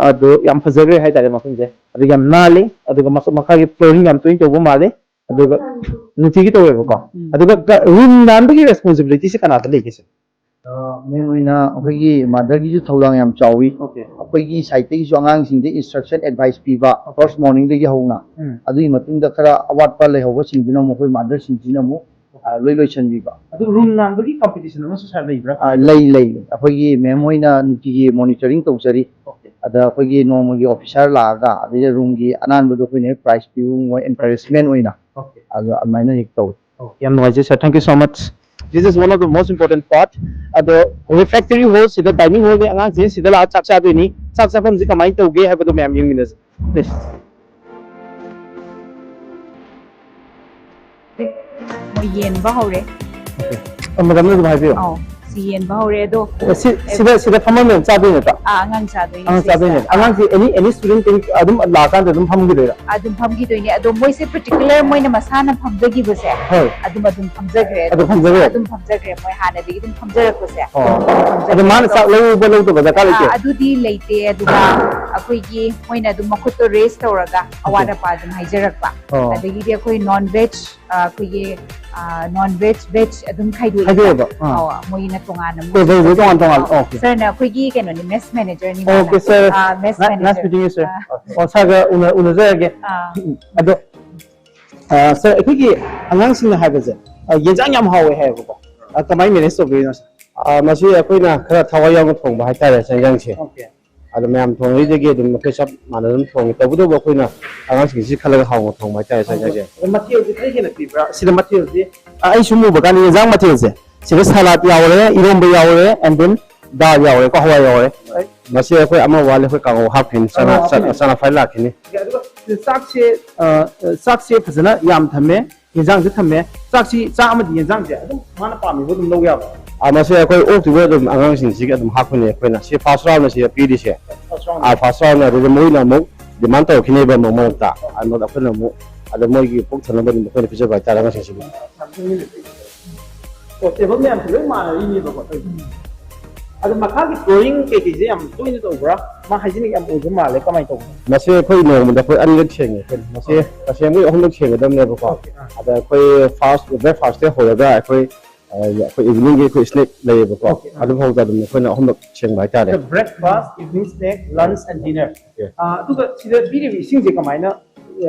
ꯑꯗꯣ ꯌꯥꯝ ꯐꯖꯈ꯭ꯔꯦ ꯍꯥꯏꯇꯥꯔꯦ ꯃꯐꯝꯁꯦ꯫ ꯑꯗꯨ ꯌꯥꯝ ꯅꯥꯜꯂꯤ, ꯑꯗꯨꯒ ꯃꯈ- ꯃꯈꯥꯒꯤ ꯐ꯭ꯂꯣꯔꯤꯡ ꯌꯥꯝ ꯇꯣꯏꯅ ꯇꯧꯕ ꯃꯥꯜꯂꯤ꯫ ꯑꯗꯨꯒ ꯅꯨꯡꯇꯤꯒꯤ ꯇꯧꯋꯦꯕꯀꯣ꯫ ꯑꯗꯨꯒ ꯔꯨꯝ ꯅꯥꯟꯕꯒꯤ ꯔꯦꯁꯄꯣꯟꯁꯤꯕꯤꯂꯤꯇꯤꯁꯦ ꯀꯅꯥꯗ ꯂꯩꯒꯦ ꯁꯦ? ꯃꯦꯝ ꯑꯣꯏꯅ ꯑꯩꯈꯣꯏꯒꯤ ꯃꯥꯗꯔꯒꯤꯁꯨ ꯊꯧꯗꯥꯡ ꯌꯥꯝ ꯆꯥꯎꯏ꯫ Okay. ꯑꯩꯈꯣꯏꯒꯤ ꯁꯥꯏꯠꯇꯒꯤꯁꯨ ꯑꯉꯥꯡꯁꯤꯡꯗ ꯏꯟꯁꯇ꯭ꯔꯛꯁꯟ ꯑꯦꯗꯚꯥꯏꯁ ꯄꯤꯕ, ꯐꯥꯔꯁ ꯃꯣꯔꯅꯤꯡꯗꯒꯤ ꯍꯧꯅ꯫ ꯎꯝ. ꯑꯗꯨꯒꯤ ꯃꯇꯨꯡꯗ ꯈꯔ ꯑꯋꯥꯠꯄ ꯂꯩꯍꯧꯕꯁꯤꯡꯗꯨꯅ ꯑꯃꯨꯛ ꯑꯩꯈꯣꯏ ꯃꯥꯗꯔꯁꯤꯡꯁꯤꯅ ꯑꯃꯨꯛ ꯑ, ꯂꯣꯏ ꯂꯣꯏꯁꯤꯟꯕꯤꯕ꯫ ꯑꯗꯨ ꯔꯨꯝ ꯅꯥꯟꯕꯒꯤ ꯀꯝꯄꯤꯇꯤꯁꯟ ꯑꯃꯁꯨ ꯁꯥꯔ ꯂꯩꯕ꯭ꯔꯥ? ꯑ, ꯂꯩ ꯂꯩ ꯑꯩꯈꯣꯏꯒꯤ ꯃꯦꯝ ꯍꯣꯏꯅ ꯅꯨꯡꯇꯤꯒꯤ ꯃꯣꯅꯤꯇꯔꯤꯡ ꯇꯧꯖꯔꯤ꯫ Okay. ꯑꯗ ꯑꯩꯈꯣꯏꯒꯤ ꯅꯣꯡꯃꯒꯤ ꯑꯣꯐꯤꯁꯥꯔ ꯂꯥꯛꯑꯒ ꯑꯗꯩꯗ ꯔꯨꯝꯒꯤ ꯑꯅꯥꯟꯕꯗꯣ ꯑꯩꯈꯣꯏꯅ ꯍꯦꯛ ꯄ꯭ꯔꯥꯏꯖ ꯄꯤꯕ ꯃꯣꯏ ꯑꯦꯟꯀꯔꯦꯖꯃꯦꯟ ꯑꯣꯏꯅ Okay. ꯑꯗꯣ ꯑꯗꯨꯃꯥꯏꯅ ꯍꯦꯛ ꯇꯧꯏ꯫ Okay, ꯌꯥꯝ ꯅꯨꯡꯉꯥꯏꯖꯩ ꯁꯥꯔ, thank you so much. This is one of the most important part. ꯑꯗꯣ ꯔꯤꯐ꯭ꯔꯦꯛꯇꯔꯤ ꯍꯣꯜ ꯁꯤꯗ, ꯗꯥꯏꯅꯤꯡ ꯍꯣꯜꯒꯤ ꯑꯉꯥꯡꯁꯤꯡ ꯁꯤꯗ ꯂꯥꯛꯑ ꯆꯥꯛ ꯆꯥꯗꯣꯏꯅꯤ꯫ ꯆꯥꯛ ꯆꯥꯐꯝꯁꯤ ꯀꯃꯥꯏꯅ ꯇꯧꯒꯦ ꯍꯥꯏꯕꯗꯣ ꯃꯌꯥꯝ ꯌꯦꯡꯃꯤꯟꯅꯁꯤ꯫ Please. ꯃꯣꯏ ꯌꯦꯟꯕ ꯍꯧꯔꯦ꯫ ꯃꯦꯗꯥꯝꯅ ꯑꯗꯨꯝ ꯍꯥꯏꯕꯤꯌꯣ꯫ ꯑꯧ, ꯁꯤ ꯌꯦꯟꯕ ꯍꯧꯔꯦ ꯑꯗꯣ꯫ ꯁꯤ ꯁꯤꯗ ꯁꯤꯗ ꯐꯝꯃꯝꯃꯦ ꯆꯥꯗꯣꯏ ꯅꯠꯇ꯭ꯔꯥ? ꯑꯥ, ꯑꯉꯥꯡ ꯆꯥꯗꯣꯏꯅꯦ ꯑꯉꯥꯡ ꯁꯤꯁꯦ꯫ ꯆꯥꯗꯣꯏꯅꯦ꯫ ꯑꯉꯥꯡꯁꯤ ꯑꯦꯅꯤ ꯑꯦꯅꯤ ꯁ꯭ꯇꯨꯗꯦꯟ ꯑꯗꯨꯝ ꯂꯥꯛꯑꯀꯥꯟꯗ ꯑꯗꯨꯝ ꯐꯝꯈꯤꯗꯣꯏꯔꯥ? ꯑꯗꯨꯝ ꯐꯝꯈꯤꯗꯣꯏꯅꯦ ꯑꯗꯣ, ꯃꯣꯏꯁꯦ ꯄꯔꯇꯤꯀꯨꯂꯔ ꯃꯣꯏꯅ ꯃꯁꯥꯅ ꯐꯝꯖꯈꯤꯕꯁꯦ ꯍꯣꯏ꯫ ꯑꯗꯨꯝ ꯑꯗꯨꯝ ꯐꯝꯖꯈ꯭ꯔꯦ꯫ ꯑꯗꯨꯝ ꯐꯝꯖꯈ꯭ꯔꯦ꯫ ꯑꯗꯨꯝ ꯐꯝꯖꯈ꯭ꯔꯦ, ꯃꯣꯏ ꯍꯥꯟꯅꯗꯒꯤ ꯑꯗꯨꯝ ꯐꯝꯖꯔꯛꯄꯁꯦ꯫ ꯑꯣ꯫ ꯑꯗꯨꯝ ꯐꯝꯖꯈ꯭ꯔꯦ꯫ ꯑꯗꯣ ꯃꯥꯅ ꯆꯥꯛ ꯂꯧꯕ ꯂꯧꯗꯕ ꯗꯔꯀꯥꯔ ꯂꯩꯇꯦ? ꯑꯥ, ꯑꯗꯨꯗꯤ ꯂꯩꯇꯦ꯫ ꯑꯗꯨꯒ ꯑꯩꯈꯣꯏꯒꯤ ꯃꯣꯏꯅ ꯑꯗꯨꯝ ꯃꯈꯨꯠꯇꯣ ꯔꯦꯁ ꯇꯧꯔꯒ ꯑꯋꯥꯠ ꯑꯄꯥ ꯑꯗꯨꯝ ꯍꯥꯏꯖꯔꯛꯄ꯫ ꯑꯣ꯫ ꯑꯗꯒꯤꯗꯤ ꯑꯩꯈꯣꯏ ꯅꯣꯟ ꯚꯦꯖ, ꯑꯩꯈꯣꯏꯒꯤ ꯅꯣꯟ ꯚꯦꯖ, ꯚꯦꯖ ꯑꯗꯨꯝ ꯈꯥꯏꯗꯣꯛꯑꯦ꯫ ꯈꯥꯏꯗꯣꯛꯑꯦꯕ? ꯑꯥ꯫ ꯑꯣ, ꯃꯣꯏꯅ ꯇꯣꯉꯥꯟꯅ ꯑꯃꯨꯛ ꯇꯦꯕꯜꯗꯣ ꯇꯣꯉꯥꯟ ꯇꯣꯉꯥꯟ, ꯑꯣ, okay. ꯁꯥꯔꯅ ꯑꯩꯈꯣꯏꯒꯤ ꯀꯩꯅꯣꯅꯤ, ꯃꯦꯁ ꯃꯦꯅꯦꯖꯔꯅꯤ꯫ Okay, sir. Mess Nice manager. Meeting you, sir. ꯑꯥ. ꯑꯣ, ꯁꯥꯔꯒ ꯎꯅ- ꯎꯅꯖꯔꯒꯦ꯫ ꯑꯥ. ꯑꯗꯣ, ꯑ, ꯁꯥꯔ, ꯑꯩꯈꯣꯏꯒꯤ ꯑꯉꯥꯡꯁꯤꯡꯅ ꯍꯥꯏꯕꯁꯦ, ꯑ, ꯌꯦꯟꯁꯥꯡ ꯌꯥꯝ ꯍꯥꯎꯋꯦ ꯍꯥꯏꯌꯦꯕꯀꯣ꯫ ꯑ, ꯀꯃꯥꯏꯅ ꯃꯦꯅꯦꯖ ꯇꯧꯕꯤꯔꯤꯅꯣ, ꯁꯥꯔ? ꯑ, ꯃꯁꯤ ꯑꯩꯈꯣꯏꯅ ꯈꯔ ꯊꯋꯥꯏ ꯌꯥꯎꯅ ꯊꯣꯡꯕ ꯍꯥꯏꯇꯥꯔꯦ, ꯁꯥꯔ, ꯌꯦꯟꯁꯥꯡꯁꯦ꯫ Okay. ꯑꯗꯣ ꯃꯌꯥꯝ ꯊꯣꯡꯉꯤꯗꯒꯤ ꯑꯗꯨꯝ ꯑꯩꯈꯣꯏ ꯆꯞ ꯃꯥꯟꯅꯅ ꯑꯗꯨꯝ ꯊꯣꯡꯉꯤ꯫ ꯇꯧꯕꯇꯕꯨ ꯑꯩꯈꯣꯏꯅ ꯑꯉꯥꯡꯁꯤꯡꯁꯤ ꯈꯜꯂꯒ ꯍꯥꯎꯅ ꯊꯣꯡꯕ ꯍꯥꯏꯇꯥꯔꯦ, ꯁꯥꯔ, ꯌꯦꯟꯁꯥꯡꯁꯦ꯫ ꯑꯗꯣ ꯃꯊꯦꯜꯁꯦ ꯈꯔ ꯍꯦꯟꯅ ꯄꯤꯕ꯭ꯔꯥ? ꯁꯤꯗ ꯃꯊꯦꯜꯁꯦ, ꯑ, ꯑꯩ ꯁꯨꯝ ꯎꯕ ꯀꯥꯟꯗ ꯌꯦꯟꯁꯥꯡ ꯃꯊꯦꯜꯁꯦ, ꯁꯤꯗ ꯁꯂꯥꯗ ꯌꯥꯎꯔꯦ, ꯏꯔꯣꯝꯕ ꯌꯥꯎꯔꯦ, and then ꯗꯥꯜ ꯌꯥꯎꯔꯦꯀꯣ, ꯍꯋꯥꯏ ꯌꯥꯎꯔꯦ꯫ ꯃꯁꯤ ꯑꯩꯈꯣꯏ ꯑꯃ ꯋꯥꯠꯂꯤ, ꯑꯩꯈꯣꯏ ꯀꯥꯡꯉꯧ ꯍꯥꯞꯈꯤꯅꯤ, ꯆꯅꯥ, ꯀꯥꯡꯉꯧ ꯍꯥꯞꯈꯤꯅꯤ꯫ ꯆꯅꯥ ꯆꯅꯥ ꯐ꯭ꯔꯥꯏ ꯂꯥꯛꯈꯤꯅꯤ꯫ ꯑꯗꯨꯒ ꯆꯥꯛꯁꯦ, ꯑ, ꯆꯥꯛꯁꯦ ꯐꯖꯅ ꯌꯥꯝ ꯊꯝꯃꯦ, ꯌꯦꯟꯁꯥꯡꯁꯦ ꯊꯝꯃꯦ꯫ ꯆꯥꯛꯁꯤ, ꯆꯥꯛ ꯑꯃꯗꯤ ꯌꯦꯟꯁꯥꯡꯁꯦ ꯑꯗꯨꯝ ꯃꯥꯅ ꯄꯥꯝꯃꯤꯕ ꯑꯗꯨꯝ ꯂꯧ ꯌꯥꯕ꯭ꯔꯥ? ꯑꯥ, ꯃꯁꯤ ꯑꯩꯈꯣꯏ ꯑꯣꯛꯇ꯭ꯔꯤꯕ ꯑꯗꯨꯝ ꯑꯉꯥꯡꯁꯤꯡꯁꯤꯒꯤ ꯑꯗꯨꯝ ꯍꯥꯞꯄꯅꯤ ꯑꯩꯈꯣꯏꯅ꯫ ꯁꯤ ꯐꯥꯔꯁ ꯔꯥꯎꯟꯗ ꯁꯤꯗ ꯄꯤꯔꯤꯁꯦ꯫ First round. ꯑꯥ, ꯐꯥꯔꯁ ꯔꯥꯎꯟꯗ ꯑꯗꯨꯗ ꯃꯣꯏꯅ ꯑꯃꯨꯛ ꯗꯤꯃꯥꯟ ꯇꯧꯔꯛꯈꯤꯅꯦꯕ ꯑꯃꯨꯛ ꯃꯔꯛꯇ꯫ ꯑꯗꯨꯗ ꯑꯩꯈꯣꯏꯅ ꯑꯃꯨꯛ, ꯑꯗ ꯃꯣꯏꯒꯤ ꯄꯨꯛ ꯊꯟꯅꯕ ꯑꯗꯨꯝ ꯑꯩꯈꯣꯏꯅ ꯄꯤꯖꯕ ꯍꯥꯏꯇꯥꯔꯦ ꯑꯉꯥꯡꯁꯤꯡꯁꯤꯒꯤ꯫ ꯑꯣ, ꯇꯦꯕꯜ ꯃꯌꯥꯝꯁꯦ ꯂꯣꯏ ꯃꯥꯟꯅꯔꯤꯅꯦꯕꯀꯣ ꯇꯧꯔꯤꯁꯦ꯫ ꯑꯗꯣ ꯃꯈꯥꯒꯤ ꯐ꯭ꯂꯣꯔꯤꯡ ꯀꯩꯀꯩꯁꯦ ꯌꯥꯝ ꯇꯣꯏꯅ ꯇꯧꯕ꯭ꯔꯥ? ꯃꯥ ꯍꯥꯏꯖꯤꯅꯤꯛ ꯌꯥꯝ ꯑꯣꯏꯕ ꯃꯥꯜꯂꯦ, ꯀꯃꯥꯏꯅ ꯇꯧꯕꯅꯣ? ꯃꯁꯤ ꯑꯩꯈꯣꯏ ꯅꯣꯡꯃꯗ ꯑꯩꯈꯣꯏ ꯑꯅꯤꯔꯛ ꯁꯦꯡꯉꯦ ꯑꯩꯈꯣꯏ꯫ ꯃꯁꯤ ꯇꯁꯦꯡꯕꯒꯤ ꯑꯍꯨꯝꯂꯛ ꯁꯦꯡꯒꯗꯕꯅꯦꯕꯀꯣ꯫ ꯑꯣꯀꯦ, ꯑꯥ꯫ ꯑꯗ ꯑꯩꯈꯣꯏ ꯐꯥꯔꯁ, ꯕ꯭ꯔꯦꯛꯐꯥꯁꯇꯩ ꯍꯧꯔꯒ ꯑꯩꯈꯣꯏ ꯑꯩꯈꯣꯏ ꯏꯚꯤꯅꯤꯡꯒꯤ ꯑꯩꯈꯣꯏ ꯁ꯭ꯅꯦꯛ ꯂꯩꯌꯦꯕꯀꯣ, ꯑꯗꯨꯐꯥꯎꯗ ꯑꯗꯨꯝ ꯑꯩꯈꯣꯏꯅ ꯑꯍꯨꯝꯂꯛ ꯁꯦꯡꯕ ꯍꯥꯏꯇꯥꯔꯦ꯫ Breakfast, evening snack, lunch and dinner. ꯑꯗꯨꯒ ꯁꯤꯗ ꯄꯤꯔꯤꯕ ꯏꯁꯤꯡꯁꯦ ꯀꯃꯥꯏꯅ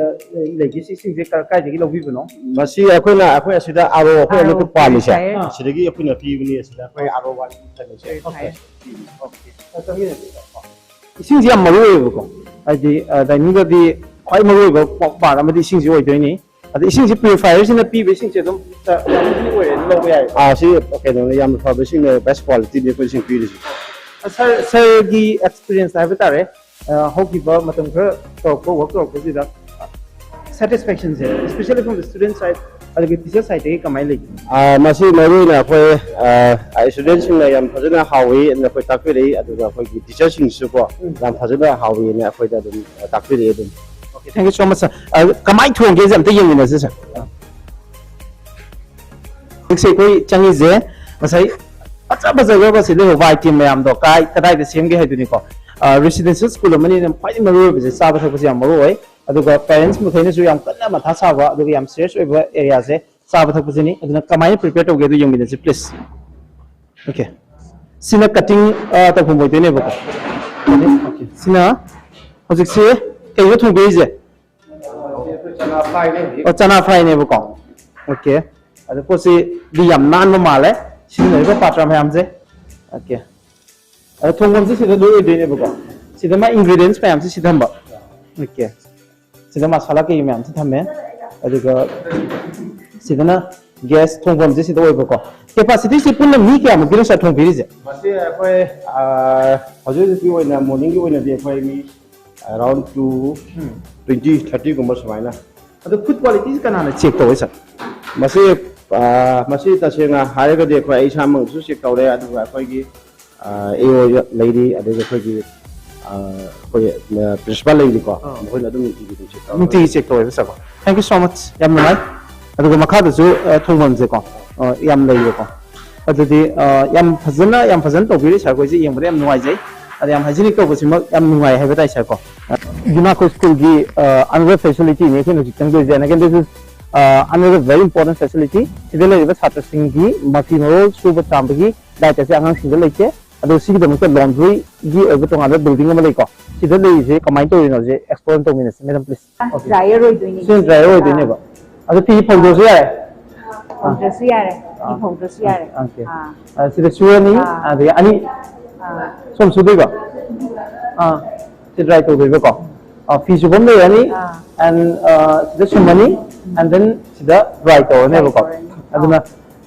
ꯂꯩꯒꯦ? ꯁꯤ ꯏꯁꯤꯡꯁꯦ ꯀꯥꯏꯗꯒꯤ ꯂꯧꯕꯤꯕꯅꯣ? ꯃꯁꯤ ꯑꯩꯈꯣꯏꯅ ꯑꯩꯈꯣꯏ ꯑꯁꯤꯗ ꯑꯥꯔ ꯑꯣ ꯑꯩꯈꯣꯏ ꯑꯃꯠꯇ ꯄꯥꯜꯂꯤꯁꯦ, ꯁꯤꯗꯒꯤ ꯑꯩꯈꯣꯏꯅ ꯄꯤꯕꯅꯤ꯫ ꯑꯁꯤꯗ ꯑꯩꯈꯣꯏ ꯑꯥꯔ ꯑꯣ ꯋꯥꯟ ꯆꯠꯂꯤꯁꯦ꯫ ꯏꯁꯤꯡꯁꯤ ꯌꯥꯝ ꯃꯔꯨ ꯑꯣꯏꯌꯦꯕꯀꯣ, ꯍꯥꯏꯗꯤ ꯗꯥꯏꯅꯤꯡꯗꯗꯤ ꯈ꯭ꯋꯥꯏ ꯃꯔꯨ ꯑꯣꯏꯕ ꯄꯥꯔꯠ ꯑꯃꯗꯤ ꯏꯁꯤꯡꯁꯤ ꯑꯣꯏꯗꯣꯏꯅꯤ꯫ ꯑꯗ ꯏꯁꯤꯡꯁꯤ ꯄ꯭ꯌꯨꯔꯤꯐꯥꯏꯌꯔꯁꯤꯅ ꯄꯤꯕ ꯏꯁꯤꯡꯁꯦ ꯑꯗꯨꯝ ꯑꯣꯏꯔꯦꯅ ꯂꯧꯕ ꯌꯥꯏ꯫ ꯑꯥ, ꯁꯤ ꯀꯩꯅꯣꯅꯦ, ꯌꯥꯝꯅ ꯐꯕ ꯏꯁꯤꯡꯅꯦ, ꯕꯦꯁ ꯀ꯭ꯋꯥꯂꯤꯇꯤꯅꯦ ꯑꯩꯈꯣꯏ ꯏꯁꯤꯡ ꯄꯤꯔꯤꯁꯦ꯫ ꯁꯥꯔ, ꯁꯥꯔꯒꯤ ꯑꯦꯛꯁꯄꯤꯔꯤꯌꯦꯟꯁ ꯍꯥꯏꯕ ꯇꯥꯔꯦ, ꯑ, ꯍꯧꯈꯤꯕ ꯃꯇꯝ ꯈꯔ ꯇꯧꯔꯛꯄ, ꯋꯥꯔꯛ ꯇꯧꯔꯛꯄꯁꯤꯗ ꯁꯦꯇꯤꯁꯐꯦꯛꯁꯟꯁꯦ, especially from the student side ꯑꯗꯨꯒ ꯇꯤꯆꯔ ꯁꯥꯏꯗꯇꯒꯤ ꯀꯃꯥꯏꯅ ꯂꯩꯒꯦ? ꯑꯥ, ꯃꯁꯤ ꯃꯔꯨꯑꯣꯏꯅ ꯑꯩꯈꯣꯏ, ꯑꯥ, ꯏꯁꯇꯨꯗꯦꯟꯁꯤꯡꯅ ꯌꯥꯝ ꯐꯖꯅ ꯍꯥꯎꯏ ꯑꯗꯨꯅ ꯑꯩꯈꯣꯏ ꯇꯥꯛꯄꯤꯔꯛꯏ, ꯑꯗꯨꯒ ꯑꯩꯈꯣꯏꯒꯤ ꯇꯤꯆꯔꯁꯤꯡꯁꯤꯁꯨꯀꯣ ꯌꯥꯝ ꯐꯖꯅ ꯍꯥꯎꯏꯅ ꯑꯩꯈꯣꯏꯗ ꯑꯗꯨꯝ ꯇꯥꯛꯄꯤꯔꯛꯏ ꯑꯗꯨꯝ꯫ Thank you so much, sir. ꯑ, ꯀꯃꯥꯏꯅ ꯊꯣꯡꯒꯦꯁꯦ ꯑꯝꯇ ꯌꯦꯡꯃꯤꯟꯅꯁꯤ, ꯁꯥꯔ꯫ ꯍꯧꯖꯤꯛꯁꯦ ꯑꯩꯈꯣꯏ ꯆꯪꯉꯤꯁꯦ ꯉꯁꯥꯏ ꯐꯖ ꯐꯖꯈ꯭ꯔꯕ ꯁꯤ ꯂꯩꯍꯧꯕ ꯑꯥꯏꯇꯦꯝ ꯃꯌꯥꯝꯗꯣ ꯀꯥꯏ ꯀꯗꯥꯏꯗ ꯁꯦꯝꯒꯦ ꯍꯥꯏꯗꯨꯅꯤꯀꯣ꯫ ꯔꯦꯁꯤꯗꯦꯟꯁꯤꯌꯦꯜ ꯁ꯭ꯀꯨꯜ ꯑꯃꯅꯤꯅ ꯈ꯭ꯋꯥꯏꯗꯒꯤ ꯃꯔꯨ ꯑꯣꯏꯕꯁꯦ ꯆꯥꯕ ꯊꯛꯄꯁꯦ ꯌꯥꯝ ꯃꯔꯨ ꯑꯣꯏ꯫ ꯑꯗꯨꯒ ꯄꯦꯔꯦꯟꯁ ꯃꯈꯩꯅꯁꯨ ꯌꯥꯝ ꯀꯟꯅ ꯃꯊꯥ ꯁꯥꯕ ꯑꯗꯨꯒ ꯌꯥꯝ ꯁꯤꯔꯤꯌꯁ ꯑꯣꯏꯕ ꯑꯦꯔꯤꯌꯥꯁꯦ ꯆꯥꯕ ꯊꯛꯄꯁꯤꯅꯤ꯫ ꯑꯗꯨꯅ ꯀꯃꯥꯏꯅ ꯄ꯭ꯔꯤꯄꯦꯌꯔ ꯇꯧꯒꯦ ꯑꯗꯨ ꯌꯦꯡꯃꯤꯟꯅꯁꯤ, ꯄ꯭ꯂꯤꯖ꯫ ꯑꯣꯀꯦ, ꯁꯤꯅ ꯀꯠꯇꯤꯡ ꯇꯧꯐꯝ ꯑꯣꯏꯗꯣꯏꯅꯦꯕꯀꯣ꯫ ꯑꯣꯀꯦ, ꯁꯤꯅ ꯍꯧꯖꯤꯛꯁꯦ ꯀꯩꯅꯣ ꯊꯣꯡꯕꯤꯔꯤꯁꯦ? ꯑꯣ, ꯆꯅꯥ ꯐ꯭ꯔꯥꯏꯅꯦꯕꯀꯣ꯫ ꯑꯣꯀꯦ, ꯑꯗꯣ ꯄꯣꯠꯁꯤꯗꯤ ꯌꯥꯝ ꯅꯥꯟꯕ ꯃꯥꯜꯂꯦ, ꯁꯤꯖꯤꯟꯅꯔꯤꯕ ꯄꯥꯇ꯭ꯔ ꯃꯌꯥꯝꯁꯦ꯫ ꯑꯣꯀꯦ, ꯑꯗꯣ ꯊꯣꯡꯐꯝꯁꯦ ꯁꯤꯗ ꯂꯣꯏ ꯑꯣꯏꯗꯣꯏꯅꯦꯕꯀꯣ꯫ ꯁꯤꯗ ꯃꯥ ꯏꯟꯒ꯭ꯔꯤꯗꯤꯌꯦꯟꯁ ꯃꯌꯥꯝꯁꯦ ꯁꯤ ꯊꯝꯕ꯫ ꯑꯣꯀꯦ, ꯁꯤꯗ ꯃꯁꯥꯂꯥ ꯀꯩ ꯃꯌꯥꯝꯁꯦ ꯊꯝꯃꯦ꯫ ꯑꯗꯨꯒ ꯁꯤꯗꯅ ꯒ꯭ꯌꯥꯁ ꯊꯣꯡꯐꯝꯁꯦ ꯁꯤꯗ ꯑꯣꯏꯕꯀꯣ꯫ ꯀꯦꯄꯥꯁꯤꯇꯤꯁꯦ ꯄꯨꯟꯅ ꯃꯤ ꯀꯌꯥꯃꯨꯛꯀꯤꯅꯣ ꯁꯥꯔ ꯊꯣꯡꯕꯤꯔꯤꯁꯦ? ꯃꯁꯤ ꯑꯩꯈꯣꯏ, ꯑꯥ, ꯍꯧꯖꯤꯛ ꯍꯧꯖꯤꯛꯀꯤ ꯑꯣꯏꯅ ꯃꯣꯔꯅꯤꯡꯒꯤ ꯑꯣꯏꯅꯗꯤ ꯑꯩꯈꯣꯏ ꯃꯤ ꯑꯦꯔꯥꯎꯟ ꯇꯨ ꯇ꯭ꯋꯦꯟꯇꯤ ꯊꯥꯔꯇꯤꯒꯨꯝꯕ ꯁꯨꯃꯥꯏꯅ꯫ ꯑꯗꯣ ꯐꯨꯗ ꯀ꯭ꯋꯥꯂꯤꯇꯤꯁꯦ ꯀꯅꯥꯅ ꯆꯦꯛ ꯇꯧꯋꯦ ꯁꯥꯔ? ꯃꯁꯤ, ꯑꯥ, ꯃꯁꯤ ꯇꯁꯦꯡꯅ ꯍꯥꯏꯔꯒꯗꯤ ꯑꯩꯈꯣꯏ ꯑꯩ ꯏꯁꯥꯃꯛꯅꯁꯨ ꯆꯦꯛ ꯇꯧꯔꯦ, ꯑꯗꯨꯒ ꯑꯩꯈꯣꯏꯒꯤ ꯑꯦ ꯑꯣ ꯂꯩꯔꯤ, ꯑꯗꯒꯤ ꯑꯩꯈꯣꯏꯒꯤ, ꯑꯩꯈꯣꯏ ꯄ꯭ꯔꯤꯟꯁꯤꯄꯥꯜ ꯂꯩꯔꯤꯀꯣ, ꯃꯈꯣꯏꯅ ꯑꯗꯨꯝ ꯅꯨꯡꯇꯤꯒꯤ ꯑꯗꯨꯝ ꯆꯦꯛ ꯇꯧꯔꯒ ꯅꯨꯡꯇꯤꯒꯤ ꯆꯦꯛ ꯇꯧꯋꯦꯕ, ꯁꯥꯔꯀꯣ꯫ Thank you so much, ꯌꯥꯝ ꯅꯨꯡꯉꯥꯏ꯫ ꯑꯗꯨꯒ ꯃꯈꯥꯗꯁꯨ ꯊꯣꯡꯐꯝꯁꯦꯀꯣ ꯌꯥꯝ ꯂꯩꯔꯦꯀꯣ꯫ ꯑꯗꯨꯗꯤ ꯌꯥꯝ ꯐꯖꯅ, ꯌꯥꯝ ꯐꯖꯅ ꯇꯧꯕꯤꯔꯤ ꯁꯥꯔ, ꯑꯩꯈꯣꯏꯁꯦ ꯌꯦꯡꯕꯗ ꯌꯥꯝ ꯅꯨꯡꯉꯥꯏꯖꯩ꯫ ꯑꯗ ꯌꯥꯝ ꯍꯥꯏꯖꯤꯅꯤꯛ ꯇꯧꯕꯁꯤꯃꯛ ꯌꯥꯝ ꯅꯨꯡꯉꯥꯏ ꯍꯥꯏꯕ ꯇꯥꯏ ꯁꯥꯔꯀꯣ꯫ ꯌꯨꯅꯥꯀꯣ ꯁ꯭ꯀꯨꯜꯒꯤ ꯑꯅꯗꯔ ꯐꯦꯁꯤꯂꯤꯇꯤꯅꯤ ꯑꯩꯈꯣꯏꯅ ꯍꯧꯖꯤꯛ ꯆꯪꯗꯣꯏꯁꯦ꯫ And again, this is ꯑ, another very important facility, ꯁꯤꯗ ꯂꯩꯔꯤꯕ ꯁꯥꯇ꯭ꯔꯁꯤꯡꯒꯤ ꯃꯐꯤ ꯃꯔꯣꯜ ꯁꯨꯕ ꯆꯥꯝꯕꯒꯤ ꯗꯥꯏꯇ ꯑꯁꯤ ꯑꯉꯥꯡꯁꯤꯡꯗ ꯂꯩꯇꯦ꯫ ꯑꯗꯣ ꯁꯤꯒꯤꯗꯃꯛꯇ ꯂꯣꯟꯗ꯭ꯔꯤꯒꯤ ꯑꯣꯏꯕ ꯇꯣꯉꯥꯟꯕ ꯕꯤꯜꯗꯤꯡ ꯑꯃ ꯂꯩꯀꯣ꯫ ꯁꯤꯗ ꯂꯩꯔꯤꯁꯦ ꯀꯃꯥꯏꯅ ꯇꯧꯔꯤꯅꯣ ꯍꯧꯖꯤꯛ ꯑꯦꯛꯁꯄ꯭ꯂꯣꯔ ꯇꯧꯃꯤꯟꯅꯁꯤ, ꯃꯦꯗꯥꯝ, ꯄ꯭ꯂꯤꯖ꯫ ꯑꯣꯀꯦ꯫ ꯗ꯭ꯔꯥꯏꯌꯔ ꯑꯣꯏꯗꯣꯏꯅꯤ ꯁꯤꯅ ꯁꯤꯁꯦ꯫ ꯗ꯭ꯔꯥꯏꯌꯔ ꯑꯣꯏꯗꯣꯏꯅꯦꯕ꯫ ꯑꯗꯣ ꯐꯤ ꯐꯧꯗ꯭ꯔꯁꯨ ꯌꯥꯔꯦ? ꯐꯧꯗ꯭ꯔꯁꯨ ꯌꯥꯔꯦ꯫ ꯐꯤ ꯑꯥ꯫ ꯐꯧꯗ꯭ꯔꯁꯨ ꯌꯥꯔꯦ꯫ ꯑꯣꯀꯦ꯫ ꯑꯥ꯫ ꯑ, ꯁꯤꯗ ꯁꯨꯔꯅꯤ, ꯑꯥ꯫ ꯑꯗꯒꯤ ꯑꯅꯤ ꯑꯥ꯫ ꯁꯣꯝ ꯁꯨꯗꯣꯏꯕ? ꯑꯥ꯫ ꯁꯤ ꯗ꯭ꯔꯥꯏ ꯇꯧꯗꯣꯏꯕꯀꯣ? ꯑꯥ, ꯐꯤ ꯁꯨꯐꯝ ꯂꯩꯔꯅꯤ, ꯑꯥ꯫ And, ꯑ, ꯁꯤꯗ ꯁꯨꯝꯃꯅꯤ, and then ꯁꯤꯗ ꯗ꯭ꯔꯥꯏ ꯇꯧꯔꯅꯦꯕꯀꯣ꯫ ꯗ꯭ꯔꯥꯏ ꯇꯧꯔꯅꯤ꯫ ꯑꯗꯨꯅ,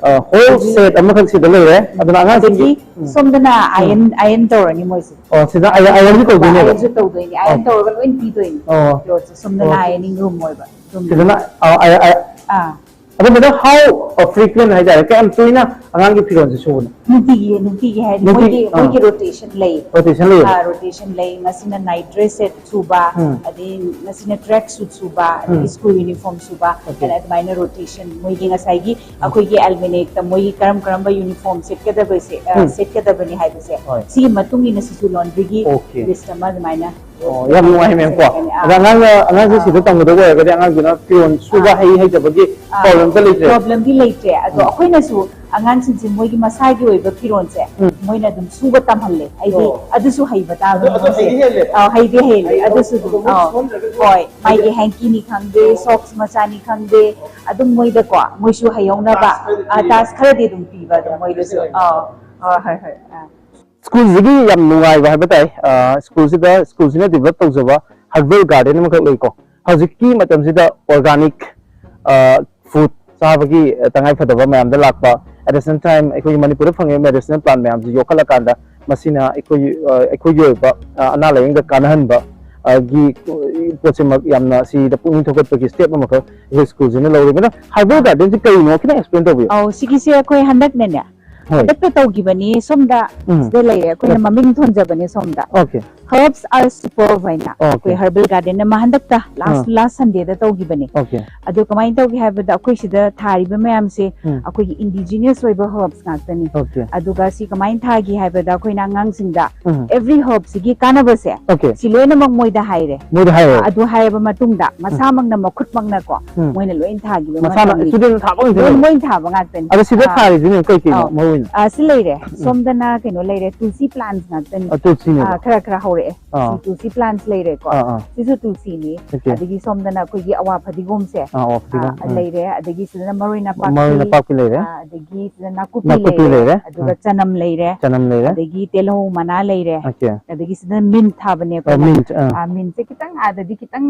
ꯑꯥ꯫ ꯑ, ꯍꯣꯜ ꯑꯗꯒꯤ ꯁꯦꯠ ꯑꯃꯈꯛ ꯁꯤꯗ ꯂꯩꯔꯦ꯫ ꯑꯗꯨꯅ ꯑꯉꯥꯡꯁꯤꯡꯒꯤ, ꯑꯗꯒꯤ ꯎꯝ꯫ ꯁꯣꯝꯗꯅ ꯎꯝ꯫ ꯑꯥꯏꯔꯟ, ꯑꯥꯏꯔꯟ ꯇꯧꯔꯅꯤ ꯃꯣꯏꯁꯦ꯫ ꯑꯣ, ꯁꯤꯗ ꯑꯥꯏꯔꯟ, ꯑꯥꯏꯔꯟꯁꯨ ꯇꯧꯗꯣꯏꯅꯦꯕ? ꯑꯥꯏꯔꯟꯁꯨ ꯇꯧꯗꯣꯏꯅꯤ꯫ ꯑꯥꯏꯔꯟ ꯑꯣ꯫ ꯇꯧꯔꯒ ꯂꯣꯏ ꯄꯤꯗꯣꯏꯅꯤ꯫ ꯑꯣ꯫ ꯀ꯭ꯂꯣꯠꯁꯦ꯫ ꯁꯣꯝꯗꯅ ꯑꯣ꯫ ꯑꯥꯏꯔꯅꯤꯡ ꯔꯨꯝ ꯑꯣꯏꯕ꯫ ꯁꯣꯝꯗꯅ ꯁꯤꯗꯅ, ꯑ, ꯑ, ꯑ, ꯑꯥ꯫ ꯑꯗꯣ ꯃꯦꯗꯥꯝ, how, ꯑ, frequent ꯍꯥꯏꯇꯥꯔꯦ, ꯀꯌꯥꯝ ꯇꯣꯏꯅ ꯑꯉꯥꯡꯒꯤ ꯐꯤꯔꯣꯜꯁꯦ ꯁꯨꯕꯅꯣ? ꯅꯨꯡꯇꯤꯒꯤ, ꯅꯨꯡꯇꯤꯒꯤ ꯍꯥꯏꯗꯤ ꯅꯨꯡꯇꯤ-, ꯃꯣꯏꯒꯤ, ꯑꯥ꯫ ꯃꯣꯏꯒꯤ ꯔꯣꯇꯦꯁꯟ ꯂꯩ꯫ ꯔꯣꯇꯦꯁꯟ ꯂꯩꯌꯦꯕ? ꯑꯥ, ꯔꯣꯇꯦꯁꯟ ꯂꯩ꯫ ꯉꯁꯤꯅ ꯅꯥꯏꯠ ꯗ꯭ꯔꯦꯁ ꯁꯦꯠ ꯁꯨꯕ, ꯎꯝ꯫ ꯑꯗꯩ ꯉꯁꯤꯅ ꯇ꯭ꯔꯦꯛ ꯁꯨꯠ ꯁꯨꯕ, ꯑꯗꯒꯤ ꯎꯝ꯫ ꯁ꯭ꯀꯨꯜ ꯌꯨꯅꯤꯐꯣꯔꯝ ꯁꯨꯕ, ꯑꯣꯀꯦ꯫ ꯑꯗ ꯑꯗꯨꯃꯥꯏꯅ ꯔꯣꯇꯦꯁꯟ ꯃꯣꯏꯒꯤ ꯉꯁꯥꯏꯒꯤ ꯎꯝ꯫ ꯑꯩꯈꯣꯏꯒꯤ ꯑꯦꯜꯃꯦꯅꯦꯛꯇ ꯃꯣꯏꯒꯤ ꯀꯔꯝ ꯀꯔꯝꯕ ꯌꯨꯅꯤꯐꯣꯔꯝ ꯁꯦꯠꯀꯗꯕꯁꯦ, ꯑ, ꯎꯝ꯫ ꯁꯦꯠꯀꯗꯕꯅꯤ ꯍꯥꯏꯕꯁꯦ, ꯍꯣꯏ꯫ ꯁꯤꯒꯤ ꯃꯇꯨꯡ ꯏꯟꯅ ꯁꯤꯁꯨ ꯂꯣꯟꯗ꯭ꯔꯤꯒꯤ ꯑꯣꯀꯦ꯫ ꯂꯤꯁ ꯑꯃ ꯑꯗꯨꯃꯥꯏꯅ ꯑꯣ, ꯌꯥꯝ ꯅꯨꯡꯉꯥꯏ, ꯃꯦꯝ, ꯀꯣ꯫ ꯁꯦꯠꯀꯅꯤ꯫ ꯑꯥ꯫ ꯑꯗ ꯑꯉꯥꯡꯅ, ꯑꯉꯥꯡꯁꯦ ꯑꯥ꯫ ꯁꯤꯗ ꯇꯝꯒꯗꯕ ꯑꯣꯏꯔꯒꯗꯤ ꯑꯉꯥꯡꯗꯨꯅ ꯐꯤꯔꯣꯜ ꯁꯨꯕ ꯑꯥ꯫ ꯍꯩ ꯍꯩꯇꯕꯒꯤ ꯑꯥ꯫ ꯄ꯭ꯔꯣꯕ꯭ꯂꯦꯝ ꯑꯝꯇ ꯂꯩꯇ꯭ꯔꯦ꯫ ꯄ꯭ꯔꯣꯕ꯭ꯂꯦꯝꯗꯤ ꯂꯩꯇ꯭ꯔꯦ꯫ ꯑꯗꯣ ꯎꯝ꯫ ꯑꯩꯈꯣꯏꯅꯁꯨ ꯑꯉꯥꯡꯁꯤꯡꯁꯦ ꯃꯣꯏꯒꯤ ꯃꯁꯥꯒꯤ ꯑꯣꯏꯕ ꯐꯤꯔꯣꯜꯁꯦ ꯎꯝ꯫ ꯃꯣꯏꯅ ꯑꯗꯨꯝ ꯁꯨꯕ ꯇꯝꯍꯜꯂꯦ꯫ ꯑꯩꯗꯤ ꯑꯣ꯫ ꯑꯗꯨꯁꯨ ꯍꯩꯕ ꯇꯥꯕꯅꯤ ꯑꯗꯨ, ꯑꯗꯨ ꯃꯣꯏꯁꯦ꯫ ꯍꯩꯗꯤ ꯍꯩꯍꯜꯂꯦ꯫ ꯑꯥ, ꯍꯩꯗꯤ ꯍꯩꯍꯜꯂꯦ꯫ ꯑꯩ ꯑꯗꯨꯁꯨ ꯑꯗꯨꯝ, ꯑꯗꯨꯝ ꯑꯥ꯫ ꯁꯨꯍꯟꯗ꯭ꯔꯒꯁꯨ ꯍꯣꯏ, ꯃꯥꯒꯤ ꯍꯥꯏꯗꯤ ꯍꯦꯡꯀꯤꯅꯤ ꯈꯪꯗꯦ, ꯁꯣꯛꯁ ꯃꯆꯥꯅꯤ ꯈꯪꯗꯦ, ꯑꯗꯨꯝ ꯃꯣꯏꯗꯀꯣ, ꯃꯣꯏꯁꯨ ꯍꯩꯍꯧꯅꯕ, ꯇꯥꯁ ꯈꯔꯗꯤ ꯑꯥ, ꯄꯤꯕ꯫ ꯇꯥꯁ ꯈꯔꯗꯤ ꯑꯗꯨꯝ ꯄꯤꯕ ꯑꯗꯨꯝ ꯃꯣꯏꯗꯁꯨ꯫ ꯑꯥ, ꯍꯣꯏ, ꯍꯣꯏ, ꯍꯣꯏ, ꯑꯥ꯫ ꯁ꯭ꯀꯨꯜꯁꯤꯒꯤ ꯌꯥꯝ ꯅꯨꯡꯉꯥꯏꯕ ꯍꯥꯏꯕ ꯇꯥꯏ꯫ ꯑ, ꯁ꯭ꯀꯨꯜꯁꯤꯗ, ꯁ꯭ꯀꯨꯜꯁꯤꯅ ꯗꯤꯕꯂꯞ ꯇꯧꯖꯕ ꯍꯔꯕꯦꯜ ꯒꯥꯔꯗꯦꯟ ꯑꯃꯈꯛ ꯂꯩꯀꯣ꯫ ꯍꯧꯖꯤꯛꯀꯤ ꯃꯇꯝꯁꯤꯗ ꯑꯣꯔꯒꯥꯅꯤꯛ, ꯑ, ꯐꯨꯗ ꯆꯥꯕꯒꯤ, ꯑ, ꯇꯉꯥꯏ ꯐꯗꯕ ꯃꯌꯥꯝꯗ ꯂꯥꯛꯄ, at the same time ꯑꯩꯈꯣꯏꯒꯤ ꯃꯅꯤꯄꯨꯔꯗ ꯐꯪꯉꯤꯕ ꯃꯦꯗꯤꯁꯤꯅꯦꯜ ꯄ꯭ꯂꯥꯟ ꯃꯌꯥꯝꯁꯤ ꯌꯣꯛꯈꯠꯂꯀꯥꯟꯗ ꯃꯁꯤꯅ ꯑꯩꯈꯣꯏꯒꯤ, ꯑ, ꯑꯩꯈꯣꯏꯒꯤ ꯑꯣꯏꯕ, ꯑ, ꯑꯅꯥ ꯂꯥꯏꯌꯦꯡꯗ ꯀꯥꯟꯅꯍꯟꯕ, ꯑ, ꯒꯤ ꯄꯣꯠꯁꯤꯃꯛ ꯌꯥꯝꯅ ꯁꯤꯗ ꯄꯨꯛꯅꯤꯡ ꯊꯧꯒꯠꯄꯒꯤ ꯁ꯭ꯇꯦꯞ ꯑꯃꯈꯛ ꯑꯩꯈꯣꯏ ꯁ꯭ꯀꯨꯜꯁꯤꯅ ꯂꯧꯔꯦ꯫ ꯃꯦꯗꯥꯝ, ꯍꯔꯕꯦꯜ ꯒꯥꯔꯗꯦꯟꯁꯤ ꯀꯔꯤꯅꯣ ꯈꯤꯇꯪ ꯑꯦꯛꯁꯄ꯭ꯂꯦꯟ ꯇꯧꯕꯤꯌꯨ꯫ ꯑꯧ, ꯁꯤꯒꯤꯁꯦ ꯑꯩꯈꯣꯏ ꯍꯟꯗꯛꯅꯅꯦ, ꯍꯣꯏ꯫ ꯍꯟꯗꯛꯇ ꯇꯧꯈꯤꯕꯅꯤ꯫ ꯁꯣꯝꯗ ꯎꯝ꯫ ꯁꯤꯗ ꯂꯩꯔꯦ꯫ ꯑꯩꯈꯣꯏꯅ ꯑꯣꯀꯦ꯫ ꯃꯃꯤꯡ ꯊꯣꯟꯖꯕꯅꯦ ꯁꯣꯝꯗ꯫ ꯑꯣꯀꯦ꯫ Herbs are superb ꯍꯥꯏꯅ ꯑꯩꯈꯣꯏ ꯍꯔꯕꯦꯜ ꯒꯥꯔꯗꯦꯟ ꯑꯃ ꯍꯟꯗꯛꯇ ꯂꯥꯁ ꯂꯥꯁ ꯁꯟꯗꯦꯗ ꯇꯧꯈꯤꯕꯅꯦ꯫ ꯑꯣꯀꯦ꯫ ꯑꯗꯣ ꯀꯃꯥꯏꯅ ꯇꯧꯒꯦ ꯍꯥꯏꯕꯗ ꯑꯩꯈꯣꯏ ꯁꯤꯗ ꯊꯥꯔꯤꯕ ꯃꯌꯥꯝꯁꯦ ꯎꯝ꯫ ꯑꯩꯈꯣꯏꯒꯤ ꯏꯟꯗꯤꯖꯤꯅꯁ ꯑꯣꯏꯕ ꯍꯔꯕꯁ ꯉꯥꯛꯇꯅꯤ꯫ ꯑꯣꯀꯦ꯫ ꯑꯗꯨꯒ ꯁꯤ ꯀꯃꯥꯏꯅ ꯊꯥꯒꯦ ꯍꯥꯏꯕꯗ ꯑꯩꯈꯣꯏꯅ ꯑꯉꯥꯡꯁꯤꯡꯗ ꯎꯝ꯫ ꯑꯦꯚ꯭ꯔꯤ ꯍꯔꯕꯁꯤꯒꯤ ꯀꯥꯟꯅꯕꯁꯦ ꯑꯣꯀꯦ꯫ ꯁꯤ ꯂꯣꯏꯅꯃꯛ ꯃꯣꯏꯗ ꯍꯥꯏꯔꯦ꯫ ꯃꯣꯏꯗ ꯍꯥꯏꯔꯦ꯫ ꯑ, ꯑꯗꯨ ꯍꯥꯏꯔꯕ ꯃꯇꯨꯡꯗ ꯎꯝ꯫ ꯃꯁꯥꯃꯛꯅ ꯃꯈꯨꯠꯃꯛꯅꯀꯣ ꯎꯝ꯫ ꯃꯣꯏꯅ ꯂꯣꯏ ꯊꯥꯈꯤꯕ ꯃꯁꯥꯅ ꯃꯇꯝꯅꯤ꯫ ꯏꯁꯇꯨꯗꯦꯟ ꯊꯥꯕ ꯉꯥꯛꯇꯅꯤ꯫ ꯂꯣꯏ ꯃꯣꯏꯅ ꯊꯥꯕ ꯉꯥꯛꯇꯅꯤ꯫ ꯑꯗꯣ ꯁꯤꯗ ꯑꯥ꯫ ꯊꯥꯔꯤꯁꯤꯅ ꯀꯩ ꯀꯩꯅꯣ ꯑꯧ꯫ ꯃꯔꯨ ꯑꯣꯏꯅ? ꯑ, ꯁꯤ ꯂꯩꯔꯦ꯫ ꯎꯝ꯫ ꯁꯣꯝꯗꯅ ꯀꯩꯅꯣ ꯂꯩꯔꯦ, ꯇꯨꯜꯁꯤ ꯄ꯭ꯂꯥꯟꯠ ꯉꯥꯛꯇꯅꯤ꯫ ꯑ, ꯇꯨꯜꯁꯤꯅꯦꯕ꯫ ꯑ, ꯈꯔ ꯈꯔ ꯍꯧꯔꯛꯑꯦ꯫ ꯑꯥ꯫ ꯁꯤ ꯇꯨꯜꯁꯤ ꯄ꯭ꯂꯥꯟꯠ ꯂꯩꯔꯦꯀꯣ꯫ ꯑꯥ, ꯑꯥ꯫ ꯁꯤꯁꯨ ꯇꯨꯜꯁꯤꯅꯤ꯫ ꯑꯣꯀꯦ꯫ ꯑꯗꯒꯤ ꯁꯣꯝꯗꯅ ꯑꯩꯈꯣꯏꯒꯤ ꯑꯋꯥ ꯐꯗꯤꯒꯣꯝꯁꯦ, ꯑꯥ, ꯑꯋꯥ ꯐꯗꯤꯒꯣꯝ, ꯑꯥ, ꯎꯝ꯫ ꯂꯩꯔꯦ꯫ ꯑꯗꯒꯤ ꯁꯤꯗꯅ ꯃꯔꯣꯏ ꯅꯄꯥꯛꯄꯤ, ꯃꯔꯣꯏ ꯅꯄꯥꯛꯄꯤ ꯂꯩꯔꯦ꯫ ꯑꯥ, ꯑꯗꯒꯤ ꯁꯤꯗ ꯅꯥꯀꯨꯞꯄꯤ ꯅꯥꯀꯨꯞꯄꯤ ꯂꯩꯔꯦ, ꯂꯩꯔꯦ꯫ ꯑꯗꯨꯒ ꯎꯝ꯫ ꯆꯅꯝ ꯂꯩꯔꯦ, ꯆꯅꯝ ꯂꯩꯔꯦ꯫ ꯑꯗꯒꯤ ꯇꯤꯜꯍꯧ ꯃꯅꯥ ꯂꯩꯔꯦ, ꯑꯣꯀꯦ꯫ ꯑꯗꯒꯤ ꯁꯤꯗ ꯃꯤꯟꯠ ꯊꯥꯕꯅꯦ ꯑꯣ, ꯑꯩꯈꯣꯏꯅ꯫ ꯃꯤꯟꯠ, ꯑꯥ꯫ ꯑꯥ, ꯃꯤꯟꯠꯁꯦ ꯈꯤꯇꯪ ꯑꯥꯗꯗꯤ ꯈꯤꯇꯪ